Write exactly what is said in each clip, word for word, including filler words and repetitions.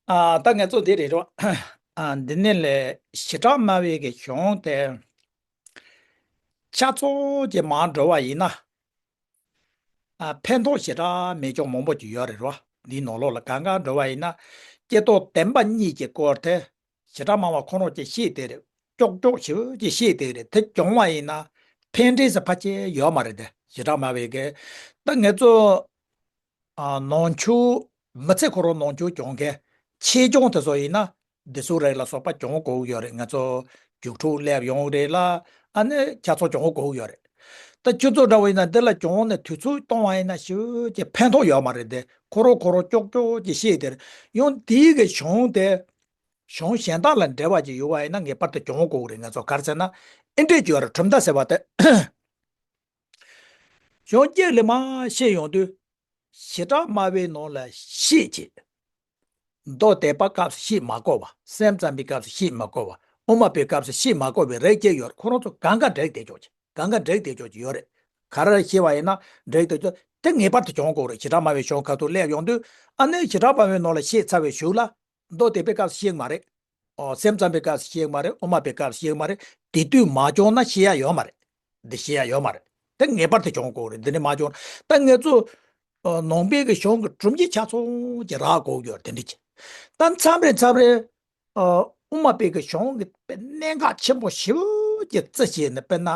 ཨ། ད་ངས་གཙོ་འདི་རེད་རོ། ཨ། འདི་ནས་ལས་ཞི་དྲག་སྨྲ་བའི་གི་གཞུང་དེ་ཆ་ཚང་གི་མར་འགྲོ་བ་ཡིན་ན། ཨ། ཕན་ཐོགས་ཞེ་དྲག་མེད་ཀྱང་མང་པོ་ཅིག་ཡོད་རེད་རོ། འདིའི་ནང་ལོགས་ལ་གང་ག་འགྲོ་བ་ཡིན་ན། ཀྱེ་རྟོག་བདེན་པ་གཉིས་ཀྱི་སྐོར་དེ་ཞི་དྲག་སྨྲ་བ་ཁོ་རང་གིས་བཤད་དེ་རེད། ཀྱོག་ཀྱོག་ཞེ་པོ་ཅིག་བཤད་དེ་རེད། དེ་སྦྱོང་བ་ཡིན་ན་ཕན་འབྲས་སུ་ཕལ་ཆེར་ཡོད་མ་རེད་དེ། ཞི་དྲག་སྨྲ་བའི་གི། ད་ངས་གཙོ། ཨ། ནང་ཆོས་མི་ཚེ་ཁོ་རང་ནང་ཆོས་སྦྱོང་མཁན་ཆེད་སྦྱོང་དེ་ཚོ་ཡིན་ན། འདི་ཚོ་རིགས་ལ་སོགས་པ་སྦྱོང་དགོས་ཡོད་རེད། ང་ཚོ་རྒྱུགས་འཕྲོ་སླེབས་ཡོང་རེད་ལ། ཨ་ནི་ཆ་ཚང་སྦྱོང་དགོས་ཡོད་རེད། ད་ཁྱོད་ཚོ་འདྲ་བོ་ཡིན་ན་འདི་ལ་སྦྱོང་ནས་དུས་ཚོད་གཏོང་བ་ཡིན་ན་ཞེ་པོ་ཅིག་ཕན་ཐོགས་ཡོད་མ་རེད་དེ། ཁོ་རང་ཁོ་རང་ཀྱོག་ཀྱོག་ཅིག་བཤད་དེ་རེད། ཡང་དེའི་གི་གཞུང་དེ་གཞུང་གཞན་དག་ལ་འབྲེལ་བ་ཅིག་ཡོད་པ་ཡིན་ན་ངེས་པར་དུ་སྦྱོང་དགོས་རེད། ང་ཚོ་ག་རེ་ཟེར་ན་ཨེ་འདྲས་ཅིག་ཡོད་རེད། གྲུབ་མཐའ་ཟེར་བ་དེ། གཞུང་གཅིག་ལ་མར་བཤད་ཡོང་དུས། ཞི་དྲག་སྨྲ་བའི་ནང་ལ་ཤེས་བྱེད། མདོ་སྡེ་པ་སྐབས་སུ་བཤད་མ་དགོས་པ། སེམས་ཙམ་པའི་སྐབས་སུ་བཤད་མ་དགོས་པ། དབུ་མ་པའི་སྐབས་སུ་བཤད་མ་དགོས་པའི་རིགས་གཅིག་ཡོད་རེད། ཁོ་རང་ཚོ་གང་ག་འགྲིག་བསྡད་ཆོག་ཅིག་གང་ག་འགྲིག་བསྡད་ཆོག་ཅིག་ཡོད་རེད། ག་རེ་བཤད་པ་ཡིན་ན་འགྲིག་བསྡད་ཆོག་དེ་ངེས་པར་དུ་སྦྱོང་དགོས་རེད། ཞི་དྲག་སྨྲ་བའི་གཞུང་ཁ་ཐུག་སླེབས་ཡོང་དུས། ཨ་ནི་ཞི་དྲག་སྨྲ་བའི་ནང་ལ་བཤད་ཚར་བའི་གཞུག་ལ། མདོ་སྡེ་པའི་སྐབས་སུ་བཤད་མ་རེད། ཨོ། སེམས་ཙམ་པའི་སྐབས་སུ་བཤད་མ་རེད། དབུ་མ་པའི་སྐབས་སུ་བཤད་མ་རེད། དེ་དུས་མ་བྱུང་ན་བཤད་ཡ་ཡོད་མ་རེད། འདི་བཤད་ཡ་ཡོད་མ་རེད། དེ་ངེས་པར་དུ་བྱུང་དགོས་རེད། འདི་ནས་མ་བྱུང་ན། ད་ངེད་ཚོ་ཨ་ནང་པའི་གི་གཞུང་གི་སྒྲུབ་བྱེད་ཆ་ཚང་གི་རག་དགོས་ཡོད་དེ་འདྲ་ཅིག་ད་མཚམས་རེ་མཚམས་རེ་ཨ་དབུ་མ་པའི་གི་གཞུང་གི་དཔེ་གནད་འགག་ཆེན་པོ་ཞེ་པོ་ཅིག་བརྩི་བྱས་ནས། དཔེར་ན།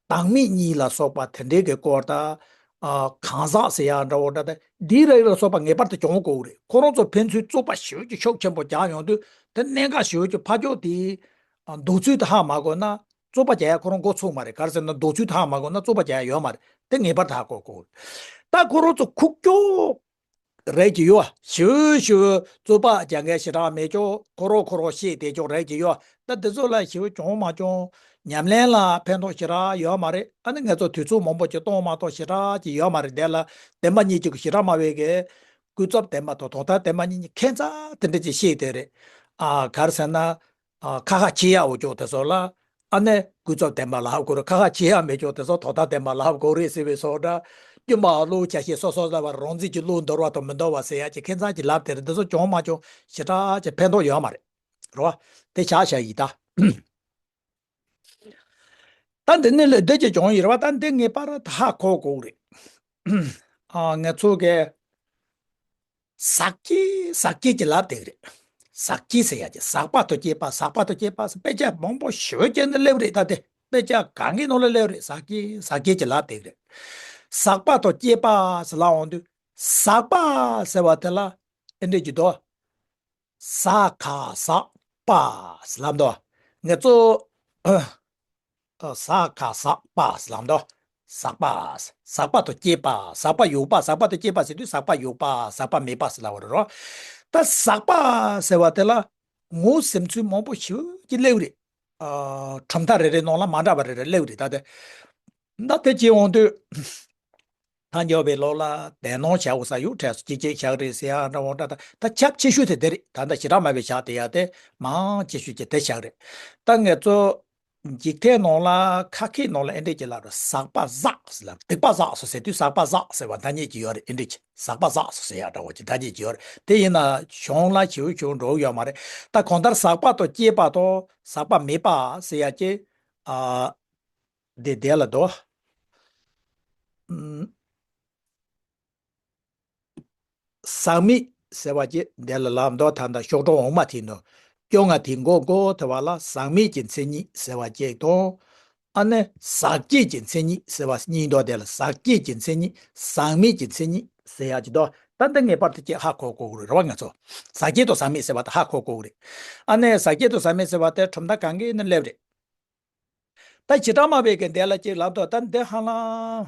བདག་མེད་གཉིས་ལ་སོགས་པ་དེ་འདྲའི་གི་སྐོར་དང་། ཨ། གང་ཟག་ཟེར་ཡག་འདྲ་བོ་འདྲ་དང་འདིའི་རིགས་ལ་སོགས་པ་ངེས་པར་དུ་སྦྱོང་དགོས་རེད། ཁོ་རང་ཚོ་ཕན་ཚུན་རྩོད་པ་ཞེ་པོ་ཅིག་ཤུགས་ཆེན་པོ་རྒྱག་ཡོང་དུས། དེ་གནད་འགག་ཞེ་པོ་ཅིག་ཕར་ཕྱོགས་དེའི་ཨ་འདོད་ཚུལ་དེ་ཧ་མ་གོ་ན་རྩོད་པ་རྒྱག་ཡ་ཁོ་རང་འགོ་ཚུགས་མ་རེད། ག་རེ་ཟེར་ན་འདོད་ཚུལ་དེ་ཧ་མ་གོ་ན་རྩོད་པ་རྒྱག་ཡ་ཡོད་མ་རེད། དེ་ངེས་པར་དུ་ཧ་གོ་དགོས་རེད། ད་ཁོ་རང་ཚོ་ཁུག་ཀྱོག་རེད་ཀྱི་ཡོད། ཞུ་ཞུ་རྩོད་པ་རྒྱག་མཁན་ཞེ་དྲག་མེད་ཀྱོག་ཁོ་རང་ཁོ་རང་བཤད་བསྡད་ཀྱོག་རེད་ཀྱི་ཡོད། ད་འདི་ཚོ་ལ་ཞུ་བྱུང་མ་བྱུང་ཉམས་ལེན་ལ་ཕན་ཐོགས་ཞེ་དྲག་ཡོད་མ་རེད། ཨ་ནི་ང་ཚོ་དུས་ཚོད་མང་པོ་ཅིག་གཏོང་མ་གཏོང་ཞེ་དྲག་ཅིག་ཡོད་མ་རེད། དེ་ལ་བདེན་པ་གཉིས་ཀྱི་ཞེ་དྲག་སྨྲ་བའི་གི་ཀུན་རྫོབ་བདེན་པ་དང་དོན་དམ་བདེན་པ་གཉིས་ཀྱི་ཁྱད་མཚར་དེ་འདྲ་ཅིག་བཤད་བསྡད་རེད། ཨ། ག་རེ་ཟེར་ན། ཨ། ཁ་ཁ་ཕྱེ་ཡག་འོ་ཅོག་དེ་ཚོ་ལ། ཨ་ནི་ཀུན་རྫོབ་བདེན་པ་ལབ་དགོས་རེད། ཁ་ཁ་ཕྱེ་ཡག་མེད་ཅོག་དེ་ཚོ་དོན་དམ་བདེན་པ་ལབ་དགོས་རེད་ཟེར་བའི་བཟོ་འདྲ། དཀྱུས་མ་བློ་ཆ་ཤས་སོ་སོ་ལ་བ་རང་ཚིག་གི་བློ་འདོར་བ་དང་མི་འདོར་བ་ཟེར་ཡག་ཅིག་ཁྱད་མཚར་ཅིག་ལབ་དེ་རེད། འདི་ཚོ་བྱུང་མ་བྱུང་ཞེ་དྲག་ཅིག་ཕན་ཐོགས་ཡོད་མ་རེད། རེད་བ། དེ་བཞག་བཞག་ཡིན་ད། ད་འདི་ནས་ལས་འདི་ཅིག་བྱུང་ཡོད་རེད་བ། ད་འདི་ངེས་པར་ཧ་གོ་དགོས་རེད། ཨ། ང་ཚོ་གི་ཟག་བཅས་ཟག་བཅས་ཀྱི་ལབ་དེ་རེད། ཟག་བཅས་ཟེར་ཡ་ཅིག་ཟག་པ་དང་བཅས་པ། ཟག་པ་དང་བཅས་པ་ཟེར་དཔེ་ཆ་མང་པོ་ཞེ་པོ་ཅིག་ནས་སླེབས་རེད། ད་དེ་དཔེ་ཆ་གང་གི་ནང་ལ་སླེབས་རེད། ཟག་བཅས་ཟག་བཅས་ཀྱི་ལབ་དེ་རེད། ཟག་པ་དང་བཅས་པ་ཟེར་ལབ་འོང་དུས། ཟག་པ་ཟེར་བ་དེ་ལ་ཨེ་འདྲས་ཀྱི་འདུག་ཟ་ག་ཟག་པ་ཟེར་ལབ་འདུག་ངེད་ཚོ་ཨ་ཟ་ག་ཟག་པ་ཟེར་ལབ་འདུག་ཟག་པ། ཟག་པ་དང་བཅས་པ། ཟག་པ་ཡོད་པ། ཟག་པ་དང་བཅས་པ་ཟེར་དུས་ཟག་པ་ཡོད་པ་ཟག་པ་མེད་པ་ཟེར་ལབ་པ་རེད་རོ། ད་ཟག་པ་ཟེར་བ་དེ་ལ་ངོས་ཟིན་ཚུལ་མང་པོ་ཞེ་པོ་ཅིག་སླེབས་རེད། ཨ། གྲུབ་མཐའ་རེ་རེ་ནང་ལ་མ་འདྲ་བ་རེ་རེ་སླེབས་རེད། ད་དེ། ད་དེ་བྱས་འོང་དུས། ཐལ་འགྱུར་བའི་ལུགས་ལ་དེ་ནང་བྱ་བ་ས་ཡུག་ཕྲད་སུ་ཅིག་ཅིག་བཞག་རེད་ཟེར་ཡག་འདྲ་བོ་འདྲ། ད་ད་ཁྱབ་ཆེ་ཤོས་དེ་དེ་རེད། ད་ལྟ་ཞེ་དྲག་སྨྲ་བའི་ཞག་དེ་ཡག་དེ་མང་ཆེ་ཤོས་ཀྱི་དེ་བཞག་རེད། ད་ངེད་ཚོ་འཇིག་རྟེན་ནང་ལ་ཁ་སྐད་ནང་ལ་ཨེ་འདྲས་ཀྱི་ལབ་རེད། ཟག་པ་ཟག་ཟེར་ལབ། སྡིག་པ་བསགས་སོ་ཟེར་དུས་ཟག་པ་ཟག་ཟེར་བ་ཐ་སྙད་ཀྱི་ཡོད་རེད། ཨེ་འདྲས་ཀྱི་ཟག་པ་ཟགས་སོ་ཟེར་ཡག་འདྲ་བོ་ཅིག་ཐ་སྙད་ཀྱི་ཡོད་རེད། དེ་ཡིན་ན་གཞུང་ལ་ཞེ་པོ་ཞེ་པོ་འགྲོ་གི་ཡོད་མ་རེད། ད་གང་ལྟར་ཟག་པ་དང་བཅས་པ་དང་ཟག་པ་མེད་པ་ཟེར་ཡག་ཅིག་ཨ། དེ་དེ་ལ་དོ། ཨུམ། ཟག་མེད་ཟེར་བ་ཅིག་དེ་ལ་ལབ་འདུག་ད་ལྟ་ཤོག་གྲངས་འོག་མ་དེ་ནོ། སྐྱོ་ང་དེ་མགོ་མགོ་དེ་བ་ལ་ཟག་མེད་ཀྱི་མཚན་ཉིད་ཟེར་བ་ཅིག་དང་། ཨ་ནི་ཟག་བཅས་ཀྱི་མཚན་ཉིད་ཟེར་བ་གཉིས་འདུག་དེ་ལ་ཟག་བཅས་ཀྱི་མཚན་ཉིད། ཟག་མེད་ཀྱི་མཚན་ཉིད་ཟེར་ཡག་ཅིག་འདུག་ད་འདི་ངེས་པར་དུ་ཅིག་ཧ་གོ་དགོས་རེད་བ། ང་ཚོ་ཟག་བཅས་དང་ཟག་མེད་ཟེར་བ་དེ་ཧ་གོ་དགོས་རེད། ཨ་ནི་ཟག་བཅས་དང་ཟག་མེད་ཟེར་བ་དེ་གྲུབ་མཐའ་གང་གི་ནི་སླེབས་རེད། ད་ཞེ་དྲག་སྨྲ་བའི་གི་དེ་ལ་ཅིག་ལབ་འདུག་ད་འདི་ཧ་ལམ་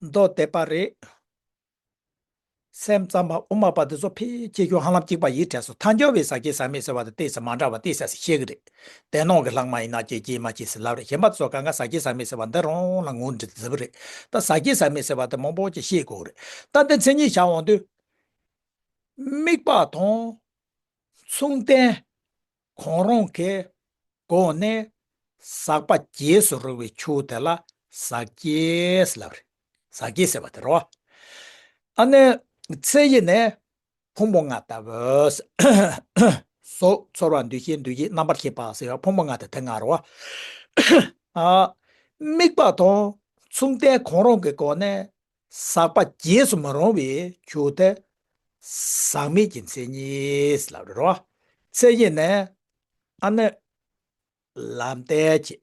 མདོ་སྡེ་པ་རེད། སེམས་ཙམ་པ་དབུ་མ་པ་འདི་ཚོ་ཕལ་ཆེ་ཤོས་ཧ་ལམ་གཅིག་པ་ཡིན་དྲན་སོང་། ཐལ་འགྱུར་བའི་ཟག་བཅས་ཟག་མེད་ཟེར་བ་དེ་ཏོག་ཙམ་མ་འདྲ་བ་ཏོག་ཙམ་ཞིག་བཤད་གི་རེད། དེ་ནང་གི་ལྷག་མ་ཡིན་ན་ཅིག་ཅིག་མ་ཅིག་ཟེར་ལབ་རེད། གཞན་པ་ཚོ་གང་ག་ཟག་བཅས་ཟག་མེད་ཟེར་བ་འདི་རང་ལ་ངོས་འཛིན་ཟེར་བ་རེད། ད་ཟག་བཅས་ཟག་མེད་ཟེར་བ་དེ་མང་པོ་ཅིག་བཤད་དགོས་རེད། ད་འདི་མཚན་ཉིད་བཞག་འོང་དུས། དམིགས་པ་དང་མཚུངས་ལྡན་གང་རུང་གི་སྒོ་ནས་ཟག་པ་རྗེས་སུ་རུང་བའི་ཆོས་དེ་ལ་ཟག་བཅས་ལབ་རེད། ཟག་བཅས་ཟེར་བ་དེ་རེད་བ། ཨ་ནི་མཚན་ཉིད་ནས་ ཕུང་པོ་ལྔ་ལྟ་བུ། གཟུགས་ཚོར་བ་འདུ་ཤེས་འདུ་བྱེད་རྣམ་པར་ཤེས་པ་ཟེར་བ་ཕུང་པོ་ལྔ་དེ་དེ་ལྔ་རེད་བ། ཨ། དམིགས་པ་དང་མཚུངས་ལྡན་གང་རུང་གི་སྒོ་ནས་ཟག་པ་བྱེད་སུ་མི་རུང་བའི་ཆོས་དེ་ཟག་མེད་ཀྱི་མཚན་ཉིད་ལབ་རེད་བ། མཚན་ཉིད་ནི་ཨ་ནི། ལམ་སྟེ་ཆེ།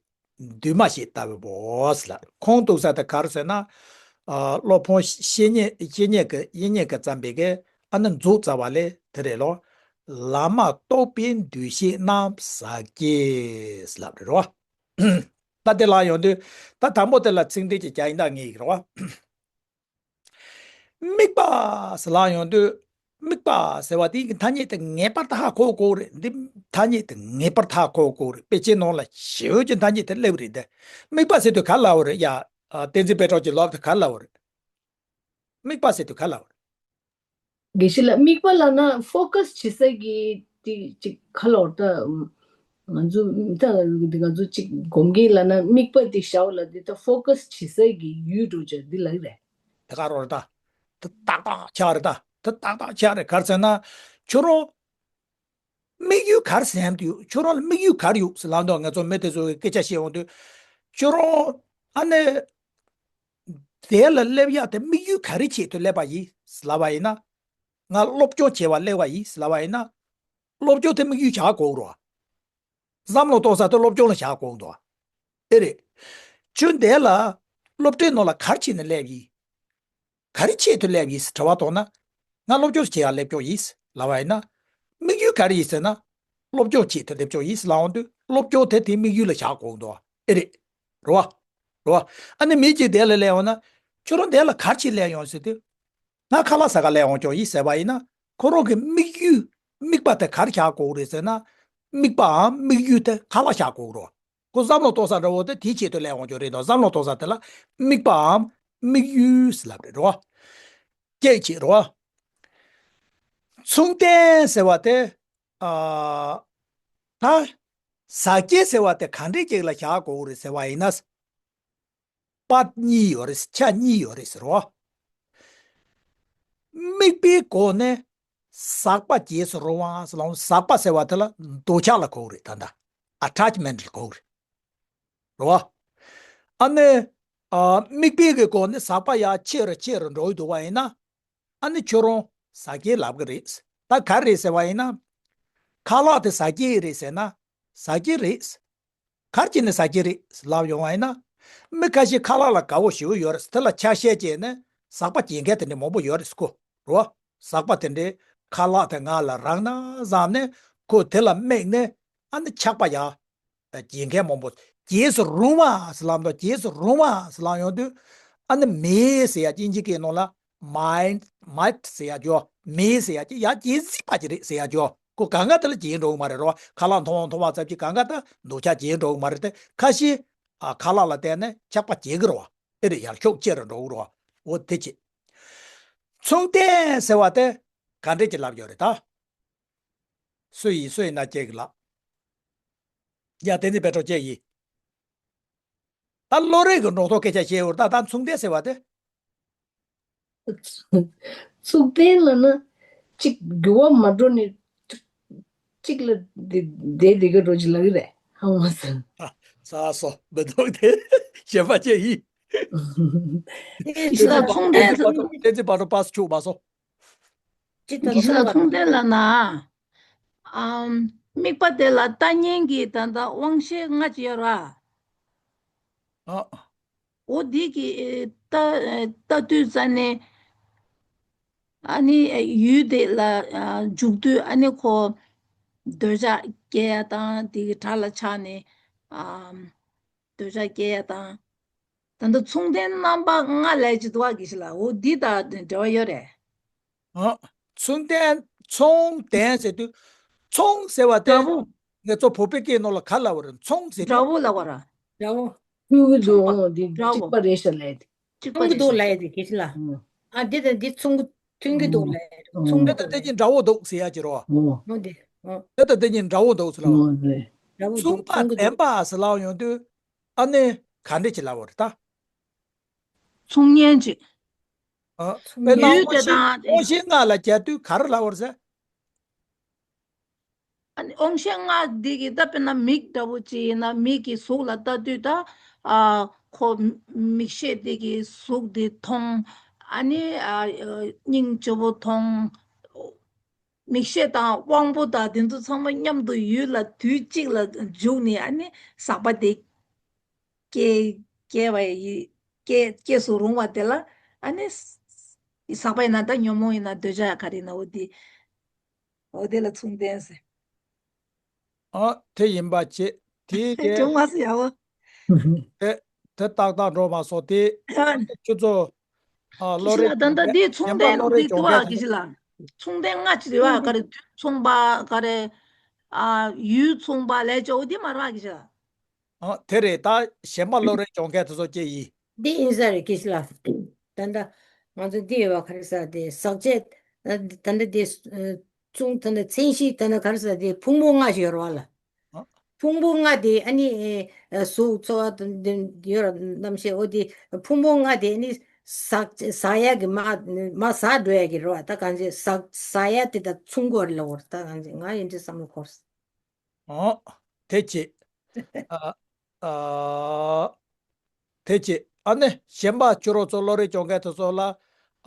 འདུས་མ་བྱས་ལྟ་བུའོ་ལ། ཁུངས་གཏུགས་ས་དེ་ག་རེ་ཟེར་ན། ཨ། སློབ་དཔོན་བཤེས་གཉེན་བཤེས་གཉེན་གྱི་བཤེས་གཉེན་གྱིས་བརྩམས་པའི་གི་ཨ་ནི་མཛོད་རྩ་བ་ལས་དེ་རེད་ལོ། ལམ་མ་གཏོགས་པའི་འདུས་བྱས་རྣམས་ཟག་བཅས་ལབ་རེད་རོ། ད་དེ་ལ་ཡོང་དུས་ད་དང་པོ་དེ་ལ་ཚིག་འགྲེལ་གྱི་རྒྱ་ཡིག་ད་ངེས་ཡིག་རེད་བ། དམིགས་པ་ཟེར་ལབ་ཡོང་དུས། དམིགས་པ་ཟེར་བ་དེ་གི་ཐ་སྙད་དེ་ངེས་པར་དུ་ཧ་གོ་དགོས་རེད། འདི་ཐ་སྙད་དེ་ངེས་པར་དུ་ཧ་གོ་དགོས་རེད། དཔེ་ཆའི་ནང་ལ་ཞེ་པོ་ཅིག་ཐ་སྙད་དེ་སླེབས་རེད་དེ། དམིགས་པ་ཟེར་དུས་ག་ལབ་རེད་ཡ། ཨ། བསྟན་འཛིན་དཔལ་སྒྲོན་གྱིས་ལབ་དུས་ག་ལབ་རེད། དམིགས་པ་ཟེར་དུས་ག་ལབ་རེད། དགེ་བཤེས་ལགས། དམིགས་པ་ལབ་ན་ཕོ་ཀ་སི་བྱེད་ས་གི་དེ་ཅིག་ག་ལབ་རེད་ད། ང་ཚོ་ད་ང་ཚོ་ཅིག་སྒོམ་མཁན་ལབ་ན་དམིགས་པ་དེ་བྱའོ་ལབ་དེ་ད་ཕོ་ཀ་སི་བྱེད་ས་གི་ཡུལ་འགྲོ་བྱ་འདི་ལབ་རེད། དེ་ག་རོ་རེད་ད། དེ་ཏག་ཏག་ཆགས་རེད་ད། དེ་ཏག་ཏག་ཆགས་རེད། ག་རེ་ཟེར་ན། ཁྱོད་རང་དམིགས་ཡུལ་ག་རེ་བསམ་གྱི་ཡོད། ཁྱོད་རང་ལ་དམིགས་ཡུལ་ག་རེ་ཡོད་ཟེར་ལབ་དུས་ང་ཚོ་མི་དེ་ཚོ་གི་སྐད་ཆ་བཤད་ཡོང་དུས། ཁྱོད་རང་ཨ་ནི་དེ་ལ་སླེབས་ཡག་དེ་དམིགས་ཡུལ་ག་རེ་ཆེད་དུ་སླེབས་པ་ཡིན་ཟེར་ལབ་པ་ཡིན་ན། ང་སློབ་སྦྱོང་བྱེད་པ་སླེབས་པ་ཡིན་ཟེར་ལབ་པ་ཡིན་ན། སློབ་སྦྱོང་དེ་དམིགས་ཡུལ་བྱ་དགོས་རོ། བསམ་བློ་གཏོང་ས་དེ་སློབ་སྦྱོང་ལ་བཞག་དགོས་འདུག་ཨེ་རེད། ཁྱོད་འདི་ལ་སློབ་གྲྭའི་ནང་ལ་ག་རེ་བྱས་ནས་སླེབས་ཡིན། ག་རེ་ཆེད་དུ་སླེབས་ཡིན་ཟེར་དྲི་བ་གཏོང་ན། ང་སློབ་སྦྱོང་བྱེད་ཡག་སླེབས་ཀྱོག་ཡིན་ལབ་པ་ཡིན་ན། དམིགས་ཡུལ་ག་རེ་ཡིན་ཟེར་ན། སློབ་སྦྱོང་ཆེད་དུ་སླེབས་ཀྱོག་ཡིན་ལབ་འོང་དུས་སློབ་སྦྱོང་དེ་དེའི་དམིགས་ཡུལ་ལ་བཞག་དགོས་འདུག་ཨེ་རེད། རེད་བ། རེད་བ། ཨ་ནི་མི་གཅིག་དེ་ལ་སླེབས་འོང་ན། ཁྱོད་རང་འདི་ལ་ག་རེ་བྱས་སླེབས་ཡོང་ཟེར་དུས། ང་ཁ་ལག་ཟ་ག་སླེབས་འོང་ཀྱོག་ཡིན་ཟེར་བ་ཡིན་ན། ཁོ་རང་གི་དམིགས་ཡུལ། དམིགས་པ་དེ་ག་རེ་བཞག་དགོས་རེད་ཟེར་ན། དམིགས་པའམ་དམིགས་ཡུལ་དེ་ཁ་ལག་བཞག་དགོས་རེད། ཁོ་བསམ་བློ་གཏོང་ས་འདྲ་བོ་དེ་དེའི་ཆེད་དུ་སླེབས་འོང་ཀྱོག་རེད་དོ། བསམ་བློ་གཏོང་ས་དེ་ལ་དམིགས་པའམ་དམིགས་ཡུལ་ཟེར་ལབ་རེད་རོ། སྐད་ཆེད་རོ། མཚུངས་ལྡན་ཟེར་བ་དེ། ཨ། ད། ཟག་བཅས་ཟེར་བ་དེ་ག་འདྲས་ཅིག་ལ་བཞག་དགོས་རེད་ཟེར་བ་ཡིན་ན། པར་གཉིས་ཡོད་རེད། ཆ་གཉིས་ཡོད་རེད་ཟེར་རོ། དམིགས་པའི་སྒོ་ནས་ཟག་པ་བྱེད་སུ་རུང་བ་ཟེར་ལ། ཟག་པ་ཟེར་བ་དེ་ལ་འདོད་ཆགས་ལ་གོ་གི་རེད། ད་ལྟ་ཨ་ཊེཆ་མེན་ཊི་ལ་གོ་གི་རེད། རེད་བ། ཨ་ནི། ཨ། དམིགས་པའི་གི་སྒོ་ནས་ཟག་པ་ཡར་ཆེ་རུ་ཆེ་རུ་འགྲོ་གི་འདུག་བ་ཡིན་ན། ཨ་ནི་ཁྱོད་རང་ཟག་བཅས་ལབ་གི་རེད། ད་ག་རེ་རེད་ཟེར་བ་ཡིན་ན། ཁ་ལག་དེ་ཟག་བཅས་རེད་ཟེར་ན། ཟག་བཅས་རེད། ག་རེ་བྱས་ནས་ཟག་བཅས་རེད་ལབ་ཡོང་བ་ཡིན་ན། མི་ཁ་ཤས་ཁ་ལག་ལ་དགའ་བོ་ཞེ་པོ་ཡོད་རེད། དེ་ལ་ཆ་ཤས་བྱས་ནས་ཟག་པ་བྱེད་མཁན་དེ་འདྲ་མང་པོ་ཡོད་རེད་ཁོ། རེད་བ། ཟག་པ་དེ་འདྲའི་ཁ་ལག་དེ་ངག་ལ་རག་ན་བསམ་ནས་ཁོ་དེ་ལ་དམིགས་ནས་ཨ་ནི་ཆགས་པ་ཡ། བྱེད་མཁན་མང་པོ། བྱེད་སུ་རུང་བ་ཟེར་ལབ་དང་། བྱེད་སུ་རུང་བ་ཟེར་ལབ་ཡོང་དུས། ཨ་ནི་མེད་ཟེར་ཡ་དབྱིན་ཇི་སྐད་ནང་ལ། མའེ་ཊི། མའེ་ཊི་ཟེར་ཡ་ཅོ། མེད་ཟེར་ཡ་ཅི་ཡ་བྱེད་སྲིད་པ་ཅིག་རེད་ཟེར་ཡ་ཅོ། ཁོ་གང་ག་དེ་ལ་བྱེད་འགྲོ་གི་མ་རེད་རོ། ཁ་ལག་མཐོང་བ་མཐོང་བ་ཙམ་གྱིས་གང་ག་དེ་འདོད་ཆགས་བྱེད་འགྲོ་གི་མ་རེད་དེ། ཁ་ཤས། ཨ། ཁ་ལག་ལ་བརྟེན་ནས་ཆགས་པ་བྱེད་གི་རེད་བ། ཨེ་རེད། ཡར་ཤུགས་ཆེ་རུ་འགྲོ་གི་རེད་བ། འོ་དེ་ཅི། མཚུངས་ལྡན་ཟེར་བ་དེ་ག་འདྲས་ཀྱི་ལབ་ཡོད་རེད་ད། སུ་ཡིན། སུ་ཡིན་ན་ཁྱེད་ཀྱིས་ལབ། ཡ། བསྟན་འཛིན་དཔལ་སྒྲོན་ཁྱེད་ཡིན། ད་བློ་རིག་གི་འགྲོ་ཐོག་སྐད་ཆ་བཤད་ཡོད་རེད་ད། ད་མཚུངས་ལྡན་ཟེར་བ་དེ། མཚུངས་ལྡན་ལབ་ན་གཅིག་འགྱུར་བ་མ་འགྲོ་ནས་གཅིག་ལ་བསྡད་བསྡད་གི་འགྲོ་གི་ལབ་ཀྱི་རེད། ཧ་མ་སོང་། ཨ། ས་སོ་མི་འདུག་དེ་གཞན་པ་ཅི་ཡིན། ཨེ། ཅི་ལ་མཚུངས་ལྡན། བསྟན་འཛིན་དཔལ་སྒྲོན་པ་སུ་ཆུག་མ་སོང་། ཅི་ལྟར། ཅི་ལ་མཚུངས་ལྡན་ལབ་ན། ཨམ། དམིགས་པ་དེ་ལ་ལྟ་ཉན་གྱི་ད་ལྟ་དབང་ཤེས་ལྔ་ཅིག་ཡོད་ར། ཨ། འོ་དེ་གི་ལྟ་ལྟ་དུས་ཙ་ནས། ཨ་ནི་ཡུལ་དེ་ལ་འཇུག་དུས་ཨ་ནི་ཁོ་འདོད་ཆགས་སྐྱེ་ཡ་དང་། དེ་གི་དགྲ་ལ་ཆགས་ནས། ཨམ། འདོད་ཆགས་སྐྱེ་ཡ་དང་། ད་ལྟ་མཚུངས་ལྡན་རྣམ་པ་ལྔ་ལབ་ཀྱི་འདུག་བ། དགེ་བཤེས་ལགས། འོ་འདི་དང་འབྲེལ་བ་ཡོད་རེད། ཨ། མཚུངས་ལྡན། མཚུངས་ལྡན་ཟེར་དུས། མཚུངས་ཟེར་བ་དེ། འདྲ་བོ། ངེད་ཚོ་བོད་པའི་སྐད་ནང་ལ་ག་ལབ་པ་རེད། མཚུངས་ཟེར་དུས། འདྲ་བོ་ལབ་པ་ར། འདྲ་བོ། མཐུན་གྱི་འདུག་འདི་འདྲ་བོ། གཅིག་པ་རེད་ཤག་ལབ་ཡ་དེ། གཅིག་པ་མཐུན་གྱི་འདུག་རེད་ཤག་ལབ་ཡ་དེ། དགེ་བཤེས་ལགས། ཨ། འདི་དང་འདི་མཚུངས་ཀྱི། མཐུན་གྱི་འདུག་ལབ་ཡ་རེད། མཚུངས་འདི་དང་འདི་གཉིས་འདྲ་བོ་འདུག་ཟེར་ཡ་ཅིག་རེད་བ། འོ་འདི། འོ། འདི་དང་འདི་གཉིས་འདྲ་བོ་འདུག་ཟེར་ལབ་པ། འོ་རེད། འདྲ་བོ་འདུག་མཚུངས་པ་མཚུངས་ཀྱི་ལྡན་འདུག་པ་ཟེར་ལབ་ཡོང་དུས། ཨ་ནི་ག་འདྲས་ཅིག་ལབ་པ་རེད་ད། མཚུངས་ཉན་ཅིག་ཨ། དཔེར་ན་ཡུལ་དབང་དེ་ཤེས་དང་དབང་ཤེས་ལྔ་ལ་སྦྱར་དུས་ག་རེ་ལབ་དགོས་རེད་ཟེར། ཨ་ནི་དབང་ཤེས་ལྔ་འདི་གི་ད་དཔེར་ན་མིག་འདྲ་པོ་ཅིག་ཡིན་ན་མིག་གི་གཟུགས་ལ་ལྟ་དུས་ད་ཨ་ཁོ་མིག་ཤེས་འདི་གི་གཟུགས་འདི་མཐོང་། ཨ་ནི་ཨ་སྙིང་རྗེ་པོ་མཐོང་། མིག་ཤེས་དང་དབང་པོ་དང་དེ་ཚོ་ཚང་མ་མཉམ་དུ་ཡུལ་ལ་དུས་གཅིག་ལ་འཇུག་ནས་ཨ་ནི་ཟག་པ་དེ་སྐྱེ་སྐྱེ་བ་ཡི་སྐྱེ་སྐྱེ་སུ་རུང་བ་དེ་ལ་ཨ་ནི་ཟག་པ་ཡིན་ན་ད་ཉོན་མོངས་ཡིན་ན་འདོད་ཆགས་ག་རེ་ཡིན་ན་འོ་དེ་འོ་དེ་ལ་མཚུངས་ལྡན་ཟེར། ཨ་དེ་ཡིན་པ་བྱེད། དེའི་གི་ཅུང་མ་སུ་ཡ་བོ། དེ་དེ་ཏག་ཏག་འགྲོ་མ་སོང་དེ། ཨ། ཁྱོད་ཚོ་ཨ་བློ་རིག་ད་ལྟ་འདི་མཚུངས་ལྡན་ལོ་རེ་འདི་ཏུ་བ་གི་ཞིག་ལ། མཚུངས་ལྡན་ལྔ་ཅི་རེད་བ་ག་རེ་དུས་མཚུངས་པ་ག་རེ། ཨ་ཡུལ་མཚུངས་པ་ལས་ཅོ་འདི་མ་རེད་བ་གི་ཞིག་ལ། ཨ་དེ་རེད། ད་གཞན་པ་བློ་རིག་སྦྱོང་མཁན་དེ་ཚོ་སྐྱེ་ཡིན། འདི་ཡིན་ས་རེད་གི་ཞིག་ལ། ད་ལྟ་ང་ཚོ་འདི་ཡོད་བ་ག་རེ་ཟ་དེ་ཟག་བཅས་ད་ལྟ་དེ་མཚུངས་ད་ལྟ་མཚན་གཞི་ད་ལྟ་ག་རེ་ཟ་དེ་ཕུང་པོ་ལྔ་ཞིག་ཡོད་རེད་བ་ལ། ཨ། ཕུང་པོ་ལྔ་དེ་ཨ་ནི་ཨེ་གཟུགས་ཚོར་བ་དང་ཡོད་ར་རྣམ་ཤེས་འོ་དེ་ཕུང་པོ་ལྔ་དེ་ཨ་ནི་ཟག་ཟག་ཡ་གི་མ་མ་ཟག་འགྲོ་ཡ་གི་རེད་བ། ད་གང་ཅི་ཟག་ཟག་ཡ་དེ་དང་མཚུངས་གོ་རེད་ལ་འོ་ད་གང་ཅི་ང་ཡིན་དུས་བསམ་བློ་འཁོར། ཨོ། དེ་ཅི། ཨ། ཨ། དེ་ཅི། ཨ་ནི་གཞན་པ་ཁྱོད་རང་ཚོ་བློ་རིག་སྦྱོང་མཁན་དེ་ཚོ་ལ།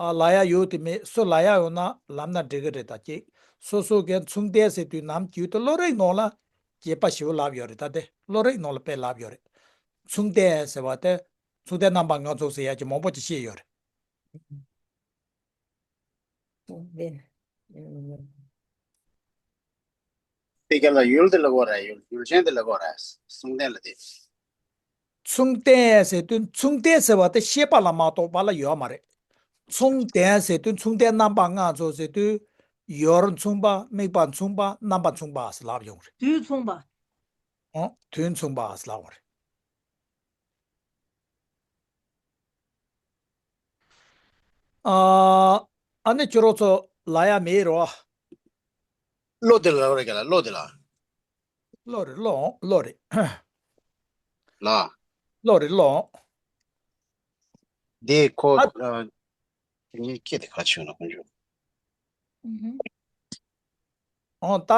ཨ་ལ་ཡ་ཡོད་དེ་མེད་སུ་ལ་ཡ་ཡོད་ན་ལབ་ན་འགྲིག་གི་རེད། ད་ཅི་སོ་སོ་གའི་མཚུངས་ལྡན་ཟེར་དུས་ནམ་རྒྱུན་དུ་བློ་རིག་ནང་ལ་རྒྱས་པ་ཞིབ་ལབ་ཡོད་རེད། ད་དེ་བློ་རིག་ནང་ལ་དཔེ་ལབ་ཡོད་རེད། མཚུངས་ལྡན་ཟེར་བ་དེ་མཚུངས་ལྡན་རྣམ་པ་ལྔ་ཚོགས་ཟེར་ཡ་ཅིག་མང་པོ་ཅིག་བཤད་ཡོད་རེད། དེ་ག་ལ་ཡུལ་དེ་ལ་གོ་ར་ཡུལ་ཡུལ་ཅན་དེ་ལ་གོ་ར་མཚུངས་ལྡན་ལ་དེ། མཚུངས་ལྡན་ཟེར་དུས་མཚུངས་ལྡན་ཟེར་བ་དེ་ཤེས་པ་ལ་མ་གཏོགས་པ་ལ་ཡོད་མ་རེད། མཚུངས་ལྡན་ཟེར་དུས་མཚུངས་ལྡན་རྣམ་པ་ལྔ་ཚོགས་ཟེར་དུས་ཡུལ་མཚུངས་པ་དམིགས་པ་མཚུངས་པ་རྣམ་པ་མཚུངས་པ་ཟེར་ལབ་ཡོང་རེད། དུས་མཚུངས་པ། ཨོ་དུས་མཚུངས་པ་ཟེར་ལབ་ཡོང་རེད། ཨ། ཨ་ནི་ཁྱོད་རང་ཚོ་ལ་ཡ་མེད་རོ། བློ་དེ་ལ་རེ་ག་ལ་བློ་དེ་ལ། བློ་རེད་བློ་བློ་རེད། ལ། བློ་རེད་བློ། དེ་ཁོ་ཨ། ཨ། ངའི་སྐད་དེ་ག་ཆེ་ན་ཁོང་ཚོ། ཨང་ད།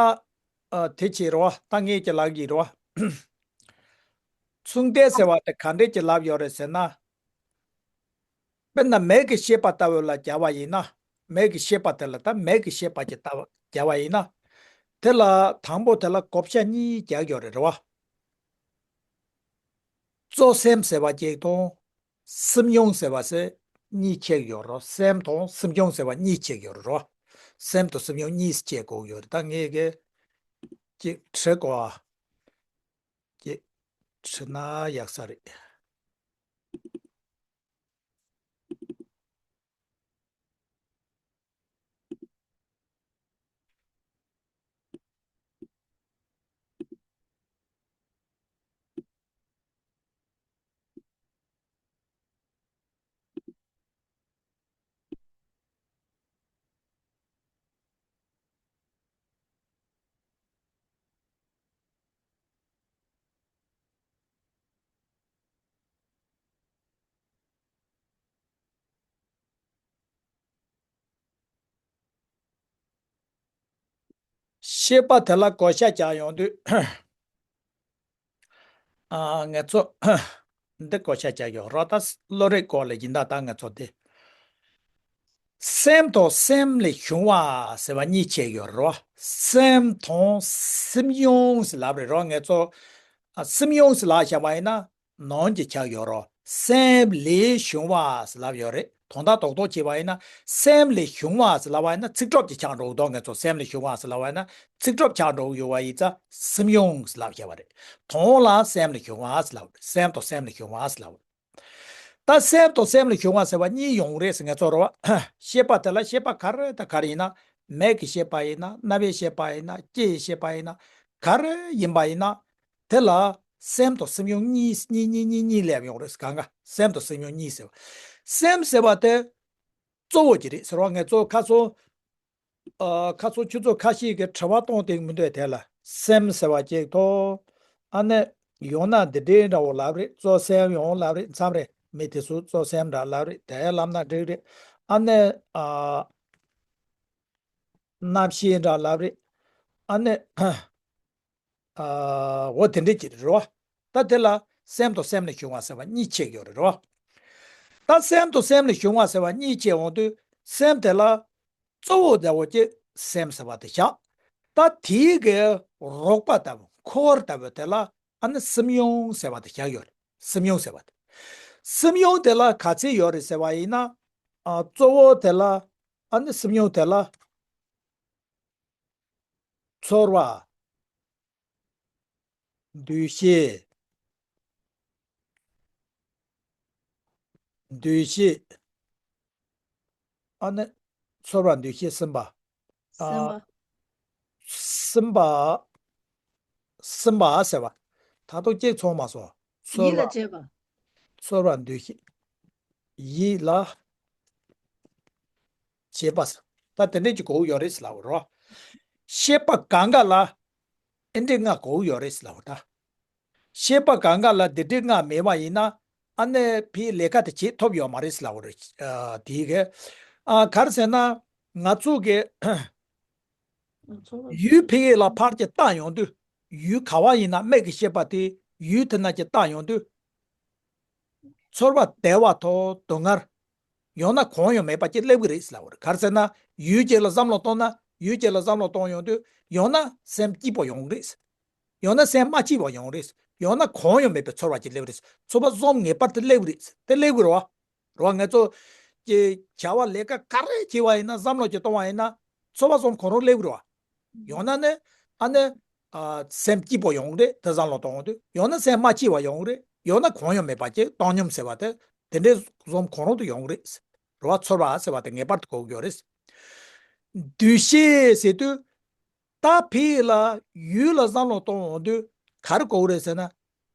ཨ་དེ་ཅི་རེད་བ། ད་ངས་ཀྱི་ལག་གི་རེད་བ། མཚུངས་ལྡན་ཟེར་བ་དེ་ག་འདྲས་ཀྱི་ལབ་ཡོད་རེད་ཟེར་ན། དཔེར་ན་མིག་གི་ཤེས་པ་ལྟ་བུ་ལ་སྦྱར་བ་ཡིན་ན། མིག་གི་ཤེས་པ་དེ་ལ་ད་མིག་གི་ཤེས་པ་ཀྱི་ལྟ་བ་སྦྱར་བ་ཡིན་ན། དེ་ལ་དང་པོ་དེ་ལ་བགོ་བཤའ་གཉིས་རྒྱག་ཡོད་རེད་རེད་བ། གཙོ་སེམས་ཟེར་བ་གཅིག་དང་། སེམས་མྱོང་ཟེར་བ་ཟེར་གཉིས་ཕྱེ་གི་ཡོད་རེད། སེམས་དང་སེམས་མྱོང་ཟེར་བ་གཉིས་ཕྱེ་གི་ཡོད་རེད། སེམས་དང་སེམས་མྱོང་གཉིས་ཕྱེ་དགོས་ཡོད་རེད། ད་ངས་གི་ཅིག་བྲི་དགོས་ཨ། ཅིག་བྲི་ན་ཡག་ས་རེད། ཤེས་པ་དེ་ལ་བགོ་བཤའ་རྒྱག་ཡོང་དུས། ཨ་ང་ཚོ་འདི་བགོ་བཤའ་རྒྱག་ཡོད་རོགས། ད་བློ་རིག་སྐོར་ལ་ཡིན་ད། ད་ང་ཚོ་འདི་སེམས་དང་སེམས་ལས་བྱུང་བ་ཟེར་བ་གཉིས་ཕྱེ་ཡོད་རོགས། སེམས་དང་སེམས་མྱོང་ཟེར་ལབ་རེད་རོགས། ང་ཚོ་ཨ་སེམས་མྱོང་ཟེར་ལབ་བཞག་པ་ཡིན་ན། ནང་གི་ཆགས་ཡོད་རོ། སེམས་ལས་བྱུང་བ་ཟེར་ལབ་ཡོད་རེད། དོན་དག་རྡོག་རྡོག་བྱས་པ་ཡིན་ན་སེམས་ལས་བྱུང་བ་ཟེར་ལབ་པ་ཡིན་ན་ཚིག་གྲོགས་ཀྱི་ཆགས་འགྲོ་གི་འདུག་ང་ཚོ་སེམས་ལས་བྱུང་བ་ཟེར་ལབ་པ་ཡིན་ན་ཚིག་གྲོགས་ཆགས་འགྲོ་གི་ཡོད་པ་ཡིན་ཙང་སེམས་མྱོང་ཟེར་ལབ་བྱས་པ་རེད། དོན་ལ་སེམས་ལས་བྱུང་བ་ཟེར་ལབ་རེད། སེམས་དང་སེམས་ལས་བྱུང་བ་ཟེར་ལབ་རེད། ད་སེམས་དང་སེམས་ལས་བྱུང་བ་ཟེར་བ་གཉིས་ཡོང་རེད་ཟེར་ང་ཚོ་རེད་བ། ཤེས་པ་དེ་ལ་ཤེས་པ་ག་རེ་དང་ག་རེ་ཡིན་ན། མིག་གི་ཤེས་པ་ཡིན་ན། རྣ་བའི་ཤེས་པ་ཡིན་ན། ལྕེ་ཡི་ཤེས་པ་ཡིན་ན། ག་རེ་ཡིན་པ་ཡིན་ན། དེ་ལ་སེམས་དང་སེམས་མྱོང་གཉིས་གཉིས་གཉིས་གཉིས་གཉིས་སླེབས་ཡོང་རེད། གང་ག་སེམས་དང་སེམས་མྱོང་གཉིས་ཟེར་བ། སེམས་ཟེར་བ་དེ་གཙོ་བོ་ཅིག་རེད་ཟེར་བ། ངས་གཙོ་བོ་ཁ་སང་ཨ་ཁ་སང་ཁྱོད་ཚོ་ཁ་ཤས་ཀྱིས་དྲི་བ་བཏང་དེ་མི་འདོད་དེ་ལ་སེམས་ཟེར་བ་ཅིག་ཐོག་ཨ་ནི་ཡང་ན་འདི་འདྲའི་འདྲ་བོ་ལབ་རེད། གཙོ་སེམས་ཡང་ལབ་རེད། མཚམས་རེ་མི་དེ་ཚོ་གཙོ་སེམས་འདྲ་ལབ་རེད། དེ་ལབ་ན་འགྲིག་རེད། ཨ་ནི་ཨ། རྣམ་ཤེས་འདྲ་ལབ་རེད། ཨ་ནི་ཨ། འོ་དེ་འདྲས་ཅིག་རེད་བ། ད་དེ་ལ་སེམས་དང་སེམས་ལས་བྱུང་བ་ཟེར་བ་གཉིས་ཕྱེ་ཡོད་རེད་བ། ད་སེམས་དང་སེམས་ལས་བྱུང་བ་ཟེར་བ་གཉིས་ཕྱེ་འོང་དུས་སེམས་དེ་ལ་གཙོ་བོ་དེ་འོ་ཅེ་སེམས་ཟེར་བ་དེ་བཞག་ད་དེའི་གི་རོགས་པ་ལྟ་བུ་འཁོར་བ་ལྟ་བུ་དེ་ལ་ཨ་ནི་སེམས་ཡོངས་ཟེར་བ་དེ་བཞག་ཡོད་རེད། སེམས་ཡོངས་ཟེར་བ་དེ། སེམས་ཡོངས་དེ་ལ་ག་ཚད་ཡོད་རེད་ཟེར་བ་ཡིན་ན། ཨ། གཙོ་བོ་དེ་ལ་ཨ་ནི་སེམས་ཡོངས་དེ་ལ་ཚོར་བ། འདུ་ཤེས། འདུ་ཤེས། ཨ་ནི་ཚོར་བ་འདུ་ཤེས་སེམས་པ། ཨ། སེམས་པ། སེམས་པ། སེམས་པ་ཟེར་བ། ད་དུང་གཅིག་ཚང་མ་སོང་། ཚོར་ཡིད་ལ་བ། བྱེད་པ། ཚོར་བ་འདུ་ཤེས། ཡིད་ལ་བྱེད་པ་ཟེར། ད་དེ་འདྲས་ཀྱི་གོ་ཡོད་རེད་ལབ་རོ། ཤེས་པ་གང་ག་ལ་ཨེ་འདྲས་ལྔ་གོ་ཡོད་རེད་ལབ་ད། ཤེས་པ་གང་ག་ལ་འདི་འདྲས་ལྔ་མེད་པ་ཡིན་ན་ཨ་ནི་ཕའི་ལས་ཀ་དེ་བྱེད་ཐུབ་ཡོད་མ་རེད་ལབ་རེད། ཨ། དེའི་གི། ཨ། ག་རེ་ཟེར་ན། ང་ཚོ་གི་ཡུལ་ཕ་གི་ལ་ཕར་གྱི་བལྟ་ཡོང་དུས། ཡུལ་ག་བ་ཡིན་ན་མིག་གི་ཤེས་པ་དེ་ཡུལ་དེ་ན་གྱི་བལྟ་ཡོང་དུས། ཚོར་བ་བདེ་བ་དང་སྡུག་བསྔལ། ཡང་ན་གང་ཡང་མེད་པ་ཅིག་སླེབས་ཀྱི་རེད་ལབ་པ་རེད། ག་རེ་ཟེར་ན་ཡུལ་ཅིག་ལ་བསམ་བློ་གཏོང་ན་ཡུལ་ཅིག་ལ་བསམ་བློ་གཏོང་ཡོང་དུས་ཡང་ན་སེམས་སྐྱིད་པོ་ཡོང་གི་རེད། ཡང་ན་སེམས་མ་སྐྱིད་པ་ཡོང་གི་རེད། ཡང་ན་གང་ཡང་མེད་པའི་ཚོར་བ་ཅིག་སླེབས་ཀྱི་རེད། ཚོར་བ་གསུམ་ངེས་པར་དུ་སླེབས་ཀྱི་རེད། དེ་སླེབས་ཀྱི་རེད་བ། རེད་བ། ང་ཚོ་གི་བྱ་བ་ལས་ཀ་ག་རེ་བྱེད་པ་ཡིན་ན་བསམ་བློ་ཅིག་གཏོང་བ་ཡིན་ན་ཚོར་བ་གསུམ་གང་རུང་སླེབས་ཀྱི་རེད་བ། ཡང་ན་ནི་ཨ་ནི་ཨ་སེམས་སྐྱིད་པོ་ཡོང་གི་རེད། དེ་བསམ་བློ་གཏོང་དུས་ཡང་ན་སེམས་མ་སྐྱིད་པ་ཡོང་གི་རེད། ཡང་ན་གང་ཡང་མེད་པ་ཅིག་བཏང་སྙོམས་ཟེར་བ་དེ་དེ་འདྲའི་གསུམ་གང་རུང་དུ་ཡོང་གི་རེད། རེད་བ། ཚོར་བ་ཟེར་བ་དེ་ངེས་པར་དུ་གོ་དགོས་རེད། འདུ་ཤེས་ཟེར་དུས། ད་ཕ་གི་ལ་ཡུལ་ལ་བསམ་བློ་གཏོང་འོང་དུས་ག་རེ་གོ་གི་རེད་ཟེར་ན།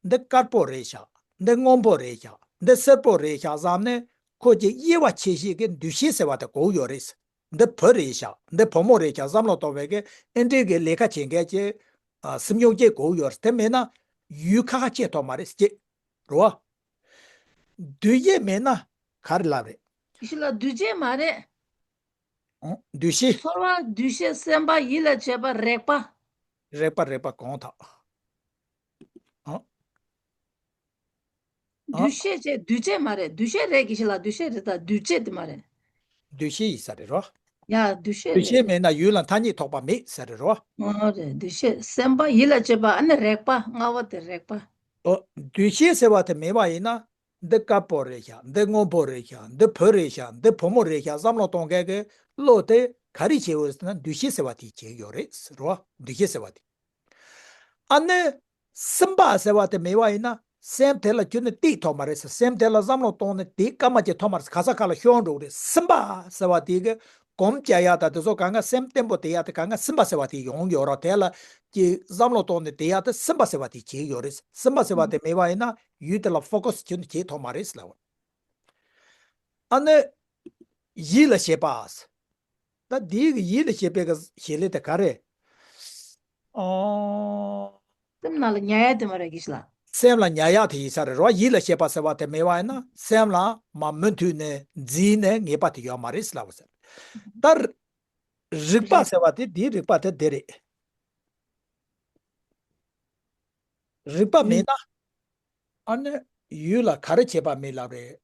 འདི་དཀར་པོ་རེད་ཤག་འདི་སྔོན་པོ་རེད་ཤག་འདི་སེར་པོ་རེད་ཤག་བསམ་ནས་ཁོ་གི་དབྱེ་བ་ཕྱེ་ཤེས་ཀྱི་འདུ་ཤེས་ཟེར་བ་དེ་གོ་གི་ཡོད་རེད། འདི་བུ་རེད་ཤག་འདི་བུ་མོ་རེད་ཤག་བསམ་བློ་གཏོང་བའི་གི་ཨེ་འདྲའི་གི་ལས་ཀ་བྱེད་མཁན་གྱི་ཨ་སེམས་མྱོང་ཅིག་གོ་གི་ཡོད་རེད། དེ་མེད་ན་ཡུལ་ཁ་ཁ་ཕྱེ་ཐུབ་མ་རེད་ཅེས། རེད་བ། འདུ་ཤེས་མེད་ན་ག་རེ་ལབ་རེད། ཡེ་ཤེས་ལ་འདུ་བྱེད་མ་རེད། ཨང་། འདུ་ཤེས། ཚོར་བ། འདུ་ཤེས། སེམས་པ། ཡིད་ལ་བྱེད་པ། རེག་པ། རེག་པ། རེག་པ་གང་དག་ཨང་། ཨང་། འདུ་ཤེས་བྱེད། འདུ་བྱེད་མ་རེད། འདུ་ཤེས་རེད། ཡེ་ཤེས་ལ་འདུ་ཤེས་རེད། ད་འདུ་བྱེད་དེ་མ་རེད། འདུ་ཤེས་ཡིན་ས་རེད་རོ། ཡ། འདུ་ཤེས་འདུ་རེད། ཤེས་མེད་ན་ཡུལ་ལ་མཐའ་གཉིས་ཐོགས་པ་མེད་ས་རེད་རོ། ཨོ་རེད། འདུ་ཤེས། སེམས་པ། ཡིད་ལ་བྱེད་པ། ཨ་ནི་རེག་པ། ལྔ་བོ་དེ་རེག་པ། ཨོ། འདུ་ཤེས་ཟེར་བ་དེ་མེད་པ་ཡིན་ན། འདི་དཀར་པོ་རེད་ཤག་འདི་སྔོན་པོ་རེད་ཤག་འདི་བུ་རེད་ཤག་འདི་བུ་མོ་རེད་ཤག་བསམ་བློ་གཏོང་མཁན་གྱི་བློ་དེ་ག་རེ་བྱེད་འོས་ཟེར་ན་འདུ་ཤེས་ཟེར་བ་དེ་བྱེད་ཡོད་རེད་ཟེར་བ། འདུ་ཤེས་ཟེར་བ་དེ། ཨ་ནི་སེམས་པ་ཟེར་བ་དེ་མེད་པ་ཡིན་ན་སེམས་དེ་ལ་ཁྱོན་ནས་གཏིག་ཐོག་མ་རེད་ཟེར། སེམས་དེ་ལ་བསམ་བློ་གཏོང་ནས་དེ་སྐར་མ་གཅིག་ཐོག་མ་རེད་ཟེར། ག་ས་ག་ལ་ཤོར་འགྲོ་གི་རེད། སེམས་པ་ཟེར་བ་དེ་གི་གོམས་རྒྱག་ཡག་དང་དེ་ཚོ་གང་ག་སེམས་བརྟན་པོ་དེ་ཡག་དེ་གང་ག་སེམས་པ་ཟེར་བ་དེ་ཡོང་ཡོད་ར། དེ་ལ་ཀྱི་བསམ་བློ་གཏོང་ནས་དེ་ཡག་དེ་སེམས་པ་ཟེར་བ་དེ་བྱེད་ཡོད་རེད། སེམས་པ་ཟེར་བ་དེ་མེད་པ་ཡིན་ན་ཡུལ་དེ་ལ་ཕོ་ཀ་སི་ཁྱོན་ནས་བྱེད་ཐུབ་མ་རེད་ཟེར་ལབ་པ། ཨ་ནི་ཡིད་ལ་བྱེད་པ། ད་འདིའི་གི་ཡིད་ལ་བྱེད་པའི་གི་བྱེད་ལས་དེ་ག་རེ། ཨོ། སེམས་ནང་ལ་ཉར་ཡག་དེ་མ་རེད་ཡེ་ཤེས་ལགས། སེམས་ལ་ཉར་ཡག་དེ་ཡིན་ས་རེད་རོ། ཡིད་ལ་བྱེད་པ་ཟེར་བ་དེ་མེད་པ་ཡིན་ན་སེམས་ལ་མ་མུ་མཐུད་ནས་འཛིན་ནས་ངེས་པ་དེ་ཡོད་མ་རེད་ཟེར་ལབ་པ་ཟེར། ད་རིག་པ་ཟེར་བ་དེ་འདིའི་རིག་པ་དེ་དེ་རེད། རིག་པ་མེད་ན། ཨ་ནི་ཡུལ་ལ་ག་རེ་བྱེད་པ་མེད་ལབ་རེད།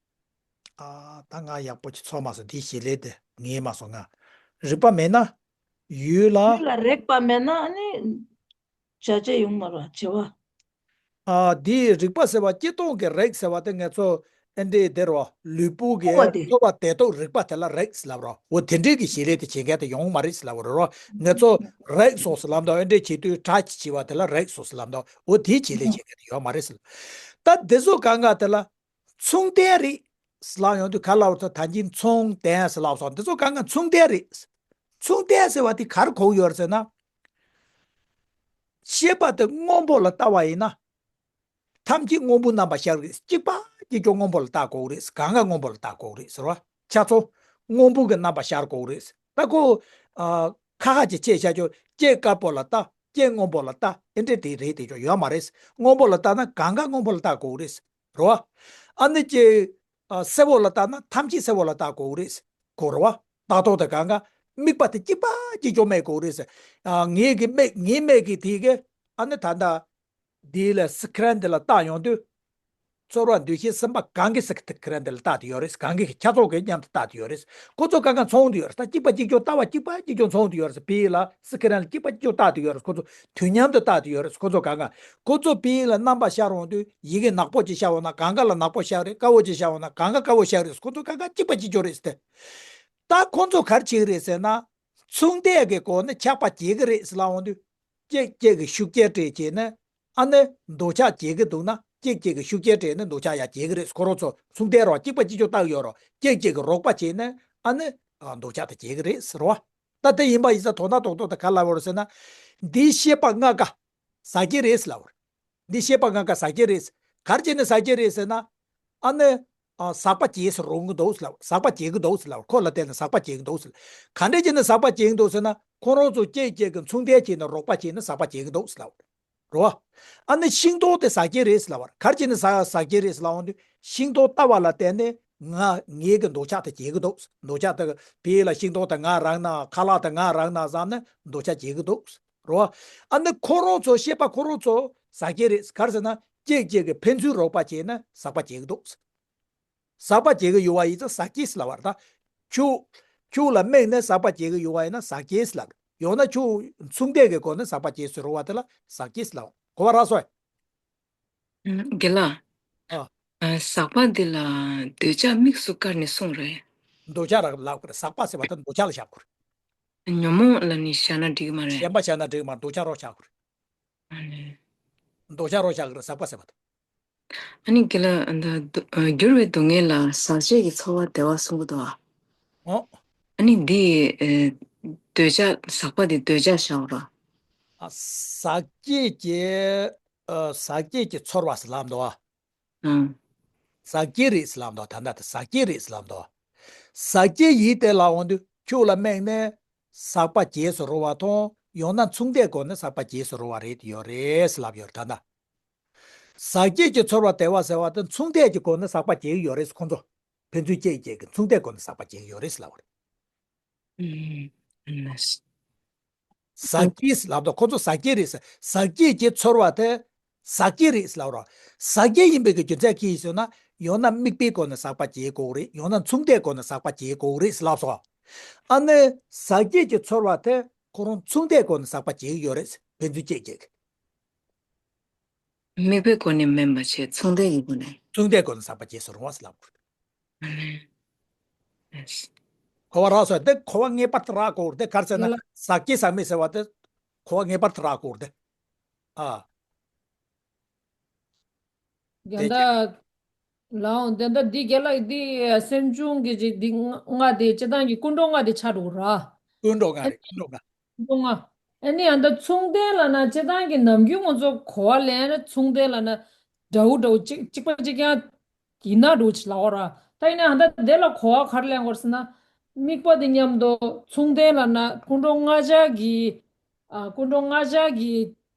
ཨ། ད་ང་ཡག་པོ་ཅིག་ཚོར་མ་སོང་། དེའི་བྱེད་ལས་དེ་ངེས་མ་སོང་ང་། རིག་པ་མེད་ན་ཡུལ་ལ། ཡུལ་ལ་རེག་པ་མེད་ན་ཨ་ནི་བྱ་བྱེད་ཡོང་མ་རེད་བ། བྱེད་པ། ཨ། དེའི་རིག་པ་ཟེར་བ་སྤྱིར་བཏང་གི་རེག་ཟེར་བ་དེ་ང་ཚོ་ཨེ་འདྲའི་དེ་རོ། ལུས་པོ་གི་ཚོར་བ་དེ་དང་རེག་པ་དེ་ལ་རེག་ཟེར་ལབ་རོ། འོ་དེ་འདྲའི་གི་བྱེད་ལས་དེ་བྱེད་མཁན་དེ་ཡོང་མ་རེད་ཟེར་ལབ་རོ། རོ། ང་ཚོ་རེག་སོང་ཟེར་ལབ་དང་ཨེ་འདྲའི་བྱེད་དུས་གྲ་ཅིག་བྱེད་པ་དེ་ལ་རེག་སོང་ཟེར་ལབ་དང་འོ་དེའི་བྱེད་ལས་བྱེད་མཁན་དེ་ཡོད་མ་རེད་ཟེར། ད་དེ་ཚོ་གང་ག་དེ་ལ་མཚུངས་ལྡན་རེད་ཟེར་ལབ་ཡོང་དུས་ག་ལབ་རོ། ད་ད་གིན་མཚུངས་ལྡན་ཟེར་ལབ་སོང་། དེ་ཚོ་གང་ག་མཚུངས་ལྡན་རེད། མཚུངས་ལྡན་ཟེར་བ་དེ་ག་རེ་གོ་གི་ཡོད་རེད་ཟེར་ན། ཤེས་པ་དེ་སྔོན་པོ་ལ་ལྟ་བ་ཡིན་ན། ཐམས་ཅད་སྔོན་པོའི་རྣམ་པ་ཤར་གི་རེད། གཅིག་པ་གཅིག་རྐྱང་སྔོན་པོ་ལ་ལྟ་དགོས་རེད། གང་ག་སྔོན་པོ་ལ་ལྟ་དགོས་རེད་ཟེར་བ། ཆ་ཚང་སྔོན་པོ་གི་རྣམ་པ་ཤར་དགོས་རེད། ད་ཁོ། ཨ། ཁ་ཁ་ཅིག་ཕྱེ་བཞག་ཀྱང་གཅིག་དཀར་པོ་ལ་ལྟ། གཅིག་སྔོན་པོ་ལ་ལྟ། ཨེ་འདྲ་དེ་རེད་དེ་ཀྱང་ཡོད་མ་རེད། སྔོན་པོ་ལ་ལྟ་ན་གང་ག་སྔོན་པོ་ལ་ལྟ་དགོས་རེད། རེད་བ། ཨ་ནི་གཅིག་ཨ། སེར་པོ་ལ་ལྟ་ན་ཐམས་ཅད་སེར་པོ་ལ་ལྟ་དགོས་རེད། གོ་རེད་བ། ལྟ་རྟོག་དང་གང་ག་དམིགས་པ་དེ་གཅིག་པ་གཅིག་རྐྱང་མེད་དགོས་རེད་ཟེར། ཨ། ངེད་ཀྱི་མིག་ངའི་མིག་གིས་དེ་གི་ཨ་ནི་ད་ལྟ་འདི་ལ་སི་ཀི་རིན་འདི་ལ་བལྟ་ཡོང་དུས། ཚོར་བ་འདུ་ཤེས་སེམས་པ་གང་གིས་སི་ཀི་རིན་འདི་ལ་བལྟ་དུ་ཡོད་རེད། གང་གིས་ཁྱེད་ཚོ་གིས་མཉམ་དུ་བལྟ་དུ་ཡོད་རེད། ཁོ་ཚོ་གང་ག་མཚུངས་དུ་ཡོད་རེད། ད་གཅིག་པ་གཅིག་རྐྱང་ལྟ་བ་གཅིག་པ་གཅིག་རྐྱང་མཚུངས་དུ་ཡོད་རེད། བི་ལ་སི་ཀི་རིན་ལ་གཅིག་པ་གཅིག་རྐྱང་ལྟ་དུ་ཡོད་རེད། ཁོ་ཚོ་དུས་མཉམ་དུ་ལྟ་དུ་ཡོད་རེད། ཁོ་ཚོ་གང་ག་ཁོ་ཚོ་བི་ལ་རྣམ་པ་ཤར་འོང་དུས་ཡི་གེ་ནག་པོ་ཅིག་ཤར་འོང་ན་གང་ག་ལ་ནག་པོ་ཤར་རེད། དཀར་པོ་ཅིག་ཤར་འོང་ན་གང་ག་དཀར་པོ་ཤར་རེད། ཁོ་ཚོ་གང་ག་གཅིག་པ་གཅིག་རྐྱང་རེད་ཟེར་ཏེ། ད་ཁོ་ཚོ་ག་རེ་བྱེད་ཀྱི་རེད་ཟེར་ན། མཚུངས་ལྡན་གྱི་སྒོ་ནས་ཁྱབ་པ་བྱེད་ཀྱི་རེད་ཟེར་ལབ་འོང་དུས། གཅིག་གཅིག་གི་ཤུགས་རྐྱེན་སྤྲད་བྱས་ནས་ཨ་ནི་འདོད་ཆགས་སྐྱེ་གི་འདུག་ན། གཅིག་གཅིག་གི་ཤུགས་རྐྱེན་སྤྲད་ནས་འདོད་ཆགས་ཡང་སྐྱེ་གི་རེད། ཁོ་རང་ཚོ་མཚུངས་ལྡན་རོ་གཅིག་པ་གཅིག་རྐྱང་ལྟ་གི་ཡོད་རོ། གཅིག་གཅིག་གི་རོགས་པ་བྱས་ནས་ཨ་ནི་ཨ་འདོད་ཆགས་དེ་སྐྱེ་གི་རེད་ཟེར་བ། ད་དེ་ཡིན་པ་ཡིན་ཙང་དོ་སྣང་རྡོག་རྡོག་དེ་ག་རེ་ལབ་པ་རེད་ཟེར་ན། འདིའི་ཤེས་པ་ལྔ་ཀ་ཟག་བཅས་རེད་ཟེར་ལབ་པ་རེད། འདིའི་ཤེས་པ་ལྔ་ཀ་ཟག་བཅས་རེད། ག་རེ་བྱས་ནས་ཟག་བཅས་རེད་ཟེར་ན། ཨ་ནི། ཨ། ཟག་པ་སྐྱེས་སུ་རུང་གི་འདུག་ཟེར་ལབ། ཟག་པ་སྐྱེ་གི་འདུག་ཟེར་ལབ། ཁོ་ལ་བརྟེན་ནས་ཟག་པ་སྐྱེ་གི་འདུག་ཟེར་ལབ། ག་འདྲས་བྱས་ནས་ཟག་པ་སྐྱེ་གི་འདུག་ཟེར་ན། ཁོ་རང་ཚོ་གཅིག་གཅིག་གི་མཚུངས་ལྡན་བྱས་ནས་རོགས་པ་བྱས་ནས་ཟག་པ་སྐྱེ་གི་འདུག་ཟེར་ལབ། རེད་བ། ཨ་ནི་ཤིང་སྡོང་དེ་ཟག་བཅས་རེད་ཟེར་ལབ་པ་རེད། ག་རེ་བྱས་ནས་ཟག་ཟག་བཅས་རེད་ཟེར་ལབ་འོང་དུས། ཤིང་སྡོང་ལྟ་བ་ལ་བརྟེན་ནས་ང་ངེད་ཀྱི་འདོད་ཆགས་དེ་སྐྱེ་གི་འདུག་འདོད་ཆགས་དེ་བི་ལ་ཤིང་སྡོང་དེ་ང་རག་ན། ཁ་ལག་དེ་ང་རག་ན་བསམ་ནས་འདོད་ཆགས་སྐྱེ་གི་འདུག་རེད་བ། ཨ་ནི་ཁོ་རང་ཚོ་ཤེས་པ་ཁོ་རང་ཚོ་ཟག་བཅས་རེད། ག་རེ་ཟེར་ན་གཅིག་གཅིག་གིས་ཕན་ཚུན་རོགས་པ་བྱས་ན་ཟག་པ་སྐྱེ་གི་འདུག་ཟག་པ་སྐྱེ་གི་ཡོད་པ་ཡིན་ཙང་ཟག་བཅས་ལབ་པ་རེད་ད། ཁྱོད་ཁྱོད་ལ་དམིགས་ནས་ཟག་པ་སྐྱེ་གི་ཡོད་པ་ཡིན་ན་ཟག་བཅས་ལབ། ཡང་ན་ཁྱོད་མཚུངས་ལྡན་གྱི་སྒོ་ནས་ཟག་པ་སྐྱེས་སུ་རུང་བ་དེ་ལ་ཟག་བཅས་ལབ། གོ་བ་རག་སོང་། ཨ། རྒན་ལགས། ཨ། ཨ། ཟག་པ་འདི་ལ་འདོད་ཆགས་དམིགས་སུ་བཀར་ནས་གསུངས་རེད། འདོད་ཆགས་རག་ལབ་དགོས་རེད། ཟག་པ་ཟེར་བ་དེ་འདོད་ཆགས་ལ་བཞག་དགོས་རེད། ཉོན་མོངས་ལབ་ནས་བཞག་ན་འགྲིག་གི་མ་རེད། གཞན་པ་བཞག་ན་འགྲིག་གི་མ་རེད། འདོད་ཆགས་རོགས་བཞག་དགོས་རེད། ཨ་ནི། འདོད་ཆགས་རོགས་བཞག་གི་རེད། ཟག་པ་ཟེར་བ་དེ། ཨ་ནི་རྒན་ལགས། ཨ། ད་སྡུ་ཨ། འགྱུར་བའི་སྡུག་བསྔལ་ལ་ཟག་བཅས་ཀྱི་ཚོར་བ་བདེ་བ་གསུང་གི་འདུག་ཨ། ཨོ། ཨ་ནི་འདི་ཨ། འདོད་ཆགས། ཟག་པ་འདི་འདོད་ཆགས་བཞག་ར། ཨ། ཟག་བཅས་ཀྱི་ཨ། ཟག་བཅས་ཀྱི་ཚོར་བ་ཟེར་ལབ་འདུག་ཨ། ཨང་། ཟག་བཅས་རེད་ཟེར་ལབ་འདུག་ད་ལྟ་དེ་ཟག་བཅས་རེད་ཟེར་ལབ་འདུག་ཟག་བཅས་ཡིན་ཏེ་ལབ་འོང་དུས་ཁྱོད་ལ་དམིགས་ནས་ཟག་པ་སྐྱེས་སུ་རུང་བ་དང་། ཡང་ན་མཚུངས་ལྡན་སྒོ་ནས་ཟག་པ་སྐྱེས་སུ་རུང་བ་རེད་ཡོད་རེད་ཟེར་ལབ་ཡོད་རེད་ད་ལྟ། ཟག་བཅས་ཀྱི་ཚོར་བ་བདེ་བ་ཟེར་བ་དེ་མཚུངས་ལྡན་གྱི་སྒོ་ནས་ཟག་པ་སྐྱེ་གི་ཡོད་རེད། ཁོང་ཚོ་ཕན་ཚུན་གཅིག་གཅིག་གི་མཚུངས་ལྡན་སྒོ་ནས་ཟག་པ་སྐྱེ་གི་ཡོད་རེད་ཟེར་ལབ་པ་རེད། ཨུམ། ཟག་བཅས་ལབ་དུས་ཁོ་ཚོ་ཟག་བཅས་རེད་ཟེར། ཟག་བཅས་ཀྱི་ཚོར་བ་དེ་ཟག་བཅས་རེད་ཟེར་ལབ་རོགས། ཟག་བཅས་ཡིན་པའི་གི་རྒྱུ་མཚན་གང་ཡིན་ཟེར་ན། ཡང་ན་དམིགས་པའི་སྒོ་ནས་ཟག་པ་སྐྱེ་དགོས་རེད། ཡང་ན་མཚུངས་ལྡན་སྒོ་ནས་ཟག་པ་སྐྱེ་དགོས་རེད་ཟེར་ལབ་སོང་། ཨ་ནི་ཟག་བཅས་ཀྱི་ཚོར་བ་དེ་ཁོ་རང་མཚུངས་ལྡན་སྒོ་ནས་ཟག་པ་སྐྱེ་གི་ཡོད་རེད་ཟེར། ཕན་ཚུན་གཅིག་གཅིག་གི། དམིགས་པའི་སྒོ་ནས་མིན་པ་བྱས། མཚུངས་ལྡན་གྱི་སྒོ་ནས། མཚུངས་ལྡན་སྒོ་ནས་ཟག་པ་སྐྱེས་སུ་རུང་བ་ཟེར་ལབ་དགོས་རེད། ཨ་ནི། གོ་བ་རག་སོང་། དེ་གོ་བ་ངེས་པར་དུ་རག་དགོས་རེད། དེ་ག་རེ་ཟེར་ན། ཡ་ལ། ཟག་བཅས་ཟག་མེད་ཟེར་བ་དེ་གོ་བ་ངེས་པར་དུ་རག་དགོས་རེད། ཨ། རྒན་དེ་ད་ལའང་དེ་ད་འདི་རྒན་ལགས་འདི་སེམས་བྱུང་གི་ཅིག་འདི་ལྔ་དེ་སྤྱིར་བཏང་གི་ཀུན་འགྲོ་ལྔ་དེ་ཆགས་འགྲོ་གི་ར། ཀུན་འགྲོ་ལྔ་རེད། ཀུན་འགྲོ་ལྔ། ཀུན་འགྲོ་ལྔ། ཨ་ནི་ཨ་ད་མཚུངས་ལྡན་ལབ་ན་སྤྱིར་བཏང་གི་ནམ་རྒྱུན་ང་ཚོ་གོ་བ་ལེན་ན་མཚུངས་ལྡན་ལབ་ན་འདྲ་བོ་འདྲ་བོ་གཅིག་གཅིག་པ་གཅིག་རྐྱང་ཡིན་ན་འགྲོ་ཆེ་ལབ་པ་ར། ད་ཡིན་ན་ཨ་ད་དེ་ལ་གོ་བ་ག་རེ་ལེན་དགོས་ཟེར་ན། དམིགས་པ་དེ་མཉམ་དུ་མཚུངས་ལྡན་ལབ་ན་ཀུན་འགྲོ་ལྔ་ཆར་གྱི། ཨ། ཀུན་འགྲོ་ལྔ་ཆར་གྱི་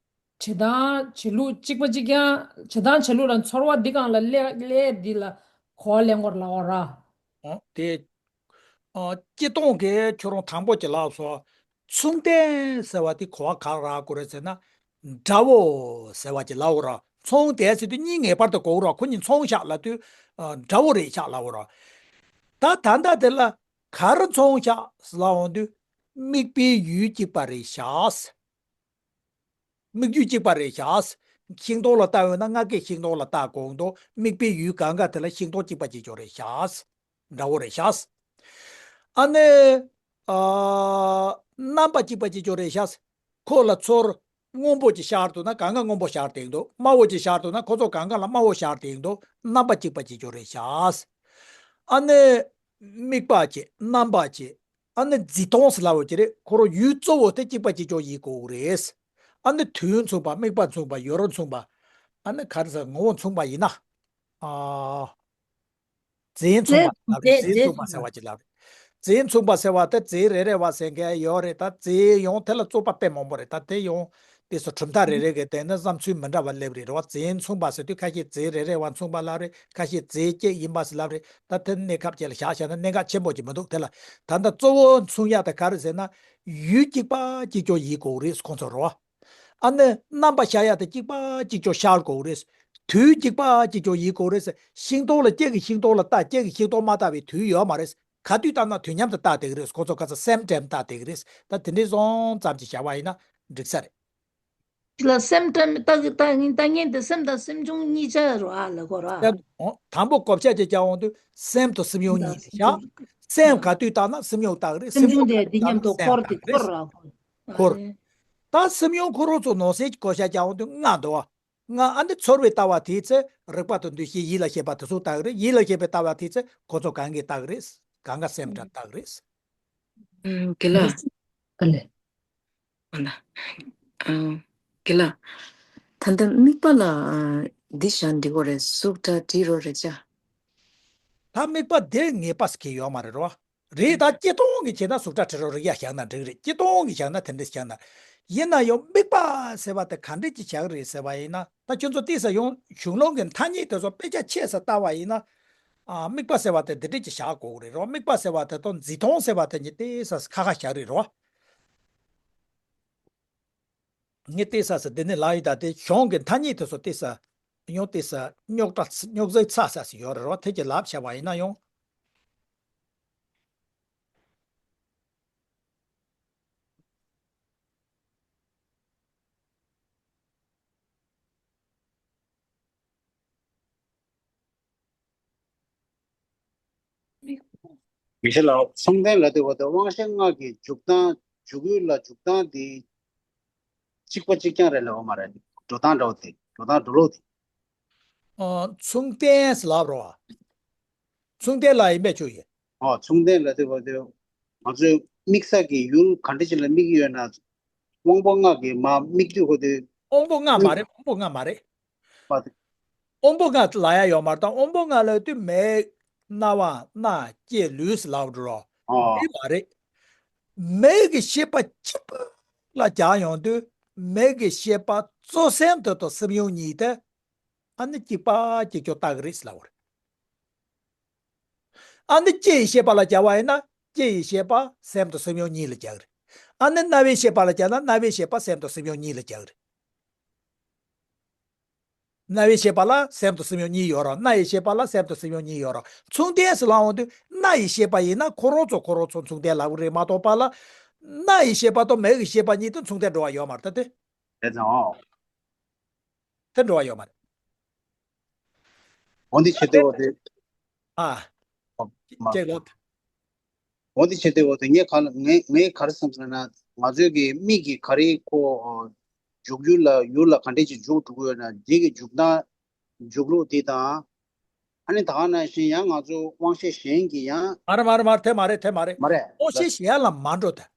བྱེད་སྟངས་བྱེད་ལུགས་གཅིག་པ་གཅིག་རྐྱང་། བྱེད་སྟངས་བྱེད་ལུགས་ལ་ཚོར་བ་འདི་སྒང་ལ་སླེབས་སླེབས་འདི་ལ་གོ་བ་ལེན་དགོས་ལབ་པ་ར། ཨོ། དེ། ཨ། སྤྱིར་བཏང་གི་ཁྱོད་རང་དང་པོ་གཅིག་ལབ་སོང་། མཚུངས་ལྡན་ཟེར་བ་དེ་གོ་བ་ག་རེ་རག་དགོས་རེད་ཟེར་ན། འདྲ་བོ་ཟེར་བ་གཅིག་ལབ་པ་ར། མཚུངས་ལྡན་ཟེར་དུས་གཉིས་ངེས་པར་དུ་དགོས་ར། ཁོ་གཉིས་མཚུངས་ཤག་ལབ་དུས། ཨ། འདྲ་བོ་རེད་ཤག་ལབ་པ་ར། ད་ད་ལྟ་དེ་ལ་ག་རེ་མཚུངས་ཤག་ལབ་འོང་དུས། དམིགས་པའི་ཡུལ་གཅིག་པ་རེད་ཤག་དམིགས་ཡུལ་གཅིག་པ་རེད་ཤག་ཤིང་སྡོང་ལ་ལྟ་འོས་ན་ལྔ་ཀའི་ཤིང་སྡོང་ལ་ལྟ་དགོས་འདུག་དམིགས་པའི་ཡུལ་གང་ག་དེ་ལ་ཤིང་སྡོང་གཅིག་པ་གཅིག་རྐྱང་རེད་ཤག་འདྲ་བོ་རེད་ཤག་ཨ་ནི། ཨ། རྣམ་པ་གཅིག་པ་གཅིག་རྐྱང་རེད་ཤག་ཁོ་ལ་ཚོར་སྔོན་པོ་གཅིག་ཤར་འདུག་ན་གང་ག་སྔོན་པོ་ཤར་བསྡད་འདུག་དམར་པོ་གཅིག་ཤར་འདུག་ན་ཁོ་ཚོ་གང་ག་ལ་དམར་པོ་ཤར་བསྡད་འདུག་རྣམ་པ་གཅིག་པ་གཅིག་རྐྱང་རེད་ཤག་ཨ་ནི། དམིགས་པ་བྱས། རྣམ་པ་བྱས། ཨ་ནི་འཛིན་སྟངས་ཟེར་ལབ་པ་ཅིག་རེད། ཁོ་རང་ཡུལ་གཙོ་བོ་དེ་གཅིག་པ་གཅིག་རྐྱང་ཡིན་དགོས་རེད། ཨ་ནི་དུས་མཚུངས་པ། དམིགས་པ་མཚུངས་པ། ཡུལ་རོ་མཚུངས་པ། ཨ་ནི་ག་རེ་ཟེར། ངོ་བོ་མཚུངས་པ་ཡིན་ན། ཨ། རྫས་མཚུངས་པ་ལབ་རེད། རྫས་རྫས་མཚུངས་པ་ཟེར་བ་ཅིག་ལབ་རེད། རྫས་མཚུངས་པ་ཟེར་བ་དེ་རྫས་རེ་རེ་བ་ཟེར་མཁན་ཡོད་རེད། ད་རྫས་ཡང་དེ་ལ་རྩོད་པ་དཔེ་མང་པོ་རེད། ད་དེ་ཡང་ དེ་ཚོ་གྲུབ་མཐའ་རེ་རེ་གི་སྟེང་ན་བསམ་ཚུལ་མི་འདྲ་བ་སླེབས་རེད། རེད་བ། རྫས་མཚུངས་པ་ཟེར་དུས་ཁ་ཤས་རྫས་རེ་རེ་བ་མཚུངས་པ་ལབ་རེད། ཁ་ཤས་རྫས་གཅིག་ཡིན་པ་ཟེར་ལབ་རེད། ད་དེ་གནས་སྐབས་གཅིག་ལ་བཞག་བཞག་ན་གནད་འགག་ཆེན་པོ་ཅིག་མི་འདུག་དེ་ལ་ད་ལྟ་གཙོ་བོ་མཚུངས་ཡ་དེ་ག་རེ་ཟེར་ན། ཡུལ་གཅིག་པ་གཅིག་ཀྱང་ཡིན་དགོས་རེད་ཁོང་ཚོ། རེད་བ། ཨ་ནི་རྣམ་པ་ཤར་ཡ་དེ་གཅིག་པ་གཅིག་ཀྱང་ཤར་དགོས་རེད། དུས་གཅིག་པ་གཅིག་ཀྱང་ཡིན་དགོས་རེད། ཤིང་ཏོག་ལ་གཅིག་གིས་ཤིང་ཏོག་ལ་ལྟ། གཅིག་གིས་ཤིང་ཏོག་མ་ལྟ་བའི་དུས་ཡོད་མ་རེད། ག་དུས་ལྟ་ན་དུས་མཉམ་དུ་ལྟ་བསྡད་ཀྱི་རེད། ཁོ་ཚོ་ག་ཚོད་same time ལྟ་བསྡད་ཀྱི་རེད། ད་དེ་འདྲའི་བཟོ་ཙམ་ཅིག་བྱ་བ་ཡིན་ན་འགྲིག་ས་རེད། ལ་སེམས་ལྟ་ལྟ་ལྟ་ལྟ་མཁན་དེ་སེམས་དང་སེམས་བྱུང་གཉིས་ཆ་རོ་ཨ་ལ་གོ་ར། སེམས། འོ། དང་པོ་བགོ་བཤའ་ཅིག་རྒྱག་འོང་དུས་སེམས་དང་སེམས་བྱུང་གཉིས་ལ་བཞག་སེམས་ག་དུས་ལྟ་ན་སེམས་བྱུང་ལྟ་གི་རེད། སེམས་བྱུང་དེ་དེ་མཉམ་དུ་འཁོར་དེ་འཁོར་ར་གོ། འཁོར། ད་སེམས་བྱུང་ཁོ་རང་ཚོ་ནང་གསེས་ཀྱི་བགོ་བཤའ་རྒྱག་འོང་དུས་ལྔ་འདུག་བ། ལྔ། ཨ་ནི་ཚོར་བས་ལྟ་བ་དེའི་ཚེ་རིག་པ་དང་འདུ་ཤེས་ཡིད་ལ་བྱེད་པ་དེ་ཚོ་ལྟ་གི་རེད། ཡིད་ལ་བྱེད་པའི་ལྟ་བ་དེའི་ཚེ་ཁོ་ཚོ་གང་གིས་ལྟ་གི་རེད། གང་ག་སེམས་འདྲ་ལྟ་གི་རེད། ཨ། དགེ་ལགས། ཨ་ལེ། ཨ་ན། ཨ། དགེ་ལགས། ད་ལྟ་དམིགས་པ་ལ་ཨ་འདི་བཞག་འདི་གོ་རེད། གཟུགས་སྒྲ་དྲི་རོ་རེག་བྱ། ད་དམིགས་པ་དེ་ངེས་པ་ཟེར་གྱི་ཡོད་མ་རེད་རོ། རེད། ད་སྤྱིར་བཏང་གི་བྱས་ན་གཟུགས་སྒྲ་དྲི་རོ་རེག་བྱ་བཞག་ན་འགྲིག་རེད། སྤྱིར་བཏང་གི་བཞག་ན་དེ་འདྲ་བཞག་ན། ཡིན་ན་ཡང་དམིགས་པ་ཟེར་བ་དེ་ག་འདྲ་ཅིག་བཞག་རེད་ཟེར་བ་ཡིན་ན། ད་ཁྱོད་ཚོ་ཏོག་ཙམ་ཡང་གཞུང་ལུགས་ཀྱི་ཐ་སྙད་དེ་ཚོ་དཔེ་ཆ་ཆེ་ས་ལྟ་བ་ཡིན་ན། ཨ། དམིགས་པ་ཟེར་བ་དེ་འདི་འདྲ་ཅིག་བཞག་དགོས་རེད་རོ། དམིགས་པ་ཟེར་བ་དེ་དང་འཛིན་སྟངས་ཟེར་བ་དེ་གཉིས་ཏོག་ཙམ་ཁ་ཁ་བཞག་རེད་རོ། ངས་ཏོག་ཙམ་ཟེར་འདི་ནས་ལབ་ཡིན། ད་དེ་གཞུང་གི་ཐ་སྙད་དེ་ཚོ་ཏོག་ཙམ་ཡང་ཏོག་ཙམ་རྙོག་དྲ་རྙོག་འཛིང་ཚ་ས་ཞིག་ཡོད་རེད་རོ། དེ་ཅིག་ལབ་བྱས་པ་ཡིན་ན་ཡང་། མི་ཤེས་ལ་མཚུངས་ལྡན་ལ་དེ་བ་དང་དབང་ཤེས་ལྔ་གི་འཇུག་སྟངས། འཇུག་ཡུལ་ལ་འཇུག་སྟངས་དེ་གཅིག་པ་གཅིག་རྐྱང་རེད་ལབ་པ་མ་རེད། འགྲོ་སྟངས་འདྲ་བོ་དེ། འགྲོ་སྟངས་འགྲོ་ལུགས་དེ། ཨ། མཚུངས་ལྡན་ཟེར་ལབ་རོ། མཚུངས་ལྡན་ལ་ཡིན་པས་ཆོག་ཡིན། ཨོ། མཚུངས་ལྡན་ལ་དེ་བ་དེ། ང་ཚོས་དམིགས་བསལ་གྱི་ཡུལ་ག་འདྲ་ཅིག་ལ་དམིགས་ཡོད་ན། དབང་པོ་ལྔ་གིས་མ་དམིགས་དུས་ཁོ་དེ། དབང་པོ་ལྔ་མ་རེད། དབང་པོ་ལྔ་མ་རེད། པ་དེ། དབང་པོ་ལྔ་ལ་ཡ་ཡོད་མ་རེད། ད་དབང་པོ་ལྔ་ལབ་དུས་མིག། རྣ་བ། སྣ། ལྕེ། ལུས་ལབ་འགྲོ་རོ། ཨོ། དེ་མ་རེད། མིག་གི་ཤེས་པ་གཅིག་པུ་ལ་སྦྱར་ཡོང་དུས། མིག་གི་ཤེས་པ་གཙོ་སེམས་དེ་དང་སེམས་བྱུང་གཉིས་དེ། ཨ་ནི་གཅིག་པ་གཅིག་ཀྱང་ལྟ་གི་རེད་ལབ་པ་རེད། ཨ་ནི་ལྕེ་ཡི་ཤེས་པ་ལ་སྦྱར་བ་ཡིན་ན། ལྕེ་ཡི་ཤེས་པ་སེམས་དང་སེམས་བྱུང་གཉིས་ལ་སྦྱར་གི་རེད། ཨ་ནི་རྣ་བའི་ཤེས་པ་ལ་སྦྱར་ན། རྣ་བའི་ཤེས་པ་སེམས་དང་སེམས་བྱུང་གཉིས་ལ་སྦྱར་གི་རེད། རྣ་བའི་ཤེས་པ་ལ་སེམས་དང་སེམས་བྱུང་གཉིས་ཡོད་རོ། སྣ་ཡི་ཤེས་པ་ལ་སེམས་དང་སེམས་བྱུང་གཉིས་ཡོད་རོ། མཚུངས་ལྡན་ཟེར་ལབ་འོང་དུས་སྣ་ཡི་ཤེས་པ་ཡིན་ན་ཁོ་རང་ཚོ་ཁོ་རང་ཚོ་མཚུངས་ལྡན་ལབ་གི་རེད་མ་གཏོགས་པ་ལ། སྣ་ཡི་ཤེས་པ་དང་མིག་གི་ཤེས་པ་གཉིས་དེ་མཚུངས་ལྡན་འགྲོ་བ་ཡོད་མ་རེད། ད་དེ། རེད་ཙང་། ཨོ། དེ་འགྲོ་བ་ཡོད་མ་རེད། འོ་འདི་བྱེད་དེ། འོ་དེ། ཨ། ཨོ། མ། ཅེས་ལབ། འོ་འདི་བྱེད་དེ། འོ་དེ་ངས་ག་ལ། ངས་ངས་ག་རེ་བསམ་སོང་ན། ང་ཚོའི་གི་མིག་གིས་ག་རེ་ཁོ་འཇུག་ཡུལ་ལ། ཡུལ་ལ་ག་འདྲས་ཅིག་འཇུག་འགྲོ་གི་ཡོད་ན། འདི་གི་འཇུག་སྟངས། འཇུག་ལུགས་འདི་དང་། ཨ་ནི་ད་ག་ནང་བཞིན་ཡང་ང་ཚོ་དབང་ཤེས་གཞན་གྱི་ཡང་། མ་རེད། མ་རེད། མ་རེད། དེ་མ་རེད། དེ་མ་རེད། མ་རེད། དབང་ཤེས་གཞན་ལ་མ་འགྲོ་ད།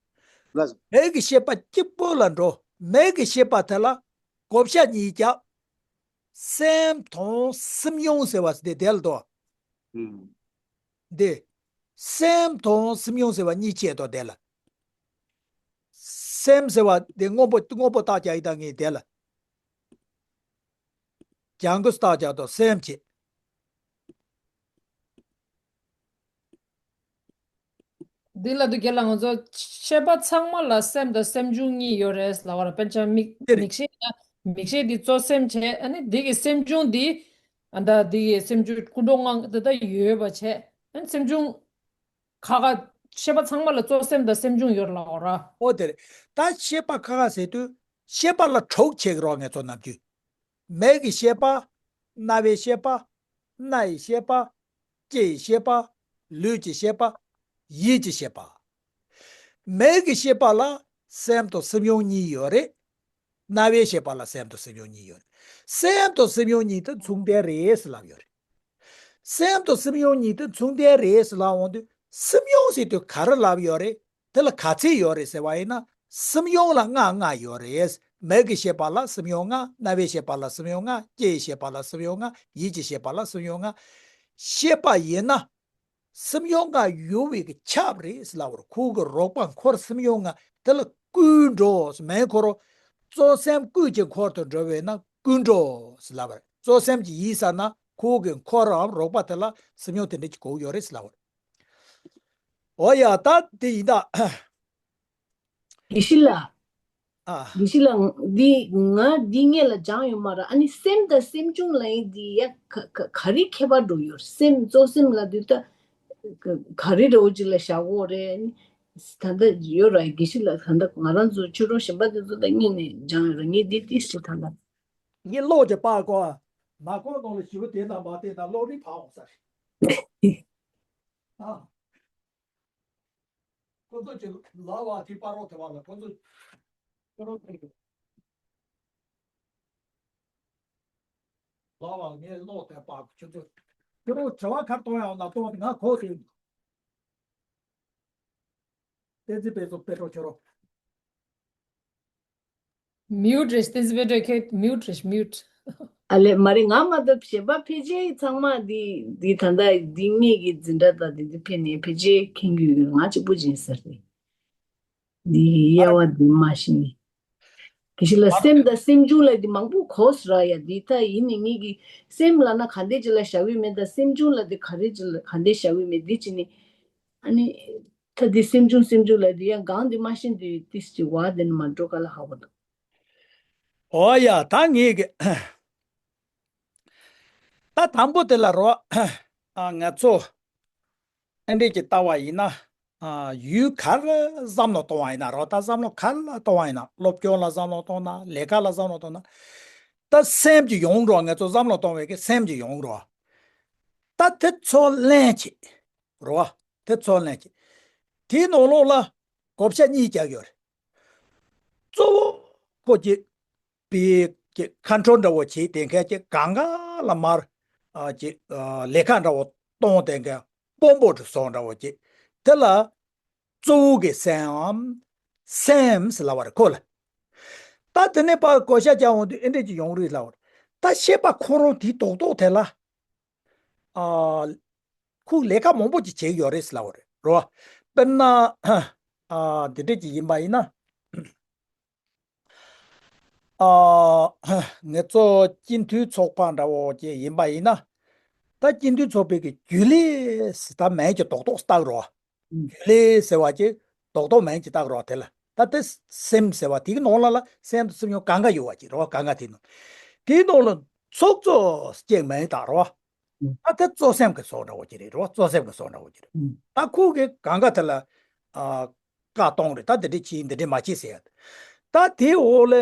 ལགས། མིག་གི་ཤེས་པ་གཅིག་པོ་ལ་འགྲོ། མིག་གི་ཤེས་པ་དེ་ལ་བགོ་བཤའ་གཉིས་བརྒྱབ། སེམས་དང་སེམས་བྱུང་ཟེར་བ་དེ་དེ་ལ་འདུག་ཨུམ། འདི། སེམས་དང་སེམས་བྱུང་ཟེར་བ་གཉིས་ཕྱེ་དོ་དེ་ལ། སེམས་ཟེར་བ་དེ་སྔོན་པོ། སྔོན་པོ་རྟགས་རྒྱག་ཡི་དང་ངས་དེ་ལ། ལྗང་གུ་རྟགས་རྒྱག་དོ། སེམས་བྱེད། འདི་ལ་དུ་རྒྱལ་ལ་ང་ཚོ་ཤེས་པ་ཚང་མ་ལ་སེམས་དང་སེམས་བྱུང་གཉིས་ཡོད་རེད་ལབ་པ་ར། དཔེར་ན་མིག། དེ་རེད། མིག་ཤེས་ཡིན་ན་མིག་ཤེས་འདི་གཙོ་སེམས་བྱས། ཨ་ནི་འདི་གི་སེམས་བྱུང་འདི། ཨ། ད་འདི་གི་སེམས་བྱུང་སྐུ་མདོག་ངང་དེ་ད་ཡོད་པ་བྱས། ཨ་ནི་སེམས་བྱུང་ཁ་ཁ། ཤེས་པ་ཚང་མ་ལ་གཙོ་སེམས་དང་སེམས་བྱུང་ཡོད་ལབ་པ་ར། ཨོ་དེ་རེད། ད་ཤེས་པ་ཁ་ཁ་ཟེར་དུས་ཤེས་པ་ལ་དྲུག་ཕྱེ་གི་རོགས་ངས་ཚོ་ནམ་རྒྱུན། མིག་གི་ཤེས་པ། རྣ་བའི་ཤེས་པ། སྣ་ཡི་ཤེས་པ། ལྕེ་ཡི་ཤེས་པ། ལུས་ཀྱི་ཤེས་པ། ཡིད་ཀྱི་ཤེས་པ། མིག་གི་ཤེས་པ་ལ་སེམས་དང་སེམས་བྱུང་གཉིས་ཡོད་རེད། རྣ་བའི་ཤེས་པ་ལ་སེམས་དང་སེམས་བྱུང་གཉིས་ཡོད་རེད། སེམས་དང་སེམས་བྱུང་གཉིས་དེ་མཚུངས་ལྡན་རེད་ཟེར་ལབ་ཡོད་རེད། སེམས་དང་སེམས་བྱུང་གཉིས་དེ་མཚུངས་ལྡན་རེད་ཟེར་ལབ་འོང་དུས། སེམས་བྱུང་ཟེར་དུས་ག་རེ་ལབ་ཡོད་རེད། དེ་ལ་ག་ཚད་ཡོད་རེད་ཟེར་བ་ཡིན་ན། སེམས་བྱུང་ལ་ལྔ་ལྔ་ཡོད་རེད། མིག་གི་ཤེས་པ་ལ་སེམས་བྱུང་ལྔ། རྣ་བའི་ཤེས་པ་ལ་སེམས་བྱུང་ལྔ། ལྕེ་ཡི་ཤེས་པ་ལ་སེམས་བྱུང་ལྔ། ཡིད་ཀྱི་ཤེས་པ་ལ་སེམས་བྱུང་ལྔ། ཤེས་པ་ཡིན་ན། སེམས་བྱུང་ལྔ་ཡོད་པའི་གི་ཁྱབ་རེད་ཟེར་ལབ་པ་རེད། ཁོ་གི་རོགས་པ་འཁོར་སེམས་བྱུང་ལྔ་དེ་ལ་བསྐུལ་འགྲོ་མེད། ཁོ་རང་ གཙོ་སེམས་ཀུན་གྱི་འཁོར་དུ་འགྲོ་བས་ན་ཀུན་འགྲོ་ཟེར་ལབ་པ་རེད། གཙོ་སེམས་ཀྱི་ཡིན་ས་ན་ཁོ་གི་འཁོར་རམ་རོགས་པ་དེ་ལ་སེམས་མྱོང་དེ་འདྲ་ཅིག་གོ་གི་ཡོད་རེད་ཟེར་ལབ་པ་རེད། འོ་ཡ། ད་དེ་ཡིན་ད། དགེ་བཤེས་ལགས། ཨ། དགེ་བཤེས་ལགས། འདི་ང་འདི་སྔོན་ལ་སྦྱངས་ཡོད་མ་རེད། ཨ་ནི་སེམས་དང་སེམས་བྱུང་ལབ་ཡིན་འདི་ཡ་ག་ག་ག་རེ་ཁྱད་པར་འགྲོ་ཡོད། སེམས་གཙོ་སེམས་ལབ་དུས་ད་ག་ག་རེ་འདྲ་བོ་ཅིག་ལ་བཞག་གོ་རེད། ཨ་ནི་ད་ལྟ་ཡོད་ར་དགེ་བཤེས་ལགས། ད་ལྟ་ང་རང་ཚོ་ཆོས་གྲོགས་གཞན་པ་དེ་ཚོ་དང་གཉིས་ནས་སྦྱངས་ཡོད་ར། ངས་འདི་ཏིས་ཅིག་ད་ལྟ་ངས་ཀློག་ཅིག་པར་བརྐོ་ཨ། མ་བརྐོ་ནང་ལ་ཞིབ་པོ་དེ་དང་མ་དེ་དང་ཀློག་རིན་ཕར་འོང་ས་རེད། ཨ། ཁོ་ཚོ་གྱི་ལ་བ་དེ་པར་རོགས་དེ་བ་ལ་ཁོ་ཚོ་ཁྱོད་རང་ཐུག་ལ་བ་ངས་ཀློག་དེ་པར་ཁྱོད་ཚོ་ཁྱོད་རང་དྲི་བ་ག་རེ་གཏོང་ཡག་ན་གཏོང་དེ། ང་གོ་དེ་བསྟན་འཛིན་དཔལ་འཛོམས་དཔལ་གྲོགས་ཁྱོད་རང་། མིའུ་ཊི་རེད། བསྟན་འཛིན་དཔལ་གྲོགས་ཁྱོད་མིའུ་ཊི་རེད། མིའུ་ཊི། ཨ་ལས་མ་རེད། ང་མ་གཏོགས་གཞན་པ་ཕལ་ཆེར་ཚང་མ་འདི་འདི་ད་ལྟ་འདི་ངེད་ཀྱི་འཛིན་གྲྭ་དང་འདི་འདི་ཕེབས་ནས་ཕལ་ཆེར་མཁྱེན་གྱི་ཡོད། ང་གཅིག་པུ་ཡིན་ས་རེད། འདི་དབྱེ་བ་འདི་མ་ཤེས་ནས། དེ་བཞིན་ལ་སེམས་དང་སེམས་བྱུང་ལ་འདི་མང་པོ་གོ་སོང་ར་ཡ། འདི་ད་ཡིན་ནི་ངེད་ཀྱི་སེམས་ལབ་ན་ག་འདྲས་ཅིག་ལ་བཞག་གི་མེད། ད་སེམས་བྱུང་ལ་འདི་ག་རེ་ཅིག་ལ་ག་འདྲས་བཞག་གི་མེད། འདི་ཅི་ནི་ཨ་ནི་ད་འདི་སེམས་བྱུང་སེམས་བྱུང་ལ་འདི་ཡང་གང་འདི་མ་ཤེས། འདི་ཏིས་ཅིག་བ་འདི་ནི་མ་འགྲོ་ག་ལ་ཧ་གོ་འདུག། ཨོ་ཡ། ད་ངེད་ཀྱི་ད་དང་པོ་དེ་ལ་རོ། ཨ། ང་ཚོ་ཨེ་འདྲས་ཀྱི་ལྟ་བ་ཡིན་ན། ཨ། ཡུལ་ག་རེ་བསམ་བློ་གཏོང་བ་ཡིན་ན་རོ། ད་བསམ་བློ་ག་རེ་ལ་གཏོང་བ་ཡིན་ན། སློབ་སྦྱོང་ལ་བསམ་བློ་གཏོང་ན། ལས་ཀ་ལ་བསམ་བློ་གཏོང་ན། ད་སེམས་ཀྱི་ཡོང་རོ། ང་ཚོ་བསམ་བློ་གཏོང་བའི་གི་སེམས་ཀྱི་ཡོང་རོ། ད་དེ་ཚོ་ལེན་བྱེད་རོ། དེ་ཚོ་ལེན་བྱེད། དེའི་ནང་ལོགས་ལ་བགོ་བཤའ་གཉིས་རྒྱག་ཡོད་རེད། གཙོ་བོ་ཁོ་ཀྱི་པའི་ཀྱི་ཁ་འཕྲོ་འདྲ་བོ་བྱེད་དེ་མཁན་གྱི་གང་ག་ལ་མར་ཨ་ཀྱི་ཨ་ལས་ཀ་འདྲ་བོ་གཏོང་དེ་མཁན་དཔོན་པོ་དུ་སོང་འདྲ་བོ་བྱེད། དེ་ལ་གཙོ་བོ་གི་སེམས་སེམས་ཟེར་ལབ་པ་རེད་ཁོ་ལ། ད་དེ་ནས་ཕར་བགོ་བཤའ་རྒྱག་འོང་དུས་ཨེ་འདྲས་ཀྱི་ཡོང་རིགས་ལབ་པ་རེད། ད་ཤེས་པ་ཁོ་རང་དེའི་རྡོག་རྡོག་དེ་ལ་ཨ་ཁོས་ལས་ཀ་མང་པོ་ཅིག་བྱེད་ཀྱི་ཡོད་རེད་ཟེར་ལབ་པ་རེད་རོ། དཔེར་ན་ཨ་འདི་འདྲས་ཅིག་ཡིན་པ་ཡིན་ན། ཨ། ང་ཚོ་སྤྱི་འཐུས་ཚོགས་པ་འདྲ་བོ་ཅིག་ཡིན་པ་ཡིན་ན། ད་སྤྱི་འཐུས་ཚོགས་པའི་གི་རྒྱུན་ལས་ཟེར་ད་མིང་གི་རྡོག་རྡོག་བཏགས་རོ། རྒྱུན་ལས་ཟེར་བ་ཅིག་རྡོག་རྡོག་མིང་ཅིག་བཏགས་རོ། དེ་ལ་ད་དེ་སེམས་ཟེར་བ་དེའི་ནང་ལ་ལ་སེམས་དང་སེམས་མྱོང་གང་ག་ཡོད་པ་ཅིག་རོ། གང་ག་དེའི་ནང་། དེའི་ནང་ལ་ཚོགས་གཙོ་ཅིག་མིང་བཏགས་རོ། ཨ་དེ་གཙོ་སེམས་ཀྱི་སོགས་འདྲ་བོ་ཅིག་རེད་རོ། གཙོ་སེམས་ཀྱི་སོགས་འདྲ་བོ་ཅིག་རེད། ད་ཁོ་གི་གང་ག་དེ་ལ་ཨ་བཀའ་གཏོང་རེད། ད་འདི་འདྲས་བྱེད། འདི་འདྲས་མ་བྱེད་ཟེར་ཡ། ད་དེའི་འོག་ལ་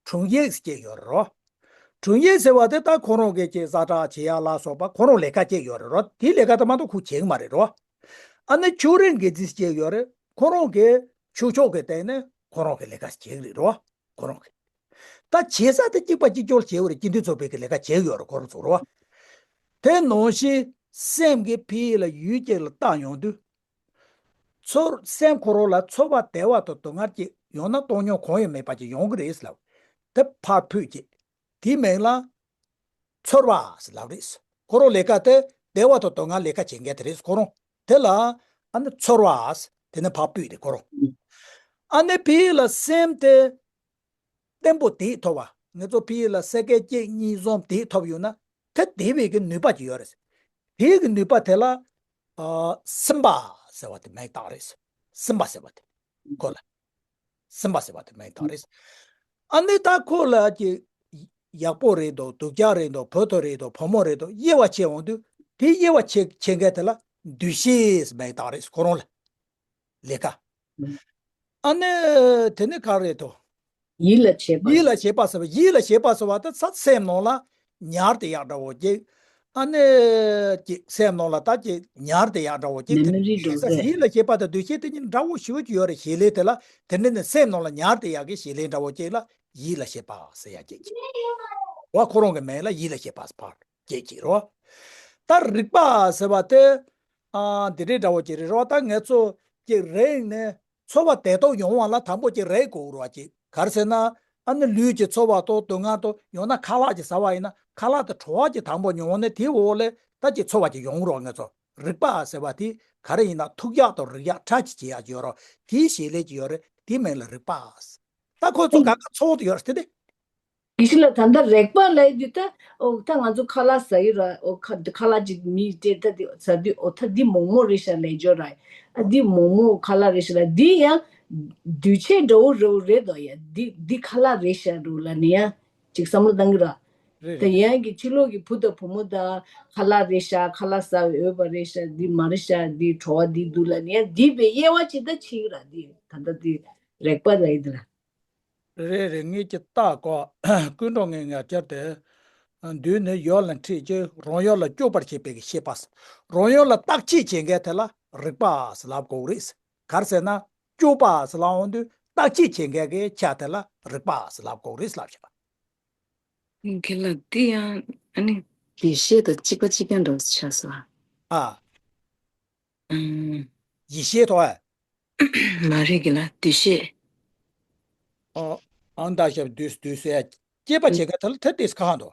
དྲུང་ཡིག་ཅིག་ཡོད་རེད་རོ། དྲུང་ཡིག་ཟེར་བ་དེ་ད་ཁོ་རང་གི་ཅིག་ཛ་དྲག་བྱེད་ཡ་ལ་སོགས་པ་ཁོ་རང་ལས་ཀ་ཅིག་ཡོད་རེད་རོ། དེའི་ལས་ཀ་དེ་མ་གཏོགས་ཁོ་བྱེད་གི་མ་རེད་རོ། ཨ་ནི་ཕྱོགས་རིས་འགན་འཛིན་ཅིག་ཡོད་རེད། ཁོ་རང་གི་ཕྱོགས་ཕྱོགས་ཀྱི་སྟེང་ནས་ཁོ་རང་གི་ལས་ཀ་བྱེད་གི་རེད་རོ། ཁོ་རང་གི། ད་བྱེད་ས་དེ་གཅིག་པ་གཅིག་གྱུར་བྱེད་འོ་རེད། སྤྱི་འཐུས་ཚོགས་པའི་གི་ལས་ཀ་བྱེད་ཡོད་རེད་ཁོ་རང་ཚོ་རོ། དེ་ནང་བཞིན་སེམས་ཀྱི་ཕི་ལ་ཡུལ་གཅིག་ལ་བཏགས་ཡོང་དུས། ཚོར་སེམས་ཁོ་རང་ལ་ཚོར་བ་བདེ་བ་དང་སྡུག་བསྔལ་གྱི་ཡང་ན་བཏང་མྱོང་གང་ཡང་མེད་པ་ཅིག་ཡོང་གི་རེད་ལབ། དེ་ཕར་ཕུད་ཀྱི། དེའི་མིང་ལ་ཚོར་བ་ཟེར་ལབ་རེད། ཁོ་རང་ལས་ཀ་དེ་བདེ་བ་དང་སྡུག་བསྔལ་ལས་ཀ་བྱེད་མཁན་དེ་རེད། ཁོ་རང་དེ་ལ་ཨ་ནི་ཚོར་བ་ཟེར་དེ་ནི་ཕར་ཕུད་རེད་ཁོ་རང་། ཨ་ནི་ཕི་ལ་སེམས་དེ་བརྟན་པོ་དེ་ཐོབ་པ། ང་ཚོ་ཕི་ལ་སེ་ཀེ་གཅིག་གཉིས་གསུམ་དེ་ཐོབ་ཡོད་ན་དེ་བདེ་བའི་གི་ནུས་པ་ཅིག་ཡོད་རེད། དེའི་གི་ནུས་པ་དེ་ལ་ཨ་སིམ་པ་ཟེར་བ་དེ་མིང་བཏགས་རེད། སིམ་པ་ཟེར་བ་དེ་ཁོ་ལ་སིམ་པ་ཟེར་བ་དེ་མིང་བཏགས་རེད། ཨ་ནི་ད་ཁོ་ལ་ཅིག་ཡག་པོ་རེད་འདུག་སྡུག་ཅག་རེད་འདུག་བུ་ཐོ་རེད་འདུག་བུ་མོ་རེད་འདུག་དབྱེ་བ་ཕྱེ་འོང་དུས་དེ་དབྱེ་བ་ཕྱེ་ཕྱེ་མཁན་དེ་ལ་འདུ་ཤེས་ཟེར་མིང་བཏགས་རེད་ཁོ་རང་ལ། ལས་ཀ་ཨ་ནི་དེ་ནི་ག་རེད་དོ། ཡིད་ལ་བྱེད་པ། ཡིད་ལ་བྱེད་པ་ཟེར་བ། ཡིད་ལ་བྱེད་པ་ཟེར་བ་དེ་ཚ་སེམས་ནང་ལ་ཉར་ཏེ་ཡག་འདྲ་བོ་ཅིག་ཨ་ནི་ཅིག་སེམས་ནང་ལ་ད་ཅིག་ཉར་ཏེ་ཡག་འདྲ་བོ་ཅིག་དེ་མེ་མོ་རི་འདྲ་བོ་རེད། ཡིད་ལ་བྱེད་པ་དང་འདུ་ཤེས་དེ་གཉིས་འདྲ་བོ་ཞེ་པོ་ཅིག་ཡོད་རེད། བྱེད་ལས་དེ་ལ་དེ་འདྲ་ནི་སེམས་ནང་ལ་ཉར་ཏེ་ཡག་གི་བྱེད་ལས་འདྲ་བོ་ཅིག་ལ་ཡིད་ལ་བྱེད་པ་ཟེར་ཡག་ཅིག་ཅིག་བ། ཁོ་རང་གི་མིང་ལ་ཡིད་ལ་བྱེད་པ་ཕར་སྐྱེད་ཀྱི་རོ། ད་རིག་པ་ཟེར་བ་དེ། ཨ་འདི་འདྲའི་འདྲ་བོ་ཅིག་རེད་རོ། ད་ང་ཚོ་ཅིག་རེག་ནས་ཚོར་བ་དེ་དག་ཡོང་བ་ལ་དང་པོ་ཅིག་རེག་དགོས་རོ་ཅིག་ག་རེ་ཟེར་ན། ཨ་ནི་ལུས་ཀྱི་ཚོར་བ་དང་སྡུག་བསྔལ་དང་ཡང་ན་ཁ་ལག་ཅིག་ཟ་བ་ཡིན་ན་ཁ་ལག་དེ་བྲོ་བ་ཅིག་དང་པོ་མྱོང་ནས་དེའི་འོག་ལས་ད་ཅིག་ཚོར་བ་ཅིག་ཡོང་རོ། ང་ཚོ་རིག་པ་ཟེར་བ་དེ་ག་རེ་ཡིན་ན་ཐུག་ཡག་དང་རིག་ཡག་ཕྲ་ཅིག་བྱེད་ཡག་ཅིག་ཡོད་རོ། དེའི་བྱེད་ལས་ཅིག་ཡོད་རེད། དེའི་མིང་ལ་རིག་པ། ད་ཁོ་ཚོ་ག་ག་ཚོགས་ཏུ་ཡོད་རེད་དེ། དེ་ཞིག་ལ་ད་ལྟ་རེག་པ་ལབ་དུས་ད་ཨོ་ད་ང་ཚོ་ཁ་ལག་ཟ་ཡི་ར་ཨོ་ཁ་ཁ་ལག་ཅིག་མི་སྤྲད་ད་དེ་ཟ་དུས་ཨོ་ད་འདི་མོག་མོག་རེད་ཤག་ལབ་ཅོ་ར། ཨ་འདི་མོག་མོག་ཁ་ལག་རེད་ཤག་ལ་འདི་ཡང་འདུས་བྱས་འདྲ་བོ་རེད་རེད་དོ་ཡ་འདི་འདི་ཁ་ལག་རེད་ཤག་རུ་ལ་ནི་ཡ་ཅིག་བསམ་བློ་བཏང་གི་ར། རེད་ད་རེད། ཡང་གི་ཕྱི་ལོགས་ཀྱི་བུ་དང་བུ་མོ་དང་ཁ་ལག་རེད་ཤག་ཁ་ལག་ཟ་འོས་པ་རེད་ཤག་འདི་མ་རེད་ཤག་འདི་བྲོ་བ་འདི་འདུག་ལ་ནི་ཡ་འདི་བའི་དབྱེ་བ་ཅིག་ད་ཕྱིན་གི་ར་འདི་ད་ལྟ་འདི་རེག་པ་ལ་ཡི་འདི་ལ། རེད་རེད། ངས་ཀྱི་བརྟག་གོ་ཀུན་འགྲོ་ངས་ང་བསྐྱར་ཏེ། འདུས་ནི་ཡོད་ལ་འཁྲིད་ཀྱི་རང་ཡུལ་ལ་སྐྱོབ་པར་བྱེད་པའི་ཤེས་པ། རང་ཡུལ་ལ་བརྟག་དཔྱད་བྱེད་མཁན་དེ་ལ་རིག་པ་ཟེར་ལབ་དགོས་རེད། ག་རེ་ཟེར་ན་སྐྱོབ་པ་ཟེར་ལབ་འོང་དུས་བརྟག་དཔྱད་བྱེད་མཁན་གྱི་ཆ་དེ་ལ་རིག་པ་ཟེར་ལབ་དགོས་རེད་ལབ་བྱ། ཁྱེད་ལ་འདི་ཡང་ཨ་ནི་འདུས་བྱས་དང་གཅིག་པ་གཅིག་རྐྱང་འདྲ་བོ་ཆགས་སོང་ཨ། ཨ། ཨུམ། ཡིད་ཤེས་ཐོག་ཨ། མ་རེད་གི་ལ་འདུས་བྱས། ཨོ། ཨང་ད་ཞབས་འདུས་འདུས་སེ་སྐྱེས་པ་བྱེད་ཀ་ཐལ་ཐལ་ཏེས་ཁ་ཧང་དོ།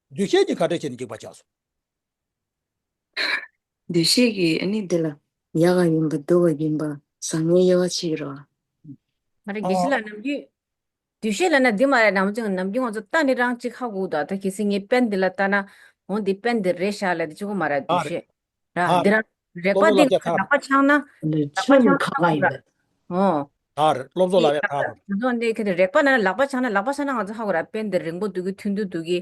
འདུས་བྱས་ཀྱི་ཁ་བྲལ་བྱས་ནས་འཇིག་པ་ཆགས་སོ། འདུས་བྱས་ཀྱི་ཨ་ནི་འདི་ལ་ཡག་ག་ཡིན་པ་སྡུག་ག་ཡིན་པ་བཟང་ངན་དབྱེ་བ་ཕྱེ་གི་རོ། མ་རེད་དགེ་བཤེས་ལགས་ནམ་རྒྱུན། འདུས་བྱས་ལབ་ན་འདི་མ་རེད་ནམ་རྒྱུན་ནམ་རྒྱུན་ང་ཚོ་ལྟ་ནི་རང་གཅིག་ཧ་གོ་འདུག་ད་གལ་སྲིད་ངས་པེན་འདི་ལ་ལྟ་ན་འོ་འདི་པེན་འདི་རེད་ཤག་ལབ་དེ་གཅིག་པོ་མ་རེད་འདུས་བྱས་ར་འདི་རང་རེག་པ་འདི་ལག་པ་འཆང་ན་ལག་པ་འཆང་ན་ཧ་གོ་ར། ཨོ། ད་རེད་སློབ་གསོ་ལ་ཡ་ད་རེད། ང་ཚོ་འདི་ཁེ་དེ་རེག་པ་ན་ལག་པ་འཆང་ན་ལག་པ་འཆང་ན་ང་ཚོ་ཧ་གོ་ར་པེན་འདི་རིང་པོ་འདུག་གི་ཐུང་ཐུང་འདུག་གི་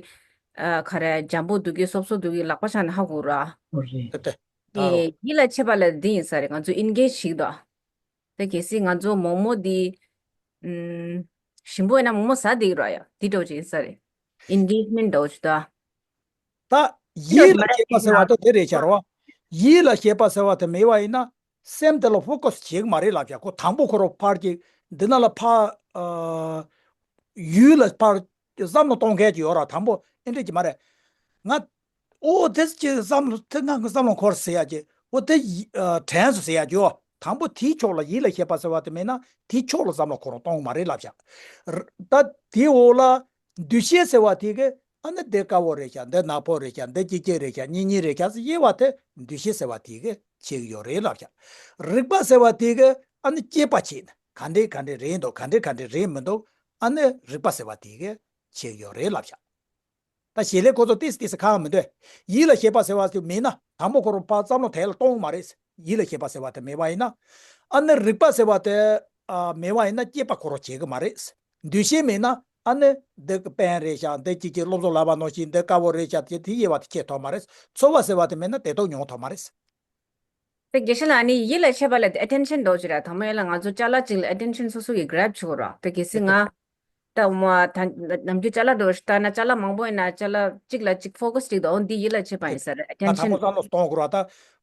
ཨ་ག་རེ་འཇམ་པོ་འདུག་གི་སོབ་སོབ་འདུག་གི་ལག་པ་འཆང་ན་ཧ་གོ་ར། ཨོ་རེད། དེ་ད་རེད། ཡིད་ལ་བྱེད་པ་ལ་འདི་ཡིན་ས་རེད་ང་ཚོ་ཨིན་གེ་ཞིག་དོ། ད་གལ་སྲིད་ང་ཚོ་མོག་མོག་འདི། ཨུམ། ཞིམ་པོ་ཡིན་ན་མོག་མོག་ཟ་བསྡད་ཀྱི་རོགས་ཡ། འདི་འདྲ་བོ་ཅིག་ཡིན་ས་རེད། ཨིན་གེཇ་མེན་ཊི་འདྲ་བོ་ཅིག་ད། ད་ཡིད་ལ་བྱེད་པ་ཟེར་བ་དེ་དེ་རེད་ཤག་རོ། ཡིད་ལ་བྱེད་པ་ཟེར་བ་དེ་མེད་པ་ཡིན་ན་སེམས་དེ་ལ་ཕོ་ཀ་སི་བྱེད་ཀྱི་མ་རེད་ལབ་ཤག་ཁོ་དང་པོ་ཁོ་རང་ཕར་ཅིག་འདི་ན་ལ་ཕར། ཨ། ཡུལ་ལ་ཕར་བསམ་བློ་གཏོང་མཁན་ཅིག་ཡོད་ར་དང་པོ་ཨེ་འདྲ་ཅིག་མ་རེད། ང་། ཨོ་དེ་ཅི་བསམ་བློ་དེ་ང་གི་བསམ་བློ་འཁོར་ཟེར་ཡ་ཅི་ཨོ་དེ་ཡི་ཨ་དྲན་སོང་ཟེར་ཡ་ཅི་ཨོ་དང་པོ་དེའི་ཕྱོགས་ལ་ཡིད་ལ་བྱེད་པ་ཟེར་བ་དེ་མེད་ན་དེའི་ཕྱོགས་ལ་བསམ་བློ་འཁོར་གཏོང་མ་རེད་ལབ་བཞག་ད་དེའི་འོག་ལ་འདུས་བྱས་ཟེར་བ་དེ་གི་ཨ་ནི་འདི་དཀར་པོ་རེད་ཤག་འདི་ནག་པོ་རེད་ཤག་འདི་སྐྱིད་སྐྱིད་རེད་ཤག་སྙིང་སྙིང་རེད་ཤག་ཟེར་དབྱེ་བ་དེ་འདུས་བྱས་ཟེར་བ་དེ་གི་ཕྱེ་གི་ཡོད་རེད་ལབ་བཞག་རིག་པ་ཟེར་བ་དེ་གི་ཨ་ནི་དཔྱད་པ་བྱས་ནས་ག་འདྲས་ག་འདྲས་རེད་འདུག་ག་འདྲས་ག་འདྲས་རེད་མི་འདུག་ཨ་ནི་རིག་པ་ཟེར་བ་དེ་གི་ཕྱེ་གི་ཡོད་རེད་ལབ་བཞག་ད་བྱེད་ལས་ཁོ་ཚོ་ཏིས་ཏིས་ཁག་མི་འདུག་ཡིད་ལ་བྱེད་པ་ཟེར་བ་ཞིག་མིན་ན་དང་པོ་ཁོ་རང་ཕར་བསམ་བློ་དེ་ལ་གཏོང་གི་མ་རེད། ཡིད་ལ་བྱེད་པ་ཟེར་བ་དེ་མེད་པ་ཡིན་ན། ཨ་ནི་རིག་པ་ཟེར་བ་དེ་ཨ་མེད་པ་ཡིན་ན་དཔྱད་པ་ཁོ་རང་བྱེད་གི་མ་རེད། འདུས་བྱས་མིན་ན་ཨ་ནི་འདི་གི་པན་རེད་ཤག་འདི་ཅིག་ཅིག་སློབ་གསོ་ལབ་པ་ནང་བཞིན་འདི་དཀར་པོ་རེད་ཤག་དེ་དེ་དབྱེ་བ་དེ་ཕྱེ་ཐུབ་མ་རེད། ཚོར་བ་ཟེར་བ་དེ་མེད་ན་དེ་ཐོག་མྱོང་ཐུབ་མ་རེད། དེ་དགེ་བཤེས་ལགས་ཨ་ནི་ཡིད་ལ་བྱེད་པ་ལ་ཨེ་ཊེན་ཤན་འདྲ་བོ་ཅིག་རེད། དང་པོ་ཡིན་ལ་ང་ཚོ་ཅ་ལག་ཅིག་ལ་ཨེ་ཊེན་ཤན་སོ་སོ་གི་གྷ་རེབ་བྱེད་དགོས་ར། དེ་གལ་སྲིད་ང་ད་མ་ད་ནམ་རྒྱུན་ཅ་ལག་འདྲ་བོ་ཞིག་ལྟ་ན་ཅ་ལག་མང་པོ་ཡིན་ན་ཅ་ལག་གཅིག་ལ་གཅིག་ཕོ་ཀ་སི་གཅིག་དང་འོ་འདི་ཡིད་ལ་བྱེད་པ་ཡིན་ས་རེད། ཨེ་ཊེན་ཤན་ད་དང་པོ་བསམ་བློ་གཏོང་དགོས་ར། ད་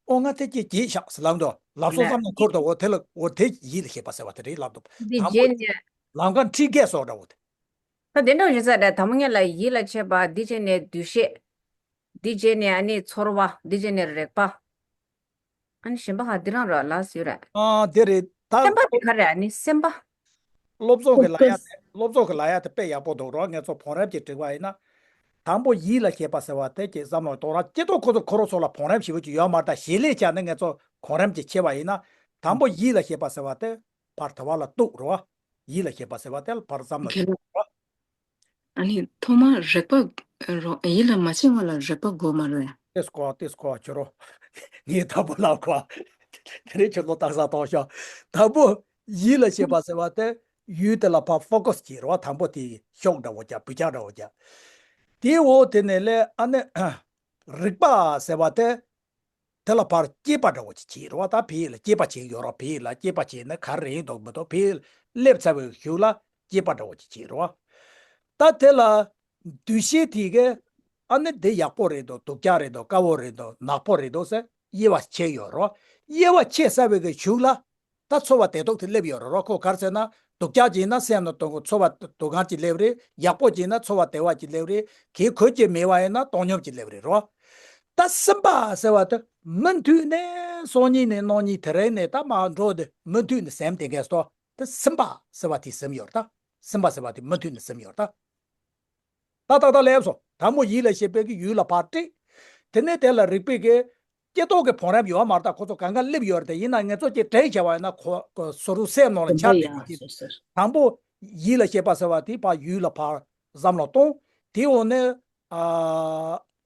ཨོ་ང་དེ་ཅིག་བྱེད་ཤག་ཟེར་ལབ་འདུག་ལག་སོ་ལ་བསམ་བློ་འཁོར་དང་འོ་དེ་ལ་འོ་དེ་ཡིད་ལ་བྱེད་པ་ཟེར་བ་དེ་རེད་ལབ་འདུག་འདི་དང་པོ་རྗེས་ནས་ལམ་ཁ་འཁྲིད་གས་སོགས་འདྲ་བོ་དེ། ད་དེ་འདྲ་བོ་ཞིག་ས་རེད། དང་པོ་ངེད་ལ་ཡིད་ལ་བྱེད་པ་འདི་རྗེས་ནས་འདུས་ཤེས། འདི་རྗེས་ནས་ཨ་ནི་ཚོར་བ་འདི་རྗེས་ནས་རེག་པ། ཨ་ནི་གཞན་པ་ཧ་འདི་རང་ར་ལ་ཟེར་ར། ཨ་དེ་རེད་ད། སེམས་པ་དེ་ག་རེ་ཨ་ནི་སེམས་པ། སློབ་ཚོགས་ཀྱི་ལ་ཡ་དེ་སློབ་ཚོགས་ཀྱི་ལ་ཡ་དེ་དཔེ་ཡག་པོ་འདུག་རོགས་ངེད་ཚོ་བང་རིམ་གྱི་བསྒྲིགས་པ་ཡིན་ན། དང་པོ་ཡིད་ལ་བྱེད་པ་ཟེར་བ་དེ་ཀྱི་བསམ་བློ་གཏོང་ར་སྐྱེ་ཐོག་ཁོ་ཚོ་ཁོ་རང་ཚོ་ལ་བང་རིམ་ཞིག་ཅིག་ཡོད་མ་རེད། ད་བྱེད་ལས་བྱས་ནས་ངེད་ཚོ་བང་རིམ་གྱི་ཕྱེ་བ་ཡིན་ན། དང་པོ་ཡིད་ལ་བྱེད་པ་ཟེར་བ་དེ་ཕར་དེ་བ་ལ་གཏུག་རོགས། ཡིད་ལ་བྱེད་པ་ཟེར་བ་དེ་ལ་ཕར་བསམ་བློ་གཏོང་རོགས། ཨ་ནི་ཐོག་མར་རེག་པ་རོ་ཡིད་ལ་མ་བྱེད་སྔོན་ལ་རེག་པ་དགོས་མ་རེད། ཏེས་ཀོ་ཏེས་ཀོ་ཁྱོད་རོ། ངས་དང་པོ་ལབ་གོ །དེ་རིང་ཁྱོད་ལོ་རྟག་ས་གཏོང་ཤོག །དང་པོ་ཡིད་ལ་བྱེད་པ་ཟེར་བ་དེ་ཡུལ་དེ་ལ་ཕར་ཕོ་ཀ་སི་བྱེད་རོགས། དང་པོ་དེ་ཤོག་འདྲ་བོ་རྒྱག །བུ་ཆག་འདྲ་བོ་རྒྱག །དེའི་འོག་དེ་ནས་ལས་ཨ་ནི་རེག་པ་ཟེར་བ་དེ། དེ་ལ་ཕར་དཔྱད་པ་འདྲ་བོ་ཅིག་བྱེད་རོགས། ད་བོད་ཡིག་ལ་དཔྱད་པ་བྱེད་ཀྱི་ཡོད་རོགས། བོད་ཡིག་ལ་དཔྱད་པ་བྱས་ན་ག་རེ་ཡིན་འདུག་མི་འདུག་བོད་ཡིག་སླེབས་ཚར་བའི་གཞུག་ལ་དཔྱད་པ་འདྲ་བོ་ཅིག་བྱེད་རོགས། ད་དེ་ལ་འདུས་བྱས་དེ་གས་ཨ་ནི་འདི་ཡག་པོ་རེད་འདུག་སྡུག་ཅག་རེད་འདུག་དཀར་པོ་རེད་འདུག་ནག་པོ་རེད་འདུག་ཟེར་དབྱེ་བ་ཕྱེ་ཡོད་རོགས། དབྱེ་བ་ཕྱེ་ཚར་བའི་གཞུག་ལ་ད་ཚོར་བ་དེ་ཐོག་དེ་སླེབས་ཡོད་རོགས། ཁོ་ག་རེ་ཟེར་ན་སྡུག་ཅག་ཅིག་ཡིན་ན་སེམས་ནང་དུ་ཚོར་བ་སྡུག་བསྔལ་ཅིག་སླེབས་རེད། ཡག་པོ་ཅིག་ཡིན་ན་ཚོར་བ་བདེ་བ་ཅིག་སླེབས་རེད། གལ་ཁོ་ཅིག་མེད་པ་ཡིན་ན་བཏང་སྙོམས་ཅིག་སླེབས་རེད་རོགས། ད་སེམས་པ་ཟེར་བ་དེ་མུ་མཐུད་ནས་སང་ཉིན་ནས་གནངས་ཉིན་དེ་རིང་ནས་ད་མར་འགྲོ་དེ་མུ་མཐུད་ནས་སེམས་དེ་གས་སོ། དེ་སེམས་པ་ཟེར་བ་དེ་སེམས་ཡོད་ད། སེམས་པ་ཟེར་བ་དེ་མུ་མཐུད་ནས་སེམས་ཡོད་ད། ད་ཏག་ཏག་སླེབས་སོང་། དང་པོ་ཡིད་ལ་བྱེད་པའི་གི་ཡུལ་ལ་ཕར་དཀྲིས། དེ་ནས་དེ་ལ་རེག་པའི་གི་ སྐྱེ་ཐོག་གི་བང་རིམ་ཡོད་མ་རེད། ད་ཁོ་ཚོ་གང་ག་སླེབས་ཡོད་རེད། དེ་ཡིན་ན་ང་ཚོ་གཅིག་དྲན་བྱས་པ་ཡིན་ན་ཁོ་ཁོ་སོ་རུ་སེམས་ནང་ལ་འཆར་བསྡད་ཡོད་ཀྱི། དང་པོ་ཡིད་ལ་བྱེད་པ་ཟེར་བ་དེ་ཕར་ཡུལ་ལ་ཕར་བསམ་བློ་གཏོང་། དེའི་འོག་ནས་ཨ་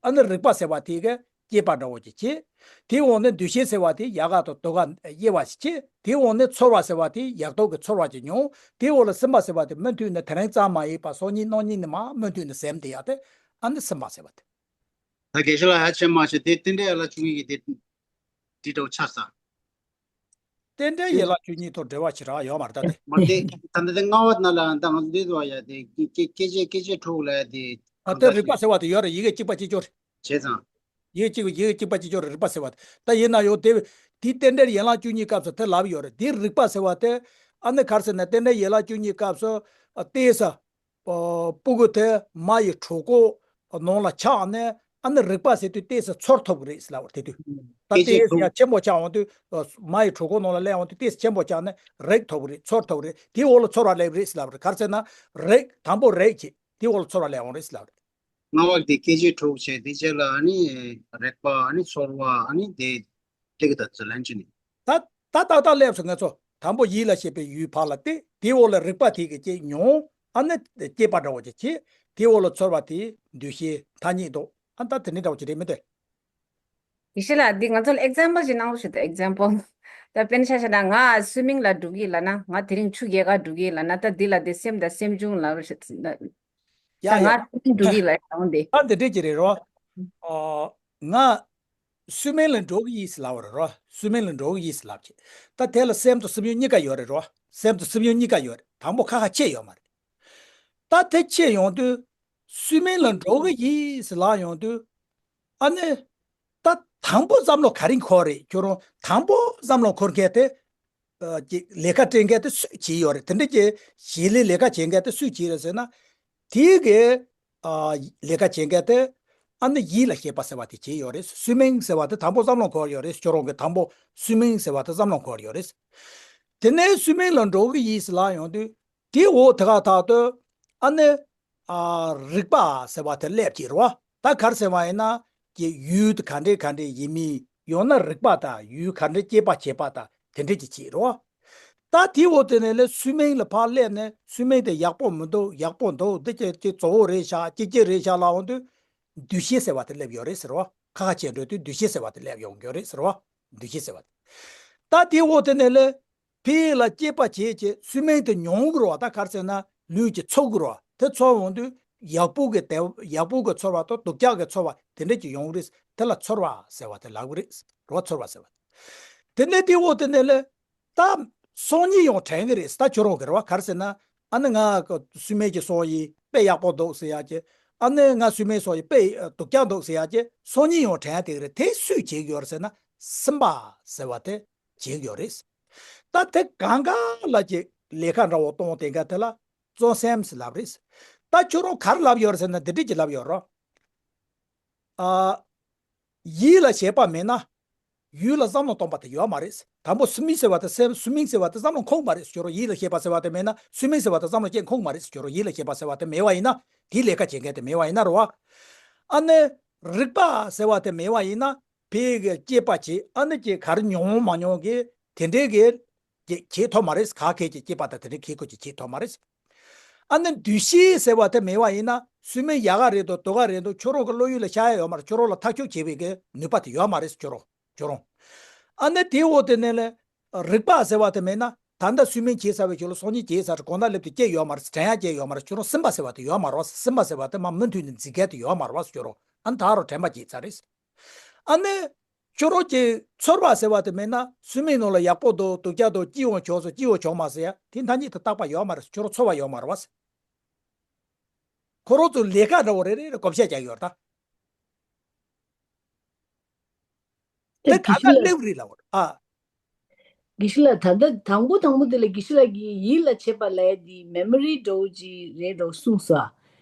ཨ་ནི་རེག་པ་ཟེར་བ་དེ་གི་སྐྱེས་པ་འདྲ་བོ་ཅིག་བྱེད། དེའི་འོག་ནས་འདུ་ཤེས་ཟེར་བ་དེ་ཡལ་ག་དང་དུ་ག་དབྱེ་བ་ཞིག་བྱེད། དེའི་འོག་ནས་ཚོར་བ་ཟེར་བ་དེ་ཡག་ཐོག་གི་ཚོར་བ་ཅིག་མྱོང་། དེའི་འོག་ལ་སེམས་པ་ཟེར་བ་དེ་མུ་མཐུད་ནས་དེ་རིང་ཙམ་མ་ཡིན་པར་སང་ཉིན་གནངས་ཉིན་ནས་མར་མུ་མཐུད་ནས་སེམས་དེ་ཡག་དེ་ཨ་ནི་སེམས་པ་ཟེར་བ་དེ། ད་དགེ་བཤེས་ལགས་ཧ་ཅང་མ་ཤེས་དེ་རྟེན་འབྲེལ་ཡན་ལག་བཅུ་གཉིས་ཀྱི་དེ་འདི་འདྲ་བོ་ཆགས་ས། རྟེན་འབྲེལ་ཡན་ལག་བཅུ་གཉིས་དང་འབྲེལ་བ་ཞེ་དྲག་ཡོད་མ་རེད་ད་དེ། མ་དེ་ད་ལྟ་དེ་ལྔ་བ་ན་ལ་ད་ང་ཚོ་འདི་ཚོ་ཡ་དེ་སྐྱེ་སྐྱེ་སྐྱེ་སྐྱེ་མཆེད་དྲུག་ལ་ཡ་དེ་ཨ་གང་དེ་ལྟར་རེག་པ་ཞིག་ཟེར་བ་དེ་ཡོད་རེད། ཡི་གེ་གཅིག་པ་གཅིག་གྱུར་རེད། བྱས་ཙང་། ཡི་གེ་གཅིག་ཡི་གེ་གཅིག་པ་གཅིག་གྱུར་རེད། རེག་པ་ཟེར་བ་དེ་ད་ཡིན་ན་ཡང་དེ་དེའི་རྟེན་འབྲེལ་ཡན་ལག་བཅུ་གཉིས་སྐབས་སུ་དེ་ལབ་ཡོད་རེད། དེ་རེག་པ་ཟེར་བ་དེ་ཨ་ནི་ག་རེ་ཟེར་ན་རྟེན་འབྲེལ་ཡན་ལག་བཅུ་གཉིས་སྐབས་སུ་ཨ་ཏོག་ཙམ། ཨ་སྤུ་གུ་དེ་མ་ཡི་གྲོད་ཁོག་ནང་ལ་ཆགས་ནས་ཨ་ནི་རེག་པ་ཟེར་དུས་ཏོག་ཙམ་ཚོར་ཐུབ་ཀྱི་རེད་ཟེར་ལབ་པ་རེད། དེ་དུས་ད་སྐད་ཆ་ཏོག་ཙམ་ཡང་ཆེན་པོ་ཆགས་འོང་དུས་ཨ་མ་ཡི་གྲོད་ཁོག་ནང་ལ་སླེབས་འོང་དུས་ཏོག་ཙམ་ཆེན་པོ་ཆགས་ནས་རེག་ཐུབ་ཀྱི་རེད། ཚོར་ཐུབ་ཀྱི་རེད། དེའི་འོག་ལ་ཚོར་བ་སླེབས་རེད་ཟེར་ལབ་པ་རེད། ག་རེ་ཟེར་ན་རེག་དང་པོ་རེག་བྱེད། དེའི་འོག་ལ་ཚོར་བ་སླེབས་འོང་རེད་ཟེར་ལབ་པ་རེད། ལྔ་བ་དེ་སྐད་ཆ་དྲུག་བྱས་དེ་རྗེས་ལ་ཨ་ནི་རེག་པ་ཨ་ནི་ཚོར་བ་ཨ་ནི་དེ། དེ་གི་ད་ཚུར་ལན་ཅི་ནི། ད་ད་ཏག་ཏག་སླེབས་སོང་། ང་ཚོ་དང་པོ་ཡིད་ལ་བྱེད་པའི་ཡུལ་ཕར་ལ་སྟེ། དེའི་འོག་ལ་རེག་པ་དེ་གི་སྐྱེ་མྱོང་། ཨ་ནི་སྐྱེས་པ་འདྲ་བོ་ཅིག་བྱེད། དེའི་འོག་ལ་ཚོར་བ་དེ་འདུ་ཤེས་ཐ་སྙད་དུ་ཨ་ད་དེ་འདྲ་འདྲ་བོ་ཅིག་རེད་མི་འདུག་དགེ་བཤེས་ལགས་འདི་ང་ཚོ་ལ་ཨེག་ཛམ་པལ་ཞིག་གནང་རོགས་ཞུ་དང་། ཨེག་ཛམ་པལ། ད་དཔེར་ན་ཆ་བཞག་ན་ང་སུའི་མིང་ལ་འགྲོ་གི་ལབ་ན། ང་དེ་རིང་ཆུ་རྒྱལ་ཁ་འགྲོ་གི་ལབ་ན། ད་འདི་ལ་དེ་སེམས་དང་སེམས་བྱུང་ལབ་རོགས་ཞུ། ད་ཡ་ཡ། ང་སུའི་མིང་འགྲོ་གི་ལབ་ཡོང་དེ། ད་འདི་འདྲས་ཀྱི་རེད་རོ། ཨ་ང་སུའི་མིང་ལ་འགྲོ་གི་ཡིན་ཟེར་ལབ་པ་རེད་རོ། སུའི་མིང་ལ་འགྲོ་གི་ཡིན་ཟེར་ལབ་ཀྱི། ད་དེ་ལ་སེམས་དང་སེམས་བྱུང་གཉིས་ཀ་ཡོད་རེད་རོ། སེམས་དང་སེམས་བྱུང་གཉིས་ཀ་ཡོད་རེད། དང་པོ་ཁ་ཁ་ཕྱེ་ཡོད་མ་རེད། ད་དེ་ཕྱེ་ཡོང་དུས་སུའི་མིང་ལ་འགྲོ་གི་ཡིན་ཟེར་ལབ་ཡོང་དུས་ཨ་ནི་ད་དང་པོ་བསམ་བློ་ག་རེ་འཁོར་རེད། ཁྱོད་རང་དང་པོ་བསམ་བློ་འཁོར་མཁན་དེ་ཨ་ཀྱི་ལས་ཀ་སྤྲད་མཁན་དེ་སུས་བྱས་ཡོད་རེད། དེ་འདྲ་ཀྱི་གཞིས་ལུས་ལས་ཀ་བྱེད་མཁན་དེ་སུས་བྱས་རེད་ཟེར་ན། དེའི་གི་ཨ་ལས་ཀ་བྱེད་མཁན་དེ་ཨ་ནི་ཡིད་ལ་བྱེད་པ་ཟེར་བ་དེ་བྱས་ཡོད་རེད། སུའི་མིང་ཟེར་བ་དེ་དང་པོ་བསམ་བློ་འཁོར་ཡོད་རེད། ཁྱོད་རང་གི་དང་པོ་སུའི་མིང་ཟེར་བ་དེ་བསམ་བློ་འཁོར་ཡོད་རེད། དེ་ནས་སུའི་མིང་ལ་འགྲོ་གི་ཡིན་ཟེར་ལབ་ཡོང་དུས། དེའི་འོག་དེ་ག་ཐག་ཏུ་ཨ་ནི་ཨ་རེག་པ་ཟེར་བ་དེ་སླེབས་ཀྱི་རེད་བ། ད་ག་རེ་ཟེར་བ་ཡིན་ན་ཀྱི་ཡུལ་དེ་ག་འདྲས་ག་འདྲས་ཡིན་མིན། ཡང་ན་རེག་པ་དང་ཡུལ་ག་འདྲས་སྐྱེས་པ་བྱེད་པ་དང་དེ་འདྲས་ཀྱི་བྱེད་རེད་བ། ད་དེའི་འོག་དེ་ནས་ལས་སུའི་མིང་ལ་ཕར་སླེབས་ནས་སུའི་མིང་དེ་ཡག་པོ་མི་འདུག་ཡག་པོ་འདུག་འདི་ཀྱི་ཀྱི་གཙོ་བོ་རེད་ཤག་སྐྱིད་སྐྱིད་རེད་ཤག་ལབ་འོང་དུས། འདུ་ཤེས་ཟེར་བ་དེ་སླེབས་ཡོད་རེད་ཟེར་བ། ཁ་ཁ་ཕྱེ་འགྲོ་དུས་འདུ་ཤེས་ཟེར་བ་དེ་སླེབས་ཡོང་གི་ཡོད་རེད་ཟེར་བ། འདུ་ཤེས་ཟེར་བ་དེ། ད་དེའི་འོག་དེ་ནས་ལས། ཕི་ལ་སྐྱེས་པ་བྱེད་ཅེས་སུའི་མིང་དེ་མྱོང་གི་རེད་བ། ད་ག་རེ་ཟེར་ན་ལུས་ཀྱིས་ཚོར་གི་རེད་བ། དེ་ཚོར་འོང་དུས་ཡག་པོ་གི་དེ་ཡག་པོ་གི་ཚོར་བ་དང་སྡུག་ཅག་གི་ཚོར་བ་དེ་འདྲ་ཅིག་ཡོང་གི་རེད། དེ་ལ་ཚོར་བ་ཟེར་བ་དེ་ལབ་གི་རེད་རེད་བ། ཚོར་བ་ཟེར་བ། དེ་ནས་དེའི་འོག་དེ་ནས་ལས། ད་སང་ཉིན་ཡང་དྲན་གི་རེད། ད་ཁྱོད་རང་གི་རེད་བ། ག་རེ་ཟེར་ན་ཨ་ནི་ང་གི་སུའི་མིང་གི་སང་ཡིན་དཔེ་ཡག་པོ་འདུག་ཟེར་ཡག་གི། ཨ་ནི་ང་སུའི་མིང་སང་ཡིན་དཔེ་སྡུག་ཅག་འདུག་ཟེར་ཡག་གི་སང་ཉིན་ཡང་དྲན་དེ་གི་རེད། དེ་སུས་བྱེད་གི་ཡོད་རེད་ཟེར་ན་སེམས་པ་ཟེར་བ་དེ། བྱེད་ཀྱི་ཡོད་རེད། ད་དེ་གང་ག་ལ་ཅིག་ལས་ཀ་འདྲ་བོ་གཏོང་དེ་ག་དེ་ལ་བརྩོན་སེམས་ལབ་རེད། ད་ཁྱོད་རང་ག་རེ་ལབ་ཡོད་རེད་ཟེར་ན་འདི་འདྲས་ཅིག་ལབ་ཡོད་རོ། ཨ། ཡིད་ལ་བྱེད་པ་མེད་ན། ཡུལ་ལ་བསམ་བློ་གཏོང་པ་དེ་ཡོད་མ་རེད། དང་པོ་སུའི་མིང་ཟེར་བ་དེ་སེམས་སུའི་མིང་ཟེར་བ་དེ་བསམ་བློ་འཁོར་མ་རེད་ཟེར་རོ། ཡིད་ལ་བྱེད་པ་ཟེར་བ་དེ་མེད་ན་སུའི་མིང་ཟེར་བ་དེ་བསམ་བློ་ཅིག་འཁོར་མ་རེད་ཟེར་རོ། ཡིད་ལ་བྱེད་པ་ཟེར་བ་དེ་མེད་པ་ཡིན་ན་དེའི་ལས་ཀ་བྱེད་མཁན་དེ་མེད་པ་ཡིན་ན་རོ། ཨ་ནི་རེག་པ་ཟེར་བ་དེ་མེད་པ་ཡིན་ན། ཕའི་གི་སྐྱེས་པ་བྱེད་ཨ་ནི་ཀྱི་ག་རེ་མྱོང་མ་མྱོང་གི་དེ་འདྲའི་གི་ཀྱི་བྱེད་ཐུབ་མ་རེད། ག་གེ་ཀྱི་སྐྱེས་པ་དང་དེ་འདྲའི་གི་ཀོ་ཀྱི་བྱེད་ཐུབ་མ་རེད། ཨ་ནི་འདུ་ཤེས་ཟེར་བ་དེ་མེད་པ་ཡིན་ན་སུའི་མིང་ཡག་ག་རེད་དང་སྡུག་ག་རེད་དང་ཁྱོད་རང་གི་བློ་ཡུལ་ལ་ཤར་ཡ་ཡོད་མ་རེད། ཁྱོད་རང་ལ་ཐག་གཅོད་བྱེད་པའི་གི་ནུས་པ་དེ་ཡོད་མ་རེད་ཁྱོད་རང་ཁྱོད་རང་། ཨ་ནི་དེའི་འོག་དེ་ནས་ལས། རེག་པ་ཟེར་བ་དེ་མེད་ན་ད་ལྟ་སུའི་མིང་བྱས་ཚར་བའི་ཁྱོད་ལ་སང་ཉིན་བྱས་ཚར་གོང་ན་སླེབས་དུས་སྐྱེ་ཡོད་མ་རེད། དྲན་ཡ་སྐྱེ་ཡོད་མ་རེད། ཁྱོད་རང་སེམས་པ་ཟེར་བ་དེ་ཡོད་མ་རེད་བ། སེམས་པ་ཟེར་བ་དེ་མ་མུ་མཐུད་ནས་འཛིན་མཁན་དེ་ཡོད་མ་རེད་བ་ཁྱོད་རང་། ཨ་ནི་ད་རུང་དྲན་པ་སྐྱེས་ཚར་རེད། ཨ་ནི། ཁྱོད་རང་གི་ཚོར་བ་ཟེར་བ་དེ་མེད་ན་སུའི་མིང་ནང་ལ་ཡག་པོ་འདུག་སྡུག་ཅག་འདུག་སྐྱིད་འོང་ཆོག་སོང་སྐྱིད་འོང་ཆོག་མ་ཟེར་ཡ་དེ་ཐ་སྙད་དུ་བཏགས་པ་ཡོད་མ་རེད། ཁྱོད་རང་ཚོར་བ་ཡོད་མ་རེད་བ། ཁོ་རང་ཚོའི་ལས་ཀ་འདྲ་བོ་རེ་རེ་རེ་བགོ་བཤའ་རྒྱག་ཡོད་རེད་ད། དེ་ག་ན་སླེབས་རེད་ལབ་པ་རེད་ཨ། དགེ་བཤེས་ལགས་ད་ལྟ་དང་པོ་དང་པོ་དེ་ལ་དགེ་བཤེས་ལགས་ཀྱིས་ཡིད་ལ་བྱེད་པ་ལབ་ཡ་དེ་མེ་མོ་རི་འདྲ་བོ་ཅིག་རེད་འགྲོ་གསུངས་སོ།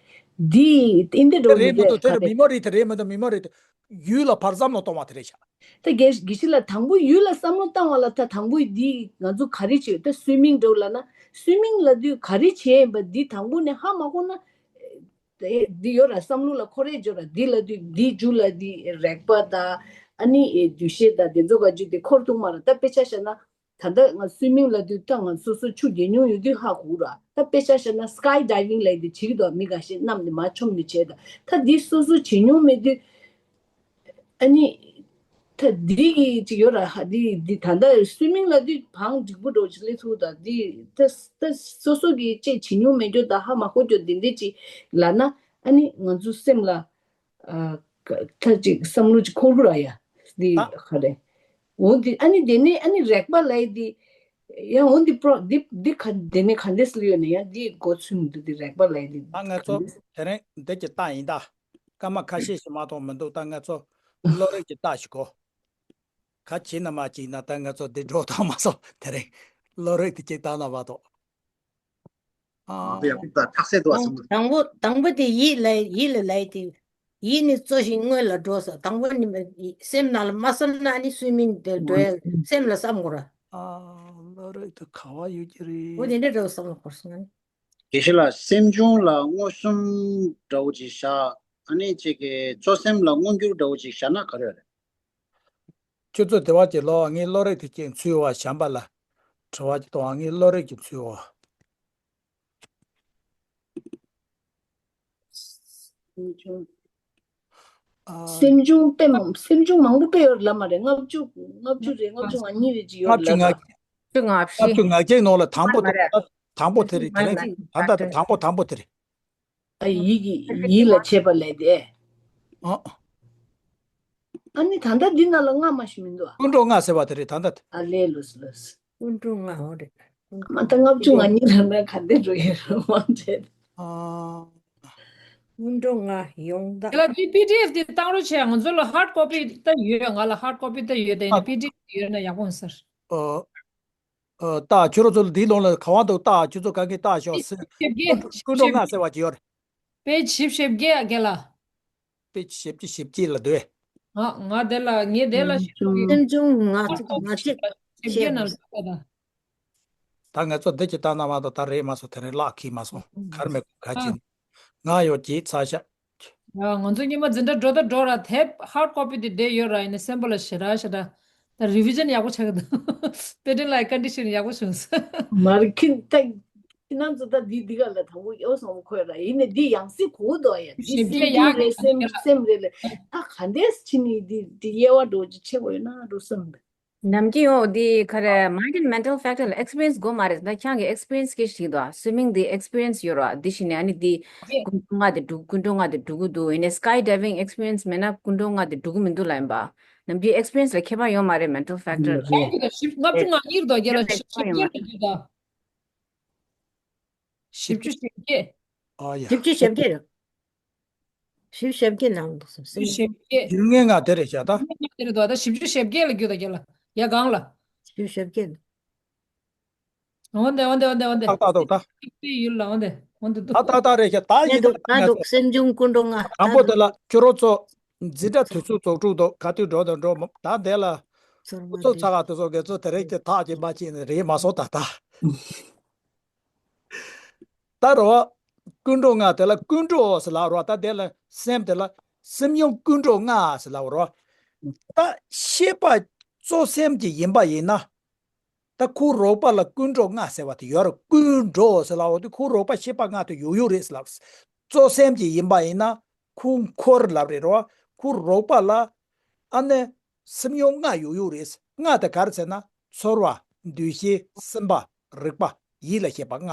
འདི་ཨིན་དེ་འདྲ་བོ་རེད་མི་འདུག་དེ་རེད་མི་མོ་རི་དེ་རེད་མི་འདུག་མེ་མོ་རི་དེ་ཡུལ་ལ་ཕར་བསམ་བློ་གཏོང་བ་དེ་རེད་ཤག་ད་དགེ་དགེ་བཤེས་ལགས་དང་པོ་ཡུལ་ལ་བསམ་བློ་བཏང་བ་ལ་ད་དང་པོ་འདི་ང་ཚོ་ག་རེ་བྱེད་ད་སུའི་མིང་འདྲ་བོ་ལབ་ན་སུའི་མིང་ལབ་དུས་ག་རེ་བྱེད་ཡིན་པ་འདི་དང་པོ་ནས་ཧ་མ་གོ་ན། དེ་འདི་ཡོད་ར་བསམ་བློ་ལ་འཁོར་རེ་འཇོག་ར་འདི་ལ་དུས་འདི་རྒྱུ་ལ་འདི་རེག་པ་དང་ ཨ་ནི་འདུ་ཤེས་དང་དེ་ཚོ་ག་ཅིག་དེ་འཁོར་ཐུབ་མ་རེད། ད་དཔེ་ཆ་བཞག་ན། ད་ལྟ་ང་སུའི་མིང་ལབ་དུས་ད་ང་སོ་སོ་ཆུ་རྒྱག་མྱོང་ཡོད་དུས་ཧ་གོ་ར། ད་དཔེ་ཆ་བཞག་ན་སི་ཀའི་ཌའི་ཝིང་ལབ་དེ་བྱེད་ཀྱི་འདུག་མི་འགའ་ཤས་གནམ་ནས་མར་མཆོངས་ནས་བྱས། ད་ད་འདི་སོ་སོ་བྱེད་མྱོང་མེད་དུས། ཨ་ནི། ད་འདི་གི་ཅིག་ཡོད་ར་ཧ། འདི་འདི་ད་ལྟ་སུའི་མིང་ལབ་དུས་བང་འགྲིག་པོ་འགྲོ་ཅིག་སླེབས་ཐུབ། ད་འདི་ད་ད་སོ་སོ་གི་ཅིག་བྱེད་མྱོང་མེད་རྒྱུ་ད་ཧ་མ་གོ་རྒྱུ་འདི་འདི་ཅིག་ལབ་ན། ཨ་ནི་ང་ཚོ་སེམས་ལ། ཨ། ད་ཅིག་བསམ་བློ་ཅིག་འཁོར་གི་ར་ཡ། འདི་ད་ག་རེ། འོ་འདི་ཨ་ནི་དེ་ནས་ཨ་ནི་རེག་པ་ལབ་ཡ་འདི། ཡང་འོ་འདི་པྲོ་འདི་འདི་ག་དེ་ནས་ག་འདྲས་སླེབས་ཡོད་ན་ཡང་འདི་མགོ་ཚོས་མི་འདུག་འདི་རེག་པ་ལབ་ཡ་འདི་ད་ང་ཚོ་ག་འདྲས། དེ་རིང་འདི་གི་རྟགས་ཡིན་ད། སྐར་མ་ཁ་ཤས་ཤིག་མ་གཏོགས་མི་འདུག་ད་ང་ཚོ་བློ་རིག་གི་རྟགས་ཤིག་གོ། ག་བྱེད་ན་མ་བྱེད་ན་ད་ང་ཚོ་འདི་འགྲོ་ཐང་མ་སོང་དེ་རིང་། བློ་རིག་དེ་གཅིག་བཏང་ན་མ་གཏོགས། ཨ། ང་ཚོ་ཡང་ད་ཐག་སེ་འདུག་ཨ་དང་སེམས་དང་པོ་དང་པོ་དེ་ཡིད་ལ་ཡིད་ལ་ལབ་དེ། ཡིད་ནི་གཙོ་ཞིང་སྔོན་ལ་འགྲོ་ས། དང་པོ་ནི་མ་སེམས་ནང་ལ་མ་བསམ་ན་ནི་སུའི་མིང་དེ་འགྲོ་ཡ་སེམས་ལ་བསམ་དགོས་ར། ཨ། བློ་རིག་དེ་ག་བ་ཡོད་ཀྱི་རེད། འོ་དེ་འདྲ་འགྲོ་བསམ་དགོས་སོང་ནི། དགེ་བཤེས་ལགས། སེམས་བྱུང་ལ་མངོན་སུམ་འདྲ་བོ་ཅིག་བཞག་ཨ་ནི་ཅིག་གི་གཙོ་སེམས་ལ་མངོན་གྱུར་འདྲ་བོ་ཅིག་བཞག་ན་ག་རེ་རེད། ཁྱོད་ཚོ་དེ་བ་ཅིག་ལོ། ངའི་བློ་རིག་དེ་ཅིག་འཚོལ་བ་གཞན་པ་ལ་དྲི་བ་ཅིག་གཏོང་བ། ངའི་བློ་རིག་ཅིག་འཚོལ་བ། སེམས་བྱུང་། ཨ། སེམས་བྱུང་དཔེ་མང་སེམས་བྱུང་མང་པོ་དཔེ་ཡོད་རེད་ལབ་མ་རེད། ལྔ་བཅུ་ལྔ་བཅུ་རེད། ལྔ་བཅུ་ང་གཉིས་རེད་ཅིག་ཡོད་ལབ་ལ། ལྔ་བཅུ་ང་བཞི། ལྔ་བཅུ་ང་བརྒྱད་ནང་ལ་དང་པོ་དེ་རེད། དང་པོ་དེ་རེད། དེ་རིང་ད་ལྟ་དེ་དང་པོ་དང་པོ་དེ་རེད། ཨ། ཡིད་ཀྱི་ཡིད་ལ་བྱེད་པ་ལས་དེ། ཨ། ཨ་ནི་ད་ལྟ་འདི་ནང་ལ་ལྔ་མ་ཞིག་མི་འདུག་ཨ། ཀུན་འགྲོ་ལྔ་ཟེར་བ་དེ་རེད་ད་ལྟ་དེ། ཨ་ལས། ལོས་ལོས། ཀུན་འགྲོ་ལྔ་འོ་རེད། མ་ད་ལྔ་བཅུ་ང་གཉིས་ལ་ན་ག་འདྲ་འགྲོ་ཡོད་རེད་མ་བྱས། ཨ། ཀུན་འགྲོ་ལྔ་ཡོང་ད། དེ་ལ་དེ་པི་ཌི་ཨེཕ་དེ་བཏང་རོགས་བྱས། ང་ཚོ་ལ་ཧར་ཌི་ཀོ་པི་ད་ཡོད། ང་ལ་ཧར་ཌི་ཀོ་པི་ད་ཡོད། དེ་ནི་པི་ཌི་ཨེཕ་ཡོད་ན་ཡག་པོ་ཡིན་ས་རེད། ཨ། ཨ། ད་ཁྱོད་རང་ཚོ་ལ་འདིའི་ནང་ལ་ག་བ་འདུག་ད་ཁྱོད་ཚོ་ག་གིས་ལྟ་ཤོག་ཟེར། ཞེ་བརྒྱད། ཀུན་འགྲོ་ལྔ་ཟེར་བ་ཅིག་ཡོད་རེད། པེ་ཇི་བཞི་བཅུ་ཞེ་བརྒྱད་ཨ་རྒན་ལགས། པེ་ཇི་བཞི་བཅུ་ཞེ་བརྒྱད་ལ་འདུག་གས། ང་ང་དེ་ལ་ངས་དེ་ལ་ཞུ་གི་ཡོད། སེམས་བྱུང་ང་ང་གཅིག་ཞེ་བརྒྱད་ནང་ལ་ལྟ་དང་། ད་ང་ཚོ་འདི་ཅིག་བལྟས་ན་མ་གཏོགས་ད་རེད་མ་སོང་། དེ་རིང་བརླག་གི་མ་སོང་། ག་རེ་མེད་ག་ཅི། ང་ཡོད་ཀྱི་ཚ་ཤ། ཡ། ང་ཚོ་སྔོན་མ་འཛིན་གྲྭ་འགྲོ་ད་འགྲོ་ར་དེབ་ཧར་ཌི་ཀོ་པི་དེ་བསྡད་ཡོད་ར། ཡིན་ནའི་སེམས་པ་ལ་ཞེ་དྲག་ཞེ་དྲག་ད་རི་བི་ཞན་ཡག་པོ་ཆགས་ཀྱི་འདུག་པེ་ཏྲན་ལགས་ཀྱི་ཀོན་ཌི་ཤན་ཡག་པོ་བྱུང་སོང་། མར་ཁྱིམ་ད་ཁྱིམ་ནང་ཚོ་ད་འདི་འདི་ག་ལ་དང་པོ་ཡོད་སོང་ཁོས་ར། ཡིན་ནའི་འདི་ཡང་སྲིད་གོ་འདུག་ཡ། འདི་ཞིབ་སེམས་རྒྱས་ཡག་ཅན་རེད་གི་སེམས་སེམས་རེད་ལ། ད་ག་འདྲས་ཕྱིན་ནི་འདི་འདི་དབྱེ་བ་འགྲོ་ཅི་ཆེ་བོ་ཡོད་ན་འགྲོ་བསམ་པས། ནམ་རྒྱུན་ཡོང་འདི་ག་རེ་mind and mental factor ལ་experience དགོས་མ་རེད། ད་ཁྱེད་རང་གི་experience གི་ཞིག་འདུག་སུའི་མིང་འདི་experience ཡོད་ར། འདི་ཞིག་ནས་ཨ་ནི་འདི་ཀུན་འགྲོ་ལྔ་དེ་འགྲོ་ཀུན་འགྲོ་ལྔ་དེ་འགྲོ་གི་འདུག་ཡིན་ནའི་sky diving experience མེད་ན་ཀུན་འགྲོ་ལྔ་དེ་འགྲོ་གི་མི་འདུག་ལབ་ཡིན་པ། ནམ་རྒྱུན་experience ལ་ཁྱད་པར་ཡོད་མ་རེད། mental factor ལ་ལྔ་བཅུ་ང་གཉིས་རེད་འདུག་རྒན་ལགས། ཞེ་བརྒྱད་ལ་འགྱུར་ད། བཞི་བཅུ་ཞེ་བརྒྱད། ཨ་ཡ། བཞི་བཅུ་ཞེ་བརྒྱད་རེད། བཞི་བཅུ་ཞེ་བརྒྱད་ནང་འདུག་སེམས། བཞི་བཅུ་ཞེ་བརྒྱད། ཡུལ་ངན་ང་དེ་རེད་བཞག་ད། ཡུལ་ངན་ང་དེ་རེད་འདུག་ད་བཞི་བཅུ་ཞེ་བརྒྱད་ལ་འགྱུར་ད་རྒན་ལགས། ཡ་གང་ལ། བཞི་བཅུ་ཞེ་བརྒྱད་འདུག་འོན་ཏེ་འོན་ཏེ་འོན་ཏེ་འོན་ཏེ། ཏག་ཏག་འདུག་ད། པའི་ཡུལ་ལ་འོན་ཏེ་འོན་ཏེ་འདུག་ད་ཏག་ཏག་རེད་བཞག་ད་ཡིན་འདུག་ད་འདུག་སེམས་བྱུང་ཀུན་འགྲོ་ལྔ་དང་པོ་དེ་ལ་ཁྱོད་རང་ཚོ་འཛིན་གྲྭ་དུས་ཚོད་རྫོགས་གྲུབ་འདུག་ག་དུས་འགྲོ་དང་འགྲོ་ད་འདས་ལ། ཚོགས་ཚོགས་ཚ་ག་དུས་ཚོད་དགེ་ཚོད་དེ་རིང་གི་ཐག་གཅིག་མ་གཅིག་ནས་རེད་མ་སོང་ད་ད། ད་རོ། ཀུན་འགྲོ་ལྔ་དེ་ལ་ཀུན་འགྲོ་ཟེར་ལབ་རོ། ད་དེ་ལ་སེམས་དེ་ལ་སེམས་བྱུང་ཀུན་འགྲོ་ལྔ་ཟེར་ལབ་རོ། ད་ཤེས་པ་གཙོ་སེམས་ཀྱི་ཡིན་པ་ཡིན་ན། ད་ཁོའི་རོགས་པ་ལ་ཀུན་འགྲོ་ལྔ་ཟེར་བ་དེ་ཡོད་རེད། ཀུན་འགྲོ་ཟེར་ལབ་འོ་དེ་ཁོའི་རོགས་པ་ཤེས་པ་ལྔ་དེ་ཡོད་ཡོད་རེད་ཟེར་ལབ། གཙོ་སེམས་ཀྱི་ཡིན་པ་ཡིན་ན་ཁོའི་འཁོར་ལབ་རེད་རོ། ཁོའི་རོགས་པ་ལ་ཨ་ནི་སེམས་བྱུང་ལྔ་ཡོད་ཡོད་རེད། ལྔ་དེ་ག་རེ་ཟེར་ན་ཚོར་བ། འདུ་ཤེས། སེམས་པ། རེག་པ། ཡིད་ལ་བྱེད་པ་ལྔ།